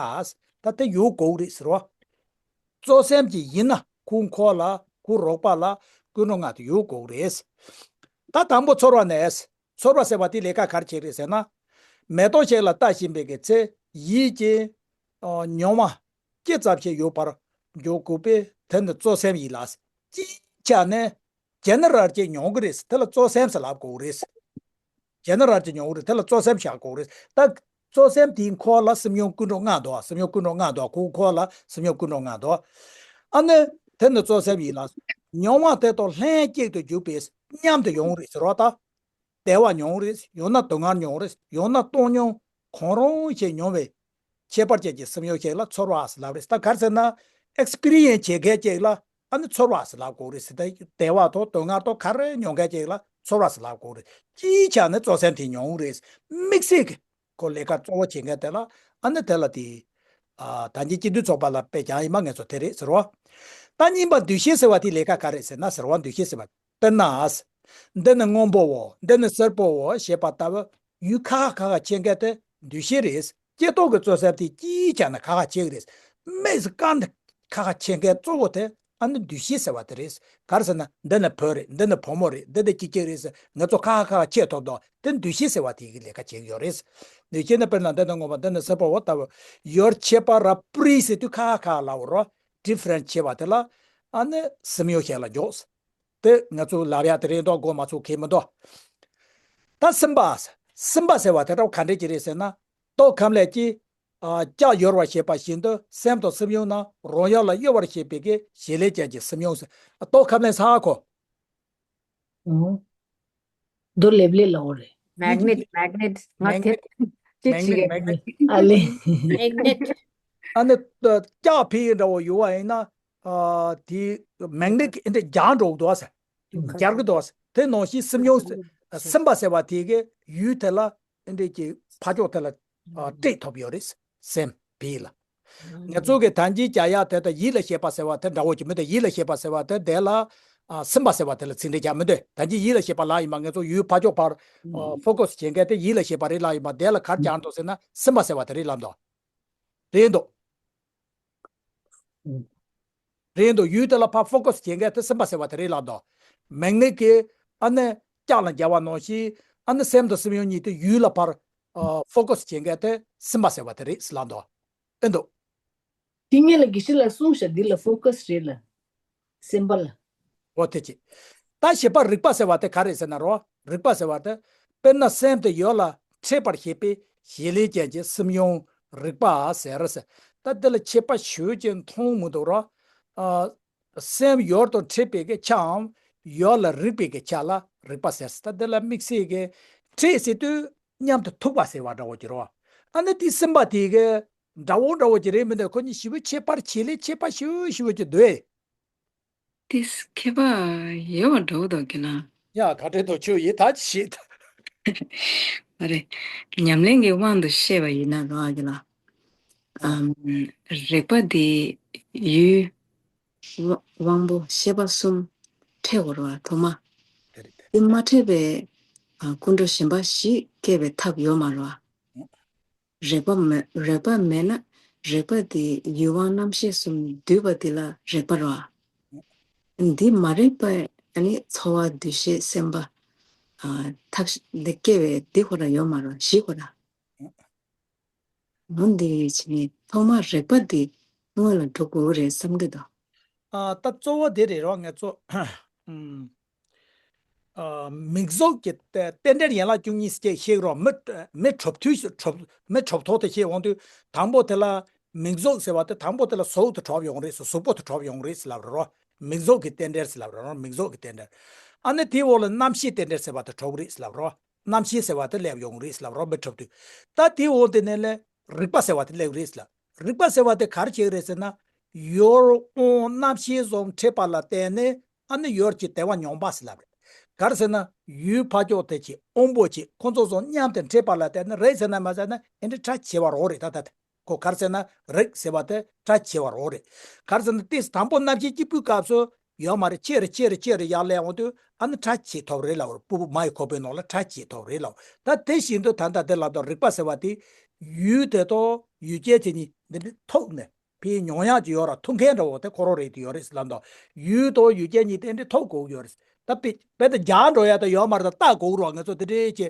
ད་དེ་ཡོད་དགོས་རེད་ཟེར་བ། གཙོ་སེམས་ཀྱི་ཡིན་ན་ཁོ་འཁོར་ལ་ཁོ་རོགས་པ་ལ་ཀུན་འགྲོ་ལྔ་དེ་ཡོད་དགོས་རེད། ད་དང་པོ་ཚོར་བ་ནས། ཚོར་བ་ཟེར་བ་དེ་ལས་ཀ་ག་རེ་བྱེད་རེད་ཟེར་ན། མེ་ཏོག་ཞིག་ལ་ལྟ་བཞིན་པའི་གི་ཚེ་ཡིད་ཀྱི་མྱོང་བ་ཅི་ཙམ་ཞིག་ཡོད་པར་འཇོག་དགོས་པས་དེ་ནི་གཙོ་སེམས་ཡིན་ལ། སྤྱིའི་ཆ་ནས་ཇེ་ནེ་རལ་ཅིག་མྱོང་གི་རེད། དེ་ལ་གཙོ་སེམས་ཟེར་ལབ་དགོས་རེད། ཇེ་ནེ་རལ་ཅིག་མྱོང་གི་རེད། དེ་ལ་གཙོ་སེམས་བཞག་དགོས་རེད། ད་གཙོ་སེམས་དེའི་འཁོར་ལ་སེམས་བྱུང་ཀུན་འགྲོ་ལྔ་འདུག་སེམས་བྱུང་ཀུན་འགྲོ་ལྔ་འདུག་ཁོའི་འཁོར་ལ་སེམས་བྱུང་ཀུན་འགྲོ་ལྔ་འདུག་ཨ་ནི་དེ་ནི་གཙོ་སེམས་ཡིན་ལ། མྱོང་བ་དེ་དང་ལྷན་ཅིག་ཏུ་གྱུར་པའི་མཉམ་དུ་ཡོང་རེད་ཟེར་བ་ད། བདེ་བ་མྱོང་རེད། ཡང་ན་སྡུག་བསྔལ་མྱོང་རེད། ཡང་ན་བཏང་སྙོམས་གང་རུང་ཞིག་མྱོང་བའི་ཁྱད་པར་ཅན་གྱི་སེམས་བྱུང་ཞིག་ལ་ཚོར་བ་ཟེར་ལབ་རེད། ད་ག་རེ་ཟེར་ན་ཨེག་སི་པི་རི་ཡན་སི་བྱེད་མཁན་ཅིག་ལ་ཨ་ནི་ཚོར་བ་ཟེར་ལབ་དགོས་རེད་ཟེར། ད་བདེ་བ་དང་སྡུག་བསྔལ་དང་ག་རེ་མྱོང་མཁན་ཅིག་ལ་ ཚོར་བ་ཟེར་ལབ་དགོས་རེད། ཅིའི་ཕྱིར་ནི་གཙོ་སེམས་དེ་ཉུང་རེད། དམིགས་བསལ་གྱི་ཁོ་ལས་ཀ་གཙོ་བོ་བྱེད་མཁན་དེ་ལ་ཨ་ནི་དེ་ལ་དེ། ཨ་ད་གིན་སྤྱི་འཐུས་ཚོགས་པ་ལ་དཔེ་བཞག་ཡིན་པ་ང་ཚོ་དེ་རེད་ཟེར་བ། ད་གཉིས་པ་འདུ་ཤེས་ཟེར་བ་དེ་ལས་ཀ་ག་རེད་ཟེར་ན་ཟེར་བ། འདུ་ཤེས་ཟེར་བ་དཔེར་ན། འདི་ནི་སྔོན་པོའོ། འདི་ནི་སེར་པོའོ་ཞེས་པ་ལྟ་བུ་ཡུལ་ཁ་ཁ་ཁ་ཁ་ཁ་ཕྱེ་མཁན་དེ་འདུ་ཤེས་རེད། སྐྱེ་སྟོབས་ཀྱི་གཙོ་སེམས་དེ་ཅིའི་ཕྱིར་ནི་ཁ་ཁ་ཕྱེ་གི་རེད། དམིགས་སུ་བཀར་ནས་ཁ་ཁ་ཕྱེ་མཁན་གཙོ་བོ་དེ་ཨ་ནི་འདུ་ཤེས་ཟེར་བ་དེ་རེད། ག་རེ་ཟེར་ན་འདི་ནི་བུ་རེད། འདི་ནི་བུ་མོ་རེད། འདི་ནི་སྐྱིད་སྐྱིད་རེད་ཟེར་ང་ཚོ་ཁ་ཁ་ཁ་ཁ་ཕྱེ་ཐུབ་དོ། དེ་འདུ་ཤེས་ཟེར་བ་དེ་གི་ལས་ཀ་བྱེད་ཀྱི་ཡོད་རེད། འདུ་ཤེས་ནི་དཔེར་ན་འདི་ནི་སྔོན་པོ། འདི་ནི་སེར་པོའོ་ལྟ་བུ་ཡུལ་ཕྱེ་བ་ར་སྤྲོས་ཟེར་དུས་ཁ་ཁ་ཁ་ལབ་རོ། ཌི་ཕ་རེན་ཊི་བྱེད་པ་དེ་ལ་ཨ་ནི་སེམས་ཡུལ་ཤེས་ལ་འཇོག་དེ་ང་ཚོ་ལབ་ཡག་དེ་རེད་འདུག་དགོངས་མ་ཚོམ་གང་ཡང་མི་འདུག་ད་སེམས་པ། སེམས་པ་ཟེར་བ་དེ་འདྲ་བོ་ག་འདྲ་ཅིག་རེད་ཟེར་ན། ཏོག་ཁམས་ལས་ཀྱི། ཨ་ལྕགས་ཡོར་བར་བྱེད་པ་བཞིན་དུ་སེམས་དང་སེམས་ཡུལ་རྣམས་རང་ཡུལ་ལ་གཡོ་བར་བྱེད་པའི་གི་བྱེད་ལས་ཅན་གྱི་སེམས་ཡུལ་ཟེར། ཏོག་ཁམས་ལས་ས་ཁོ། ཨོ། རྡོ་ལེབ་ལེབ་ལ་འོ་རེད། མེག་ནེཊ། མེག་ནེཊ། ང་དེ་ཅི་ཅི་ག་ཨ་ལེ། མེག་ནེཊ། ཨ་ནི་ལྕགས་ཕི་འདྲ་བོ་ཡོད་པ་ཡིན་ན། ཨ་དེ་མེག་ནེཊ་ཨེ་འདྲ་རྒྱག་འགྲོ་གི་འདུག་ཟེར། རྒྱག་གི་འདུག་ཟེར། དེ་ནང་བཞིན་སེམས་ཡུལ། སེམས་པ་ཟེར་བ་དེ་གི་ཡུལ་དེ་ལ་ཨེ་འདྲ་གྱི་ཕར་ཕྱོགས་དེ་ལ་ཨ་སྤྲད་ཐུབ་ཡོད་རེད། སེམས་པའི་ལ། ང་ཚོ་གི་ད་གིན་བྱ་ཡག་དེ་དང་ཡིད་ལ་བྱེད་པ་ཟེར་བ་དེ་འདྲ་བོ་ཅིག་མི་འདུག་ཡིད་ལ་བྱེད་པ་ཟེར་བ་དེ་དེ་ལ་ཨ་སེམས་པ་ཟེར་བ་དེ་ལ་ཚིག་འགྲེལ་རྒྱག་མི་འདུག་ད་གིན་ཡིད་ལ་བྱེད་པ་ལབ་ཡིན་པ། ང་ཚོ་ཡུལ་ཕར་ཕྱོགས་ཕར་ཨ་ཕོ་ཀ་སི་བྱེད་མཁན་དེ་ཡིད་ལ་བྱེད་པ་རེད་ལབ་ཡིན་པ། དེ་ལ་ག་རེ་རྒྱག་འདུག་ཟེར་ན་སེམས་པ་ཟེར་བ་དེ་རེད་ལབ་འདུག་རེད་འདུག་རེད་འདུག་ཡུལ་དེ་ལ་ཕར་ཕོ་ཀ་སི་བྱེད་མཁན་དེ་སེམས་པ་ཟེར་བ་དེ་རེད་ལབ་འདུག་མེག་ནེཊ་གི་ཨ་ནི་ལྕགས་ལ་རྒྱག་པ་ནང་བཞིན་ཨ་ནི་སེམས་དང་སེམས་ཡུལ་གཉིས་དེ་ཡུལ་ལ་ཕར་ཨ་ཕོ་ཀ་སི་བྱེད་མཁན་དེ་སེམས་པ་ཟེར་བ་དེ་རེད་ཟེར་ལབ་འདུག་ཨེ་འདུག་དེ་ངེད་ལ་དགེ་བཤེས་ལགས་གསུངས་ཤག་འདི་ལ་ཕོ་ཀ་སི་རེད་ལ། སེམས་པ་ལ། འོ་དེ་ཅི། ད་ཤེས་པ་རིག་པ་ཟེར་བ་དེ་ག་རེ་ཟེར་ན་རོ། རིག་པ་ཟེར་བ་དེ། དཔེར་ན་སེམས་དེ་ཡུལ་ལ་འཁྲིད་པར་བྱེད་པའི་བྱེད་ལས་ཅན་གྱི་སེམས་ཡུལ་རིག་པ་ཟེར་ཟེར། ད་འདི་ལ་ཁྱད་པར་ཞེ་པོ་ཅིག་མཐོང་མི་འདུག་རོ། ཨ། སེམས་ཡུལ་དུ་འཁྲིད་པའི་གི་ཆའམ། ཡུལ་ལ་རིག་པའི་གི་ཆ་ལ་རིག་པ་ཟེར་ཟེར། ད་འདི་ལ་དམིགས་བསལ་གྱི་འཁྲིད་ཟེར་དུས་མཉམ་དུ་ཐུག་པ་ཟེར་བ་འདྲ་བོ་ཅིག་རོ། ཨ་ནི་དེ་སེམས་པ་དེ་གི་འདྲ་བོ་འདྲ་བོ་ཅིག་རེད་མི་འདུག་ཁོ་གཉིས་ཞེ་པོ་ཁྱད་པར་བྱེད་ལས་ཁྱད་པར་ཞེ་པོ་ཞེ་པོ་ཅིག་འདུག་ཨེ། དེ་ཁྱད་པར་ཡོད་པ་འདྲ་བོ་འདུག་གི་ལ། ཡ་ག་འདྲ་འདུག་ཁྱོད་ཡིན་ད་ཅི་ཤེས་ད། མ་རེད། ཉམས་ལེན་གྱི་དབང་དུ་བཤད་པ་ཡིན་ན་རོ་ཨ་གི་ལ། ཨམ། རིག་པ་དེ་ཡུལ་དབང་པོ་ཤེས་པ་གསུམ་འཕྲད་དགོས་རེད་བ་ཐོག་མ། དེ་རེད་དེ། དེ་མ་འཕྲད་པའི་ཨ་ཀུན་འགྲོ་གཞན་པ་བཞི་སྐྱེ་བའི་ཐབས་ཡོད་མ་རེད་བ། རེག་པ་མེད། རེག་པ་མེད་ན་རེག་པ་དེ་ཡུལ་དབང་རྣམ་ཤེས་གསུམ་འདུས་པ་དེ་ལ་རེག་པ་རེད་བ། འདི་མ་རེག་པ་ཨ་ནི་ཚོར་བ་འདུ་ཤེས་སེམས་པ་ཨ་ཐབས་ཤེས་འདི་སྐྱེ་བའི་འདི་ཁོ་རང་ཡོད་མ་རེད་བ་བཞི་ཁོ་རང་། འོ་འདི་བྱས་ནས་ཐོག་མར་རེག་པ་འདི་སྔོན་ལ་འགྲོ་དགོས་རེད་བསམ་གྱི་འདུག་ཨ་ད་གཙོ་བོ་དེ་རེད་རོ་ང་ཚོ། ཨམ། ཨ་མིང་གཟུགས་ཀྱི་རྟེན་འབྲེལ་ཡན་ལག་བཅུ་གཉིས་ཞེས་བཤད་རོགས། མི་མི་གྲུབ་དུས་གྲུབ་མི་གྲུབ་ཐོག་ཏུ་བཤད་འོང་དུས་དང་པོ་དེ་ལ་མིང་གཟུགས་ཟེར་བ་དེ་དང་པོ་དེ་ལ་གཟུགས་དེ་གྲུབ་ཡོང་རེད་ཟེར། གཟུགས་པོ་དེ་གྲུབ་ཡོང་རེད་ཟེར་ལབ་རོགས། མིང་གཟུགས་ཀྱི་རྟེན་འབྲེལ་ཟེར་ལབ་རོགས། མིང་གཟུགས་ཀྱི་རྟེན་འབྲེལ། ཨ་ནི་དེའི་འོག་ལ་རྣམ་ཤེས་རྟེན་འབྲེལ་ཟེར་བ་དེ་གྲུབ་རེད་ཟེར་ལབ་རོགས། རྣམ་ཤེས་ཟེར་བ་དེ་སླེབས་ཡོང་རེད་ཟེར་ལབ་རོགས། མི་གྲུབ་དུས། ད་དེའི་འོག་དེ་ནས་ལས་རིག་པ་ཟེར་བ་དེ་སླེབས་རེད་ཟེར་ལབ། རིག་པ་ཟེར་བ་དེ་ག་རེ་བྱེད་ཀྱི་རེད་ཟེར་ན། ཡུལ་དབང་རྣམ་ཤེས་གསུམ་འཁྲིད་པ་ལ་བརྟེན་ནས་ཨ་ནི་ཡུལ་གྱི་བདེ་བ་མྱོང་བ་ཟེར་ལབ་རེད། ག་རེ་ཟེར་ན་ཡུལ་ཕར་ཕྱོགས་དེ་གྱི་དབང་པོ་གྱི་ཁོ་ཚོ་གསུམ་མཉམ་དུ་འཁྲིད་པ་ལ་བརྟེན་ནས་རེད་ཟེར་ན་མ་ཟེར་ན་ཨེ་འདྲ་ཁྲ་ཆེ་བ་རོགས་རེད་ད་ད་དེ། ཁོ་ག་རེ་ཟེར་ན་རིག་ཟེར་བ་དེ་ཁྲ་ཆེ་བ་རོགས་རེད། ག་རེ་ཟེར་ན་དེ་དང་པོ་རྣམ་ཤེས་གཅིག་པུའི་སྐབས་སུ་ཡོད་མ་རེད། ཆེ་རུ་ཆེ་རུ་ཆེ་རུ་ཡར་སླེབས་འོང་དུས་ཨ་ནི་ཁྲ་ཆེ་ཐོབ་རེད་ལབ་རེད། སྤུ་གུ་མ་ཡི་ཁོག་པའི་ནང་ལ་ཁྲ་ཆེ་ཐོབ་རེད་ལབ། ད་དེ་བཞིན་དུ་ད་ལྟ་དེ་ལབ་དང་རིག་པ་ཟེར་བ་དེ་ཡུལ་དེ་དང་ཡུལ་ཅན་དེ་གཉིས་འདི་འདྲ་ཐུག་ནས་ཕའི་མྱོང་ཡག་ཅིག་ཡོད་ར་ཐུག་མཁན་འདྲ་བོ་དེ་ཁོ་རང་རེད་དེ་ཡོད་རེད་ལབ་དང་ཡུལ་དང་ཡུལ་ཅན་གཉིས་དེ་འདྲ་ཐུག་དགོས་ཡོད་རེད། ད་དཔེ་དཔེ་ད་རྒྱག་འགྲོ་ཡ་ད་ཡོད་མ་རེད། ད་ལྟ་དགོས་རོགས། ང་ཚོ་དེ་འདྲའི་ཅིག་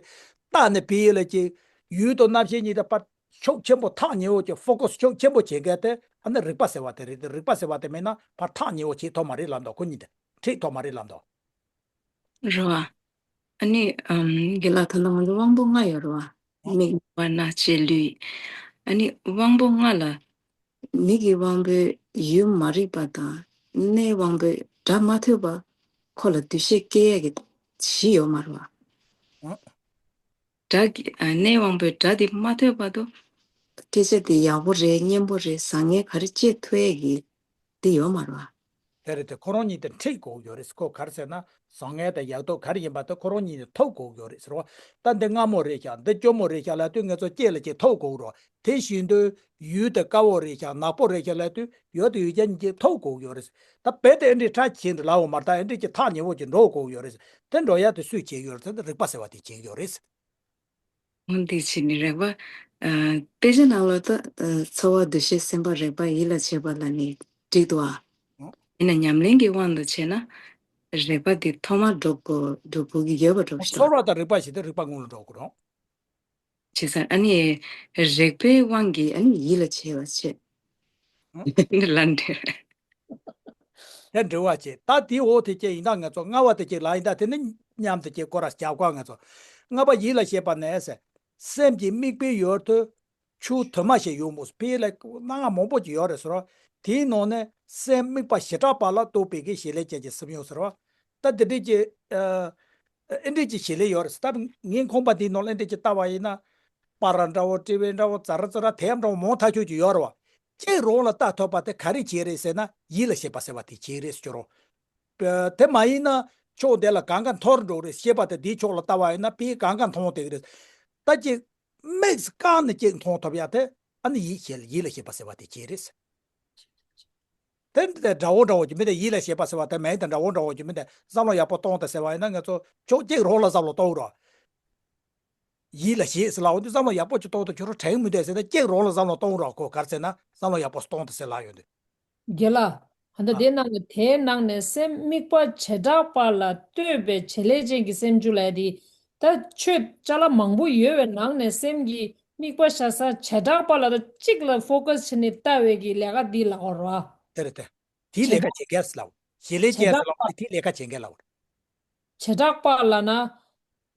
ལྟ་ནས་ཕའི་ལ་ཅིག་ཡུལ་དང་རྣམ་ཤེས་གཉིས་ད་པར། ཕྱོགས་ཆེན་པོ་ཐག་ཉེ་བོ་གྱི་ཕོ་ཀ་སི་ཕྱོགས་ཆེན་པོ་བྱེད་མཁན་དེ་ཨ་ནི་རིག་པ་ཟེར་བ་དེ་རེད་དེ། རིག་པ་ཟེར་བ་དེ་མེད་ན་ཕར་ཐག་ཉེ་བོ་བྱེད་ཐུབ་མ་རེད་ལབ་འདུག་ཁོ་གཉིས་དེ་འཁྲིད་ཐུབ་མ་རེད་ལབ་འདུག་རེད་བ། ཨ་ནི་ཨམ་རྒན་ལགས་ད་ལྟ་ང་ཚོ་དབང་པོ་ལྔ་ཡོད་རེད་བ། མིག་རྣ་སྣ་ལྕེ་ལུས། ཨ་ནི་དབང་པོ་ལྔ་ལ་མིག་གི་དབང་པོའི་ཡུལ་མ་རིག་པ་དང་སྣའི་དབང་པོའི་སྒྲ་མ་ཐོས་པ་ཁོ་ལ་འདུ་ཤེས་སྐྱེ་ཡས་ཀྱི་གཞི་ཡོད་མ་རེད་བ། སྒྲ་གི་ཨ་སྣའི་དབང་པོའི་སྒྲ་དེ་མ་ཐོས་བར་དུ་སྐད་ཆ་དེ་ཡག་པོ་རེད་སྙན་པོ་རེད་བཟང་ངན་ག་རེ་བྱེད་ཐུབ་ཡས་ཀྱི་དེ་ཡོད་མ་རེད་བ། དེ་རེད་དེ། ཁོ་རང་གཉིས་དེ་འཁྲིད་དགོས་ཡོད་རེད། ཁོ་ག་རེ་ཟེར་ན། བཟང་ངན་དང་ཡག་སྡུག་ག་རེ་ཡིན་པ་དེ་ཁོ་རང་གཉིས་ནས་ཐོབ་དགོས་ཡོད་རེད་ཟེར་བ། ད་འདི་སྔ་མོ་རེད་ཤག་འདི་སྐྱོ་མོ་རེད་ཤག་ལབ་དུས་ང་ཚོ་སྐྱེས་ལ་སྐྱེས་ཐོབ་དགོས་རོགས། དེ་བཞིན་དུ་ཡུལ་དེ་དཀར་པོ་རེད་ཤག་ནག་པོ་རེད་ཤག་ལབ་དུས་ཡོད་དེ་ཡོད་ཀྱང་གཉིས་ཀྱིས་ཐོབ་དགོས་ཡོད་རེད། ད་རྦད་དེ་ཨེ་འདྲའི་ཁྲ་ཆེན་དུ་ལའོ་མར་ད་ཨེ་འདྲའི་གྱི་ཐག་ཉེ་བོ་ཅིག་འགྲོ་དགོས་ཡོད་རེད། དེ་འགྲོ་ཡ་དེ་སུས་བྱེད་ཡོད་རེད་ཟེར་ན་རིག་པ་ཟེར་བ་དེ་བྱེད་ཡོད་རེད། འོ་འདི་བྱས་ནས་རེག་པ། ཨ། དཔེ་ཆ་ནང་ལ་ད། ཨ། ཚོར་བ་འདུ་ཤེས་སེམས་པ་རེག་པ་ཡིད་ལ་བྱེད་པ་ལ་ནི་འགྲིག་འདུག་ཨ། ཨོ། ཡིན་ན་ཉམས་ལེན་གྱི་དབང་དུ་བྱས་ན། རེག་པ་འདི་ཐོག་མར་འགྲོ་དགོས་འགྲོ་དགོས་ཀྱི་ཡོད་པ་འགྲོ་ཞིག་ཚོར་བ་དང་རེག་པ་ཞིག་དེ་རེག་པ་སྔོན་ལ་འགྲོ་དགོས་རོགས། བྱས་ཙང་ཨ་ནི་རེག་པའི་དབང་གིས་ཨ་ནི་ཡིད་ལ་བྱེད་པ་བྱེད། ཨོ། ནི་ལ་འདྲེ། དེ་འདྲི་བ་བྱེད། ད་དེའི་འོག་དེ་ཅིག་ཡིན་ད་ང་ཚོ་ལྔ་པ་དེ་ཅིག་ལ་ཡིན་ད་དེ་ནི་མཉམ་དུ་ཅིག་སྐོར་ར་རྒྱབ་ཀ་ང་ཚོ། ལྔ་པ་ཡིད་ལ་བྱེད་པ་ནས་ཟེར། སེམས་ཀྱི་དམིགས་པའི་ཡུལ་དུ་ཆུ་དུ་མ་ཞིག་ཡོང་མོད་ཕའི་ལ་སྣ་ལྔ་མང་པོ་ཅིག་ཡོད་རེད་ཟེར་རོ། དེའི་ནང་ནས་སེམས་དམིགས་པ་བྱེ་བྲག་པ་ལ་རྟོག་པའི་གི་བྱེད་ལས་ཅན་གྱི་སེམས་ཡོད་ཟེར་རོ། ད་དེ་འདྲའི་ཅིག་ཨ། ཨེ་འདྲའི་ཅིག་བྱེད་ལས་ཡོད་རེད་ཟེར། ད་ངས་ཁོང་པ་འདིའི་ནང་ལ་ཨེ་འདྲའི་ཅིག་ལྟ་བ་ཡིན་ན། པར་ར་འདྲ་བོ་དྲི་བའི་འདྲ་བོ་ཙ་ར་ཙ་ར་དེ་འདྲ་བོ་མང་ཐག་ཆོད་ཅིག་ཡོད་རེད་བ། གཅིག་རང་ལ་ལྟ་ཐུབ་པ་དེ་ག་རེ་བྱེད་རེད་ཟེར་ན་ཡིད་ལ་བྱེད་པ་ཟེར་བ་དེ་བྱེད་རེད་ཟེར་རོ། དེ་མ་ཡིན་ན་ཕྱོགས་དེ་ལ་གང་ག་འཐོར་འགྲོ་རེད། ཤེས་པ་དེ་དེའི་ཕྱོགས་ལ་ལྟ་བ་ཡིན་ན་དཔེ་གང་ག་མཐོང་བསྡད་ཀྱི་རེད། ད་ཅིག་དམིགས་བཀག་ནས་ཅིག་མཐོང་ཐུབ་ཡ་དེ་ཨ་ནི་ཡིད་བྱེད་ཡིད་ལ་བྱེད་པ་ཟེར་བ་དེ་བྱེད་རེད། དེ་འདྲ་འདྲ་བོ་འདྲ་བོ་ཅིག་མི་དེ་ཡིད་ལ་བྱེད་པ་ཟེར་བ་དེ་མེད་དེ་འདྲ་བོ་འདྲ་བོ་ཅིག་མི་དེ་བསམ་བློ་ཡག་པོ་གཏོང་དང་ཟེར་བ་ཡིན་ན་ང་ཚོ་ཕྱོགས་གཅིག་རང་ལ་བསམ་བློ་གཏོང་རོགས། ཡིད་ལ་བྱེད་ཟེར་ལ་འོ་དེ་བསམ་བློ་ཡག་པོ་ཅིག་གཏོང་དང་ཁྱོད་རང་དྲན་མི་འདུག་ཟེར་ན་གཅིག་རང་ལ་བསམ་བློ་གཏོང་རོགས། ཁོ་ག་རེ་ཟེར་ན་བསམ་བློ་ཡག་པོ་གཏོང་དང་ཟེར་ལ་ཡོང་དུས། རྒན་ལགས། ད་ལྟ་དེའི་ནང་ནས་དེའི་ནང་ནས་སེམས་དམིགས་པ་བྱེ་བྲག་པ་ལ་ལྟོས་པའི་བྱེད་ལས་ཅན་གྱི་སེམས་བཅུ་ལབ་དེ། ད་ཆོས་ཅ་ལག་མང་པོ་ཡོད་པའི་ནང་ནས་སེམས་ཀྱི་དམིགས་པ་བཞག་ས་བྱེ་བྲག་པ་ལ་ད་གཅིག་ལ་ཕོ་ཀ་སི་བྱས་ནས་ལྟ་བའི་གི་ལས་ཀ་འདི་ལ་འོ་ར། དེ་རེད་དེ། དེའི་ལས་ཀ་བྱེད་མཁན་ཟེར་ལབ། བྱེད་ལས་ཅན་ཟེར་ལབ་དེའི་ལས་ཀ་བྱེད་མཁན་ལབ། བྱེ་བྲག་པ་ལབ་ན།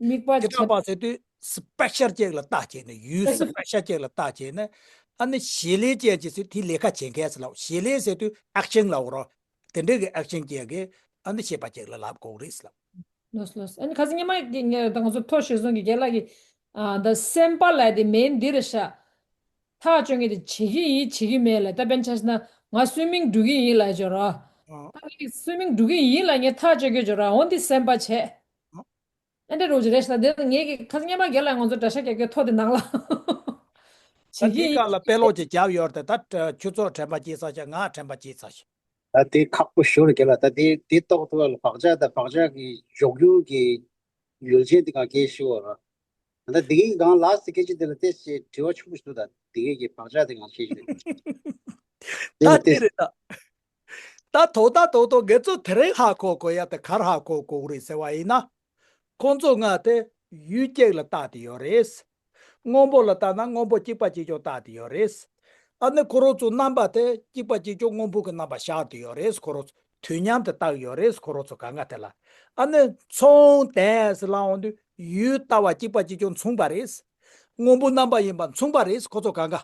དམིགས་པ་བྱེ་བྲག་པ་ཟེར་དུས་སི་པེ་ཤལ་ཅིག་ལ་བལྟ་བྱས་ནས་ཡུལ་སི་པེ་ཤལ་ཅིག་ལ་བལྟ་བྱས་ནས་ཨ་ནི་བྱེད་ལས་ཅན་ཅིག་ཟེར་དེའི་ལས་ཀ་བྱེད་མཁན་ཟེར་ལབ། བྱེད་ལས་ཟེར་དུས་ཨེག་ཤན་ལབ་རོ། དེ་འདྲའི་གི་ཨེག་ཤན་ཅིག་གི་ཨ་ནི་བྱེད་པ་ཅིག་ལ་ལབ་དགོས་རེད་ཟེར་ལབ། ལོས་ལོས། ཨ་ནི་ཁ་སང་ཉི་མ་གི་ངས་ད་ང་ཚོ་མཐོ་ཤོས་སོང་གི་རྒན་ལགས་ཀྱིས། ཨ། ད་སེམས་པ་ལབ་དེ་མིང་འདི་རེད་ཤག་ཐག་གཅོད་མཁན་དེ་བྱེད་ཀྱི་ཡིན་བྱེད་ཀྱི་མེད་ལ། ད་དཔེར་ན་ཆ་བཞག་ན་ང་སུའི་མིང་འབྲུ་གི་ཡིན་ལབ་བྱས་རོ། ཨ། ད་ངས་སུའི་མིང་འབྲུ་གི་ཡིན་ལབ་ངས་ཐག་གཅོད་ཀྱི་བྱས་རོ། འོ་འདི་སེམས་པ་བྱས། ཨ། ཨེ་འདྲ་རོ་ཅིག་རེད་ཤག་དེ་ངས་ཀྱི་ཁ་སང་ཉི་མ་རྒན་ལགས་ང་ཚོ་འདྲ་ཤག་རྒྱག་རྒྱུ་ཐོག་དེ་ནང་ལ། ད་བྱེད་ཀྱི་དེའི་སྐབས་ལ་དཔེ་ཀློག་ཅིག་བརྒྱབ་ཡོད་རེད་དེ། ད་ཁྱོད་ཚོ་དྲན་པ་སྐྱེས་ཚར་ཤག་ང་དྲན་པ་སྐྱེས་ཚར་ཤག་ད་དེ་ཁག་པོ་ཞེ་པོ་རེད་རྒན་ལགས། ད་དེ་དེ་ཏོག་ཏོག་ལ་བག་ཆགས་དང་བག་ཆགས་ཀྱི་འཇོག་རྒྱུ་གི་ཡུལ་ཅན་དེ་གང་སྐད་ཤེས་བ་ར། ད་དེ་གའི་གང་ལ་སི་སྐད་ཆ་དེ་ལ་ཏོག་ཙམ་དྲི་བ་ཆེན་པོ་ཞིག་འདུག་ད་དེ་གའི་གི་བག་ཆགས་དེ་གང་ཤེས་ཞིག་རེད། དེ་ད་ལ་དེ་ཏོག་རེད་ད། ད་ཐོག་ད་ཐོག་ཐོག་ང་ཚོ་དེ་རིང་ཧ་གོ་དགོས་ཡ་དེ་ག་རེ་ཧ་གོ་དགོས་རེད་ཟེར་བ་ཡིན་ན། ཁོང་ཚོ་ལྔ་དེ་ཡུལ་གཅིག་ལ་བལྟ་དེ་ཡོད་རེད། སྔོན་པོ་ལ་བལྟ་ན་སྔོན་པོ་གཅིག་པ་གཅིག་རྐྱང་བལྟ་དེ་ཡོད་རེད། ཨ་ནི་ཁོ་རང་ཚོ་རྣམ་པ་དེ་གཅིག་པ་གཅིག་རྐྱང་སྔོན་པོ་གི་རྣམ་པ་ཤར་དེ་ཡོད་རེད། ཁོ་རང་ཚོ་དུས་མཉམ་དུ་བལྟ་གི་ཡོད་རེད། ཁོ་རང་ཚོ་གང་ག་དེ་ལ། ཨ་ནི་མཚུངས་ལྡན་ཟེར་ལབ་ཡོང་དུས་ཡུལ་ལྟ་བ་གཅིག་པ་གཅིག་རྐྱང་མཚུངས་པ་རེད། སྔོན་པོ་རྣམ་པ་ཡིན་པ་མཚུངས་པ་རེད། ཁོ་ཚོ་གང་ག་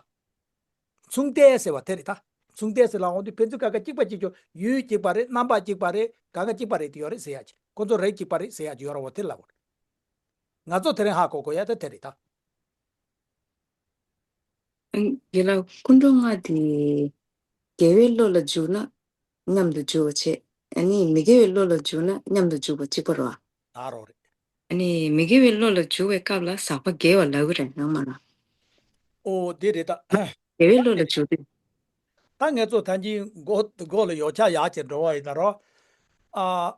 མཚུངས་ལྡན་ཟེར་བ་དེ་རེད་ད། མཚུངས་ལྡན་ཟེར་ལབ་ཡོང་དུས་ཕན་ཚུན་ཁ་ཁ་གཅིག་པ་གཅིག་རྐྱང་ཡུལ་གཅིག་པ་རེད། རྣམ་པ་གཅིག་པ་རེད། གང་ག་གཅིག་པ་རེད་དེ་ཡོད་རེད་ཟེར་ཡ་ཅིག་ཁོ་ཚོ་རིགས་གཅིག་པ་རེད་ཟེར་ཡ་ཅིག་ཡོད་རེད་བ། དེ་ལབ་དགོས་རེད། ང་ཚོ་དེ་རིང་ཧ་གོ་དགོས་ཡ་དེ་དེ་རེད་ད། རྒན་ལགས་སྐུ་མགྲོན་ལྔ་དེ་དགེ་བའི་བློ་ལ་འཇུག་ན་མཉམ་དུ་འཇུག་པ་བྱེད། ཨ་ནི་མི་དགེ་བའི་བློ་ལ་འཇུག་ན་མཉམ་དུ་འཇུག་པ་གཅིག་པ་རེད་བ། ད་རོགས་རེད། ཨ་ནི་མི་དགེ་བའི་བློ་ལ་འཇུག་པའི་སྐབས་ལ་ཟག་པ་དགེ་བ་ལབ་ཀྱི་རེད་ཡང་མ་ལ། ཨོ་དེ་རེད་ད། དགེ་བའི་བློ་ལ་འཇུག་དུས། ད་ངས་ཚོ་ད་གིན་མགོ་མགོ་ལ་ཡོ་ཆ་ཡག་ཅིག་འགྲོ་བ་ཡིན་ན་རོ། ཨ།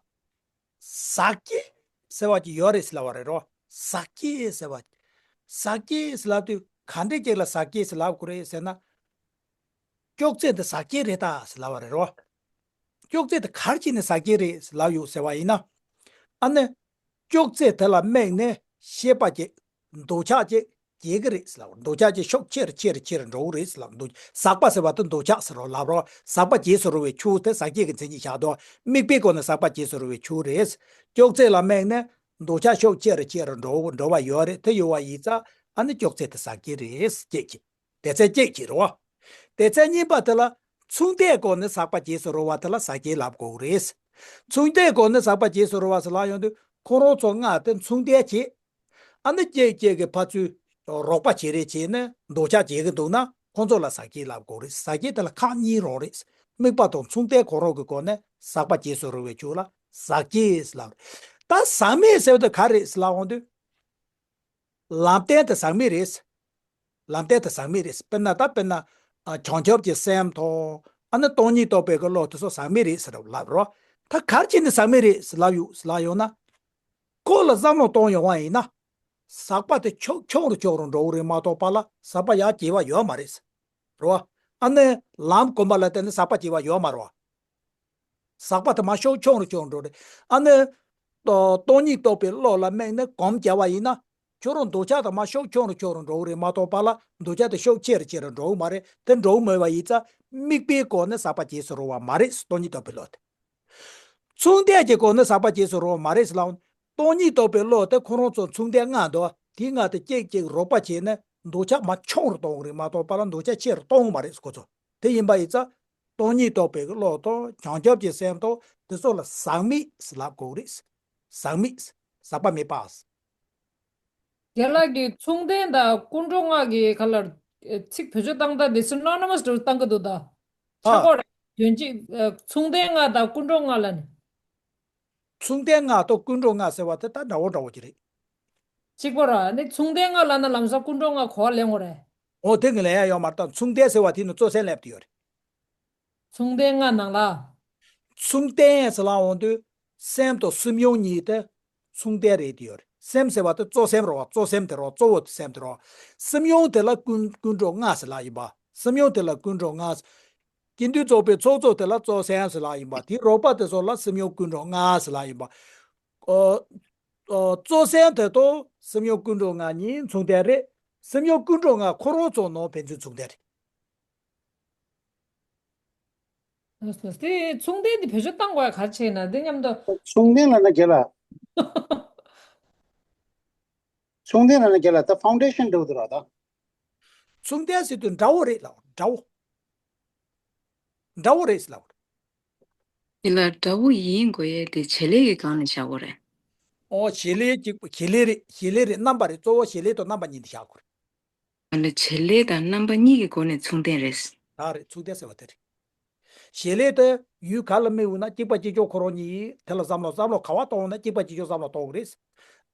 ཟག་བཅས་ཟེར་བ་ཅིག་ཡོད་རེད་ཟེར་ལབ་པ་རེད་རོ། ཟག་བཅས་ཟེར་བ། ཟག་བཅས་ཟེར་ལབ་དུས་ག་འདྲས་ཅིག་ལ་ཟག་བཅས་ཟེར་ལབ་དགོས་རེད་ཟེར་ན། ཅོག་ཙེ་འདི་ཟག་བཅས་རེད་ད་ཟེར་ལབ་པ་རེད་རོ། ཅོག་ཙེ་འདི་ག་རེ་བྱས་ནས་ཟག་བཅས་རེད་ཟེར་ལབ་ཡོད་ཟེར་བ་ཡིན་ན། ཨ་ནི། ཅོག་ཙེ་དེ་ལ་དམིགས་ནས་ཤེས་པ་ཅིག་འདོད་ཆགས་ཅིག་སྐྱེ་གི་རེད་ཟེར་ལབ། འདོད་ཆགས་ཀྱི་ཤུགས་ཆེ་རུ་ཆེ་རུ་ཆེ་རུ་འགྲོ་གི་རེད་ཟེར་ལབ། འདོད། ཟག་པ་ཟེར་བ་དེ་འདོད་ཆགས་ཟེར་རོ་ལབ་རོ། ཟག་པ་བཅས་སུ་རུང་བའི་ཆོས་དེ་ཟག་བཅས་ཀྱི་མཚན་ཉིད་བཞག་འདུག་དམིགས་པའི་སྒོ་ནས་ཟག་པ་བཅས་སུ་རུང་བའི་ཆོས་རེད། ཅོག་ཙེ་ལ་དམིགས་ནས་འདོད་ཆགས་ཤུགས་ཆེ་རུ་ཆེ་རུ་འགྲོ་འགྲོ་བ་ཡོད་རེད། དེ་ཡོད་པ་ཡིན་ཙང་ཨ་ནི་ཅོག་ཙེ་དེ་ཟག་བཅས་རེད་ཅེས་ཀྱི། དེ་ཚེ་གཅིག་བྱེད་རོ། དེ་ཚེ་གཉིས་པ་དེ་ལ་མཚུངས་ལྡན་སྒོ་ནས་ཟག་པ་བཅས་སུ་རུང་བ་དེ་ལ་ཟག་བཅས་ལབ་དགོས་རེད། མཚུངས་ལྡན་སྒོ་ནས་ཟག་པ་བཅས་སུ་རུང་བ་ཟེར་ལབ་ཡོང་དུས་ཁོ་རང་ཚོ་ལྔ་དེ་མཚུངས་ལྡན་བྱེད། ཨ་ནི་གཅིག་གཅིག་གི་ཕར་ཚུར་རོགས་པ་བྱེད་རེས་བྱས་ནས་འདོད་ཆགས་བྱེད་ཀྱི་འདུག་ན་ཁོ་ཚོ་ལ་ཟག་བཅས་ལབ་དགོས་རེད། ཟག་བཅས་དེ་ལ་ཁག་གཉིས་རང་རེད། དམིགས་པ་དང་མཚུངས་ལྡན་གང་རུང་གི་སྒོ་ནས་ཟག་པ་བྱེད་སུ་རུང་བའི་ཆོས་ལ་ཟག་བཅས་ལབ། ད་ཟག་མེད་ཟེར་བ་དེ་ག་རེད་ཟེར་ལབ་འོང་དུས། ལམ་བདེན་དེ་ཟག་མེད་རེད། ལམ་བདེན་དེ་ཟག་མེད་རེད། དཔེར་ན་ད་དཔེར་ན། ཨ། བྱང་ཆུབ་ཀྱི་སེམས་དང་། ཨ་ནི་སྟོང་ཉིད་རྟོགས་པའི་གི་བློ་དེ་ཚོ་ཟག་མེད་རེད་ཟེར་ལབ་རོ། ད་ག་རེ་བྱས་ནས་ཟག་མེད་རེད་ཟེར་ལབ་ཡོད་ཟེར་ལབ་ཡོང་ན། ཁོ་ལ་བསམ་བློ་གཏོང་ཡོང་བ་ཡིན་ན། ཟག་པ་དེ་ཆོག་ཆོག་རུ་ཆོག་རུ་འགྲོ་གི་རེད་མ་གཏོགས་པ་ལ་ཟག་པ་ཡར་སྐྱེ་བ་ཡོད་མ་རེད། རེད་བ། ཨ་ནི་ལམ་གོམས་པ་ལ་བརྟེན་ནས་ཟག་པ་སྐྱེ་བ་ཡོད་མ་རེད་བ། ཟག་པ་དེ་མར་ཤོག་ཆུང་རུ་ཆུང་རུ་འགྲོ་རེད། ཨ་ནི། ཏོ་སྟོང་ཉིད་རྟོགས་པའི་བློ་ལ་དམིགས་ནས་གོམས་བརྒྱབ་པ་ཡིན་ན། ཁྱོད་རང་འདོད་ཆགས་དེ་མར་ཤོག་ཆུང་རུ་ཆུང་རུ་འགྲོ་གི་རེད་མ་གཏོགས་པ་ལ་འདོད་ཆགས་དེ་ཤོག་ཆེ་རུ་ཆེ་རུ་འགྲོ་གི་མ་རེད། དེ་འགྲོ་གི་མེད་པ་ཡིན་ཙང་དམིགས་པའི་སྒོ་ནས་ཟག་པ་བྱེད་སུ་རུང་བ་མ་རེད། སྟོང་ཉིད་རྟོགས་པའི་བློ་དེ། མཚུངས་ལྡན་གྱི་སྒོ་ནས་ཟག་པ་བྱེད་སུ་རུང་བ་མ་རེད་ཟེར་ལབ། སྟོང་ཉིད་རྟོགས་པའི་བློ་དེ་ཁོ་རང་ཚོ་མཚུངས་ལྡན་ལྔ་འདུག་དེའི་ལྔ་དེ་གཅིག་གཅིག་རོགས་པ་བྱས་ནས་འདོད་ཆགས་མར་ཆུང་རུ་གཏོང་གི་རེད་མ་གཏོགས་པ་ལ་འདོད་ཆགས་ཆེ་རུ་གཏོང་གི་མ་རེད་ཁོ་ཚོ། དེ་ཡིན་པ་ཡིན་ཙང་སྟོང་ཉིད་རྟོགས་པའི་བློ་དང་བྱང་ཆུབ་ཀྱི་སེམས་དང་དེ་ཚོ་ལ་ཟག་མེད་ཟེར་ལབ་དགོས་རེད། ཟག་མེད། ཟག་པ་མེད་པ། རྒན་ལགས་ཀྱིས་མཚུངས་ལྡན་དང་ཀུན་འགྲོ་ལྔ་གི་ག་ལ་ཚིག་བེད་སྤྱོད་བཏང་སྟངས་དེ་སི་ནོ་ནི་མ་སི་འདྲ་བོ་བཏང་གི་འདུག་ད། ཨ། ཆག་སྒོ་རེད། དོན་གཅིག་མཚུངས་ལྡན་ལྔ་དང་ཀུན་འགྲོ་ལྔ་ལ་ནི། མཚུངས་ལྡན་ལྔ་དང་ཀུན་འགྲོ་ལྔ་ཟེར་བ་དེ་ད་འདྲ་བོ་འདྲ་བོ་ཅིག་རེད། གཅིག་པ་ར་ནི་མཚུངས་ལྡན་ལྔ་ལབ་ན་ལམ་སང་ཀུན་འགྲོ་ལྔ་གོ་བ་ལེན་དགོས་རེད། འོ་དེ་གི་ལེན་ཡ་ཡོད་མ་རེད། ད་མཚུངས་ལྡན་ཟེར་བ་དེ་ནི་གཙོ་སེམས་སླེབས་ཏེ་ཡོད་རེད། མཚུངས་ལྡན་ལྔ་ནང་ལ། མཚུངས་ལྡན་ཟེར་ལབ་འོང་དུས་སེམས་དང་སེམས་མྱོང་གཉིས་དེ་མཚུངས་ལྡན་རེད་དེ་ཡོད་རེད། སེམས་ཟེར་བ་དེ་གཙོ་སེམས་རེད་བ། གཙོ་སེམས་དེ་རེད་བ། གཙོ་བོ་དེ་སེམས་དེ་རེད་བ། སེམས་མྱོང་དེ་ལ་ཀུན་ཀུན་འགྲོ་ལྔ་ཟེར་ལབ་ཡིན་པ། སེམས་མྱོང་དེ་ལ་ཀུན་འགྲོ་ལྔ། དཀྱིལ་འདུས་རྫོགས་པའི་ཚོགས་རྫོགས་དེ་ལ་གཙོ་སེམས་ཟེར་ལབ་ཡིན་པ། དེའི་རོགས་པ་དེ་ཚོ་ལ་སེམས་མྱོང་ཀུན་འགྲོ་ལྔ་ཟེར་ལབ་ཡིན་པ། ཨོ། ཨོ། གཙོ་སེམས་དེ་དང་སེམས་མྱོང་ཀུན་འགྲོ་ལྔ་གཉིས་མཚུངས་ལྡན་རེད། སེམས་མྱོང་ཀུན་འགྲོ་ལྔ་ཁོ་རང་ཚོ་ནང་ཕན་ཚུན་མཚུངས་ལྡན་རེད། དེ་མཚུངས་ལྡན་དེ་བེད་སྤྱོད་བཏང་དགོས་ཡ་ག་རེ་བྱས་ན་དེ་མཉམ་དུ། མཚུངས་ལྡན་ལབ་ན་རྒན་ལགས། མཚུངས་ལྡན་ལབ་ན་རྒན་ལགས་ད་ཕའུན་ཌེ་ཤན་འདྲ་བོ་དེ་རེད་ད། མཚུངས་ལྡན་ཟེར་དུས་འདྲ་བོ་རེད་ལབ། འདྲ་བོ། འདྲ་བོ་རེད་ལབ། དེ་ལ་འདྲ་བོ་ཡིན་དགོས་ཡས་དེ་བྱེད་ལས་ཀྱི་སྒང་ནས་བཞག་དགོས་རེད། ཨོ་བྱེད་ལས་གཅིག་པ་བྱེད་ལས་རེད། བྱེད་ལས་རེད། རྣམ་པ་རེད། གཙོ་བོ་བྱེད་ལས་དང་རྣམ་པ་གཉིས་དེ་བཞག་དགོས་རེད། ཨ་ནི་བྱེད་ལས་དང་རྣམ་པ་གཉིས་ཀྱི་སྒོ་ནས་མཚུངས་ལྡན་རེད། ད་རེད། མཚུངས་ལྡན་ཟེར་བ་དེ་རེད། བྱེད་ལས་དེ་ཡུལ་ག་ལ་དམིགས་འོང་ན་གཅིག་པ་གཅིག་རྐྱང་ཁོ་རང་ཉིད་ཡིན། དེ་ལ་བསམ་བློ་བསམ་བློ་ག་བ་གཏོང་འོང་ན་གཅིག་པ་གཅིག་རྐྱང་བསམ་བློ་གཏོང་གི་རེད།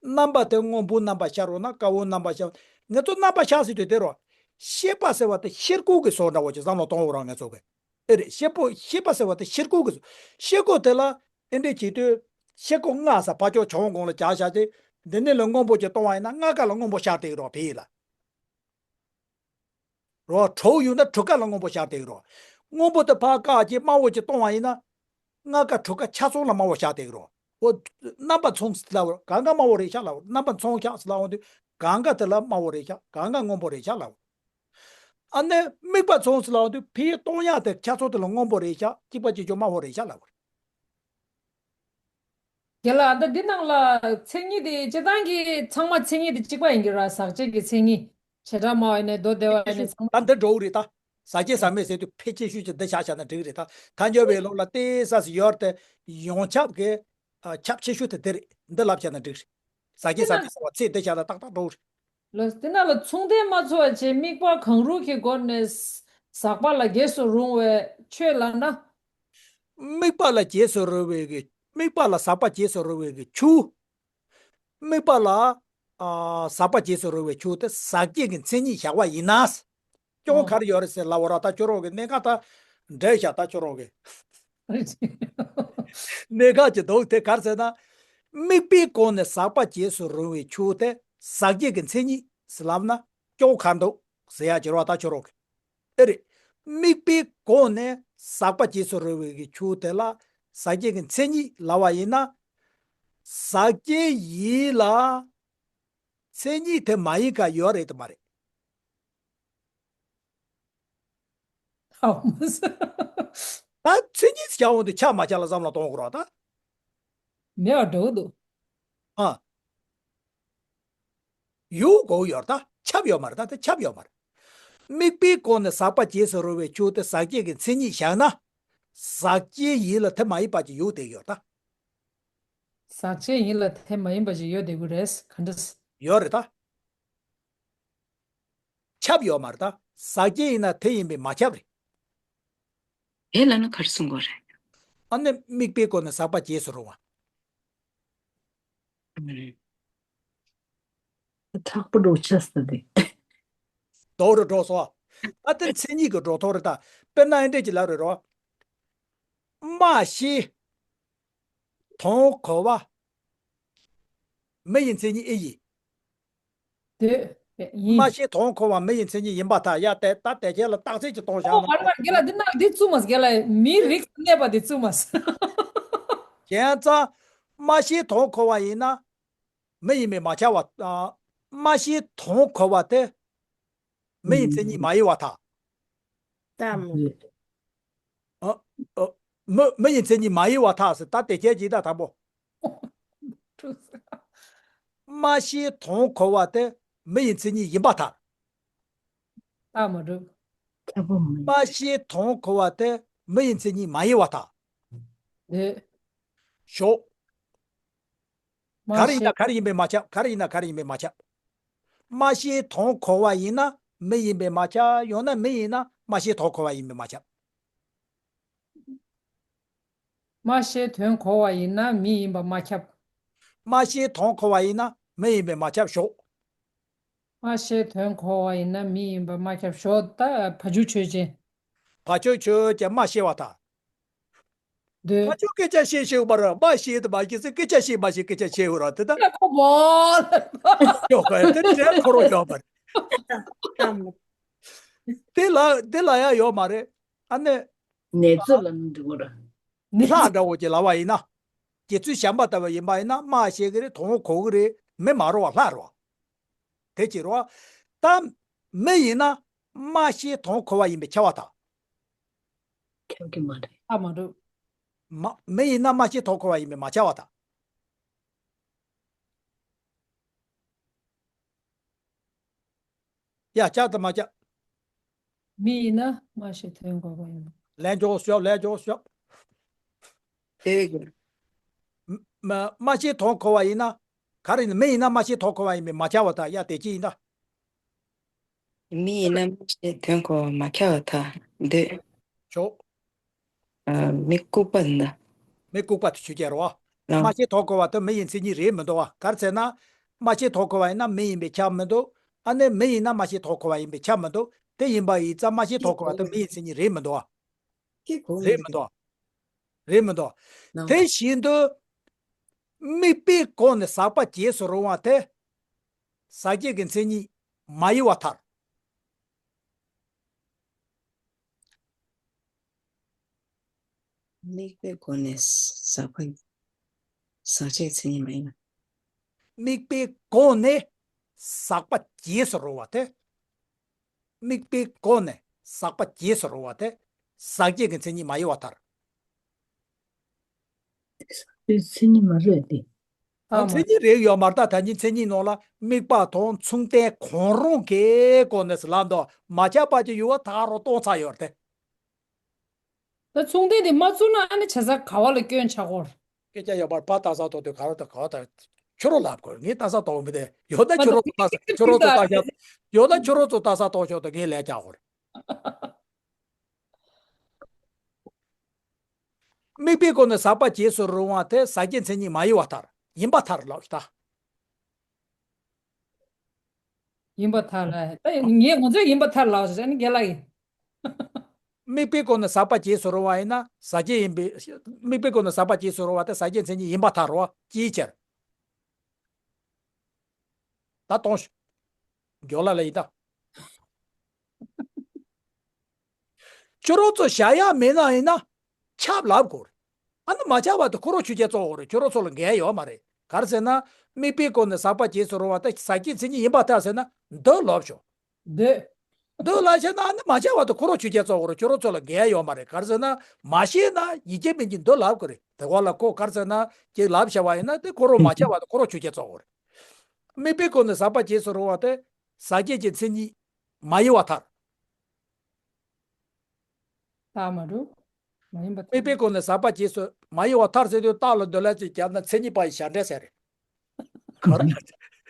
རྣམ་པ་དེ་སྔོན་པོའི་རྣམ་པ་ཤར་འོང་ན་དཀར་པོའི་རྣམ་པ་ཤར། ང་ཚོ་རྣམ་པ་ཤར་ཟེར་དུས་དེ་རོ། ཤེས་པ་ཟེར་བ་དེ་ཤེལ་སྒོ་གི་བཟོ་འདྲ་བོ་ཅིག་བསམ་བློ་གཏོང་འོང་རང་ང་ཚོ་གི། ཨེ་རེད། ཤེལ་སྒོ་ཤེས་པ་ཟེར་བ་དེ་ཤེལ་སྒོ་གི་བཟོ། ཤེལ་སྒོ་དེ་ལ་ཨེ་འདྲས་བྱེད་དུས་ཤེལ་སྒོ་ལྔ་ས་ཕར་ཕྱོགས་བྱང་གོང་ལ་བྱ་བྱ་སྟེ། འདི་ནས་ལ་སྔོན་པོ་ཅིག་གཏོང་བ་ཡིན་ན་ལྔ་ཀ་ལ་སྔོན་པོ་ཤར་བསྡད་ཀྱི་རོ་བེ་ཡི་ལ། རོ། གྲོགས་ཡོད་ན་གྲུ་ཁ་ལ་སྔོན་པོ་ཤར་བསྡད་ཀྱི་རོ། སྔོན་པོ་དེ་ཕར་བཀག་ཅིག་དམར་པོ་ཅིག་གཏོང་བ་ཡིན་ན། ལྔ་ཀ་གྲུ་ཁ་ཆ་ཚང་ལ་དམར་པོ་ཤར་བསྡད་ཀྱི་རོ། འོ། རྣམ་པ་མཚུངས་ལབ་པ་གང་ག་དམར་པོ་རེད་ཤག་ལབ། རྣམ་པ་མཚུངས་ཤག་ལབ་འོང་དུས་གང་ག་དེ་ལ་དམར་པོ་རེད་ཤག་གང་ག་སྔོན་པོ་རེད་ཤག་ལབ། ཨ་ནི་དམིགས་པ་མཚུངས་ལབ་འོང་དུས་ཕའི་གཏོང་ཡག་དེ་ཆ་ཚང་དེ་ལ་སྔོན་པོ་རེད་ཤག་གཅིག་པ་གཅིག་རྐྱང་དམར་པོ་རེད་ཤག་ལབ། རྒན་ལགས། ད་འདི་ནང་ལ་མཚན་ཉིད་དེ་སྤྱིར་བཏང་གི་ཚང་མ་མཚན་ཉིད་དེ་གཅིག་པ་ཡིན་གྱི་ར། ཟག་བཅས་ཀྱི་མཚན་ཉིད། བྱེ་བྲག་སྨྲ་བ་ཡིན་ནའི་མདོ་སྡེ་པ་ཡིན་ནའི་ཚང་མ། ད་འདི་འགྲོ་གི་རེད་ད། ཟག་བཅས་ཟག་མེད་ཟེར་དུས་ཕལ་ཆེ་ཤོས་ཀྱི་འདི་བཞག་བཞག་ན་འགྲིག་གི་རེད་ད། ཐལ་འགྱུར་བའི་ལུགས་ལ་ཏོག་ཙམ་ཡོད་དེ། ཡོངས་ཁྱབ་ཀྱི་ཨ་ཁྱབ་ཆེ་ཤོས་དེ་འདི་རེད། འདི་ལབ་བཞག་ན་འགྲིག་གི་རེད། ཟག་བཅས་ཟག་མེད་ཟེར་བ་ཚིག་འདི་བཞག་ན་ཏག་ཏག་འགྲོ་གི་རེད། ལགས། དེ་ནང་ལ་མཚུངས་ལྡན་སྨྲ་ཚུལ་བ་བཅས་དམིགས་པ་གང་རུང་གི་སྒོ་ནས་ཟག་པ་ལ་བྱེད་སུ་རུང་བའི་ཆོས་ལབ་ན། དམིགས་པ་ལ་བྱེད་སུ་རུང་བའི་གི། དམིགས་པ་ལ་ཟག་པ་བྱེད་སུ་རུང་བའི་གི་ཆོས། དམིགས་པ་ལ་ཨ་ཟག་པ་བྱེད་སུ་རུང་བའི་ཆོས་དེ་ཟག་བཅས་ཀྱི་མཚན་ཉིད་བཞག་པ་ཡིན་ན། སྐྱོན་ཨོ། ག་རེ་ཡོད་རེད་ཟེར་ལབ་པ་ར། ད་ཁྱོད་རང་གི་གནད་འགག་ད་འགྲིག་ཤག་ད་ཁྱོད་རང་གི་གནད་འགག་ཅིག་འདུག་དེ་ག་རེ་ཟེར་ན། དམིགས་པའི་སྒོ་ནས་ཟག་པ་བྱེད་སུ་རུང་བའི་ཆོས་དེ་ཟག་བཅས་ཀྱི་མཚན་ཉིད་ཟེར་ལབ་ན་སྐྱོན་ག་རེ་འདུག་ཟེར་ཡ་ཅིག་རེད་བ། ད་ཁྱོད་རང་གི། ཨེ་རེད། དམིགས་པའི་སྒོ་ནས་ཟག་པ་བྱེད་སུ་རུང་བའི་གི་ཆོས་དེ་ལ་ཟག་བཅས་ཀྱི་མཚན་ཉིད་ལབ་པ་ཡིན་ན། ཟག་བཅས་ཡིན་ལ། མཚན་ཉིད་དེ་མ་ཡིན་ག་ཡོད་རེད་དམ་མ་རེད། ཨ་མ་ཟེར། ད་མཚན་ཉིད་ཟེར་འོང་དུས་ཁྱབ་མ་ཁྱབ་ལ་བསམ་བློ་གཏོང་དགོས་རེད་ད། མེད་པ་འདྲ་བོ་འདུག་ཨ། ཡོད་དགོས་ཡོད་རེད་ད། ཁྱབ་ཡོད་མ་རེད་ད། དེ་ཁྱབ་ཡོད་མ་རེད། དམིགས་པའི་སྒོ་ནས་ཟག་པ་བྱེད་སུ་རུང་བའི་ཆོས་དེ་ཟག་བཅས་ཀྱི་མཚན་ཉིད་བཞག་ན། ཟག་བཅས་ཡིན་ལ་དེ་མ་ཡིན་པ་ཅིག་ཡོད་བསྡད་ཡོད་རེད་ད། ཟག་བཅས་ཡིན་ལ་དེ་མ་ཡིན་པ་ཅིག་ཡོད་བསྡད་ཀྱི་རེད། ག་འདྲ། ཡོད་རེད་ད། ཁྱབ་ཡོད་མ་རེད་ད། ཟག་བཅས་ཡིན་ན་དེ་ཡིན་པས་མ་ཁྱབ་རེད། དེ་ལབ་ན་ག་རེ་གསུང་དགོས་རེད། ཨ་ནི་དམིགས་པའི་སྒོ་ནས་ཟག་པ་རྗེས་སུ་རུང་བ། ཨ་རེད། དྲག་པོ་འགྲོ་ཆགས་ས་དེ། དོག་རུ་འགྲོ་སོང་། ད་དེ་མཚན་ཉིད་ཀྱི་འགྲོ་ཐོག་རེད་ད། དཔེར་ན་ཨེ་འདྲས་ཀྱི་ལབ་རེད་རོ། སྨྲ་ཤེས། དོན་གོ་བ། མི་ཡི་མཚན་ཉིད་ཨེ་ཡིན། དེ་ཡིན། སྨྲ་ཤེས་དོན་གོ་བ་མི་ཡི་མཚན་ཉིད་ཡིན་པར་ཐལ། ཡ་དེ་ད་དེ་ཁྱེད་ལ་རྟགས་གསལ་གྱི་གཏོང་བཞག་ཨོ་ན། མ་རེད་མ་རེད། རྒན་ལགས་འདི་ནང་འདི་བཙུགས་མ་རྒན་ལགས། མིའི་རིགས་སུ་གནས་པ་འདི་བཙུགས་མ། བྱས་ཙང་། སྨྲ་ཤེས་དོན་གོ་བ་ཡིན་ན། མི་ཡིན་པས་མ་ཁྱབ་པ། ཨ། སྨྲ་ཤེས་དོན་གོ་བ་དེ། མི་ཡི་མཚན་ཉིད་མ་ཡིན་པར་ཐལ། ལྟ་མོ། ཨ། ཨ། མི་མི་ཡི་མཚན་ཉིད་མ་ཡིན་པར་ཐལ་ཟེར། ད་དེ་ཁྱེད་ཀྱིས་ད་དང་པོ། སྨྲ་ཤེས་དོན་གོ་བ་དེ་མི་ཡི་མཚན་ཉིད་ཡིན་པར་ཐལ། ལྟ་མ་གྲུབ། ཁྱབ་པ་མ་ཡིན། སྨྲ་ཤེས་དོན་གོ་བ་དེ་མི་ཡི་མཚན་ཉིད་མ་ཡིན་པར་ཐལ། ལེ། ཞོག་སྨྲ་ག་རེ་ཡིན་ཤེས། ན་ག་རེ་ཡིན་པས་མ་ཁྱབ། ག་རེ་ཡིན་ན་ག་རེ་ཡིན་པས་མ་ཁྱབ། སྨྲ་ཤེས་དོན་གོ་བ་ཡིན་ན་མི་ཡིན་པས་མ་ཁྱབ། ཡང་ན་མི་ཡིན་ན་སྨྲ་ཤེས་དོན་གོ་བ་ཡིན་པས་མ་ཁྱབ། སྨྲ་ཤེས་དོན་གོ་བ་ཡིན་ན་མི་ཡིན་པ་མ་ཁྱབ། སྨྲ་ཤེས་དོན་གོ་བ་ཡིན་ན་མི་ཡིན་པས་མ་ཁྱབ་ཞོག་སྨྲ་ཤེས་དོན་གོ་བ་ཡིན་ན་མི་ཡིན་པ་མ་ཁྱབ་ཞོག་ད་བ་ཅུང་ཆོས་ཅན། བ་ཅུང་ཆོས་ཅན་སྨྲ་ཤེས་པར་ཐལ། འདོད། བ་ཅུང་སྐད་ཆ་བཤད་ཤེས་པར་སྨྲ་ཤེས་དུ་མ་ཤེས་ཚེ་སྐད་ཆ་བཤད་མ་ཤེས་སྐད་ཆ་བཤད་འོ་ར་དེ་ད། ལ་ཁོ་བོ། ཡོད་ག་དེ་འདྲའི་ཁོ་རོ་ཡོད་པར། དེ་ལ་དེ་ལ་ཡ་ཡོད་མ་རེད། ཨ་ནི། ནེ་ཙོ་ལ་ནི་འདུག་ར། ལྷ་འདྲ་བོ་ཅིག་ལབ་པ་ཡིན་ན། རྗེ་བཙུན་བྱམས་པ་ལྟ་བུ་ཡིན་པ་ཡིན་ན་སྨྲ་ཤེས་ཀྱི་རེད། དོན་གོ་གི་རེད། མི་མ་རུང་བ་ལྷ་རེད་བ། དེ་ཅི་རེད་བ། ད། མི་ཡིན་ན། སྨྲ་ཤེས་དོན་གོ་བ་ཡིན་པས་ཁྱབ་པར་ཐལ། ཁྱབ་ཀྱི་མ་རེད། ཨ་མ་འགྲོ། མ། མི་ཡིན་ན་སྨྲ་ཤེས་དོན་གོ་བ་ཡིན་པས་མ་ཁྱབ་པར་ཐལ། ཡ་ཁྱབ་དང་མ་ཁྱབ། མི་ཡིན་ན་སྨྲ་ཤེས་དོན་གོ་བ་ཡིན། ལན་འཇོག་ཤོག་ལན་འཇོག་ཤོག་དེ་གི། མ། སྨྲ་ཤེས་དོན་གོ་བ་ཡིན་ན། ག་རེ་ཡིན་ན་མི་ཡིན་ན་སྨྲ་ཤེས་དོན་གོ་བ་ཡིན་པས་མ་ཁྱབ་པར་ཐལ། ཡ་དེ་ཅི་ཡིན་ད། མི་ཡིན་ན་སྨྲ་ཤེས་དོན་གོ་བ་མ་ཁྱབ་པར་ཐལ། འདོད། ཞོག་ཨ། མི་ལྐུགས་པ་འདི། མི་ལྐུགས་པ་དེ་ཆོས་ཅན་རེད་བ། ཨ། སྨྲ་ཤེས་དོན་གོ་བ་དེ་མི་ཡི་མཚན་ཉིད་རེད་མི་འདུག་བ། ག་རེ་ཟེར་ན། སྨྲ་ཤེས་དོན་གོ་བ་ཡིན་ན་མི་ཡིན་པས་ཁྱབ་མི་འདུག་ཨ་ནི་མི་ཡིན་ན་སྨྲ་ཤེས་དོན་གོ་བ་ཡིན་པས་ཁྱབ་མི་འདུག་དེ་ཡིན་པ་ཡིན་ཙང་སྨྲ་ཤེས་དོན་གོ་བ་དེ་མི་ཡི་མཚན་ཉིད་རེད་མི་འདུག་བ། ཀྱེ་གོ་རེད་མི་འདུག་རེད་མི་འདུག་ནང་དེ་བཞིན་དུ། དམིགས་པའི་སྒོ་ནས་ཟག་པ་རྗེས་སུ་རུང་བ་དེ། ཟག་བཅས་ཀྱི་མཚན་ཉིད་མ་ཡིན་པར་ཐལ། དམིགས་པའི་སྒོ་ནས་ཟག་པ། ཟག་བཅས་མཚན་ཉིད་མ་ཡིན། དམིགས་པའི་སྒོ་ནས་ཟག་པ་རྗེས་སུ་རུང་བ་དེ། དམིགས་པའི་སྒོ་ནས་ཟག་པ་རྗེས་སུ་རུང་བ་དེ། ཟག་བཅས་ཀྱི་མཚན་ཉིད་མ་ཡིན་པར་ཐལ། དེ་མཚན་ཉིད་མ་རེད་དེ། ཨ། མཚན་ཉིད་རེད་ཡོད་མ་རེད། ད་ད་ནི་མཚན་ཉིད་ནང་ལ་དམིགས་པ་དང་མཚུངས་ལྡན་གང་རུང་གི་སྒོ་ནས་ལབ་འདུག་མ་ཁྱབ་པ་ཅིག་ཡོད་པ་ད་རུང་སྟོང་ཚར་ཡོད་རེད་དེ། ད་མཚུངས་ལྡན་དེ་མ་བཙུགས་ན་ཨ་ནི་བྱས་ཙང་ག་བ་ལ་སྐྱོན་ཆགས་ཀྱི་ཡོད་རེད། སྐད་ཆ་ཡོད་པར་ཕར་ལྟ་ས་ཐོག་དུས་ག་རེ་དང་ག་བ་དང་ཁྱོད་རང་ལབ་དགོས། ངས་ལྟ་ས་ཐོག་མི་དེ་ཡོད་ན་ཁྱོད་རང་ཚོ་ལྟ་ས། ཁྱོད་རང་ཚོ་ལྟ་ཤག་ཡོད་ན་ཁྱོད་རང་ཚོ་ལྟ་ས་ཐོག་ཆོག་ཏུ་ངས་ལས་རྒྱག་དགོས་རེད། དམིགས་པའི་སྒོ་ནས་ཟག་པ་རྗེས་སུ་རུང་བ་དེ་ཟག་བཅས་མཚན་ཉིད་མ་ཡིན་པར་ཐལ། ཡིན་པར་ཐལ་ལབ་ཤག་ད། ཡིན་པར་ཐལ་ལ། ད་ངས་ང་ཚོས་ཡིན་པར་ཐལ་ལབ་ཟེར་ནི་རྒན་ལགས་ཀྱིས། དམིགས་པའི་སྒོ་ནས་ཟག་པ་རྗེས་སུ་རུང་བ་ཡིན་ན་ཟག་བཅས་ཡིན་པའི། དམིགས་པའི་སྒོ་ནས་ཟག་པ་རྗེས་སུ་རུང་བ་དེ་ཟག་བཅས་མཚན་ཉིད་ཡིན་པར་ཐལ་རོ། ཅིའི་ཕྱིར། ད་གཏོང་ཤོག་མགྱོགས་ལ་ལ་ཡིན་ད། ཁྱོད་རང་ཚོ་བཞག་ཡག་མེད་ན་ཡིན་ན་ཁྱབ་ལབ་དགོས་རེད། ཨ་ནི་མ་ཁྱབ་པ་དེ་ཁོ་རང་ཆོས་ཅན་རྩ་བ་རེད། ཁྱོད་རང་ཚོ་ལ་འགལ་ཡོད་མ་རེད། ག་རེ་ཟེར་ན། དམིགས་པའི་སྒོ་ནས་ཟག་པ་རྗེས་སུ་རུང་བ་དེ་ཟག་བཅས་མཚན་ཉིད་ཡིན་པར་ཐལ་ཟེར་ན་འདོད་ལབ་ཤོག་འདོད། འདོད་ལ་བྱས་ན་ཨ་ནི་མ་ཁྱབ་པ་དེ་ཁོ་རང་ཆོས་ཅན་རྩ་བ་རེད། ཁྱོད་རང་ཚོ་ལ་འགལ་ཡོད་མ་རེད། ག་རེ་ཟེར་ན་མ་ཤེས་ན་ཡིད་ཀྱི་མིན་གྱི་འདོད་ལབ་དགོས་རེད། དེ་ག་ལ་ཁོ་ག་རེ་ཟེར་ན་ཅིག་ལབ་བྱ་བ་ཡིན་ན་དེ་ཁོ་རང་མ་ཁྱབ་པ་དེ་ཁོ་རང་ཆོས་ཅན་རྩ་བ་རེད། དམིགས་པའི་སྒོ་ནས་ཟག་པ་རྗེས་སུ་རུང་བ་དེ་ཟག་བཅས་ཀྱི་མཚན་ཉིད་མ་ཡིན་པར་ཐལ། ད་མ་འགྲོ། མ་ཡིན་པར་ཐལ། དམིགས་པའི་སྒོ་ནས་ཟག་པ་རྗེས་སུ་མ་ཡིན་པར་ཐལ་ཟེར་དུས་རྟགས་ལ་འདོད་ལ་ཅིག་བརྒྱབ་ན་མཚན་ཉིད་པ་ཡི་བྱ་འབྲེལ་ཟེར་རེད། ག་རེ།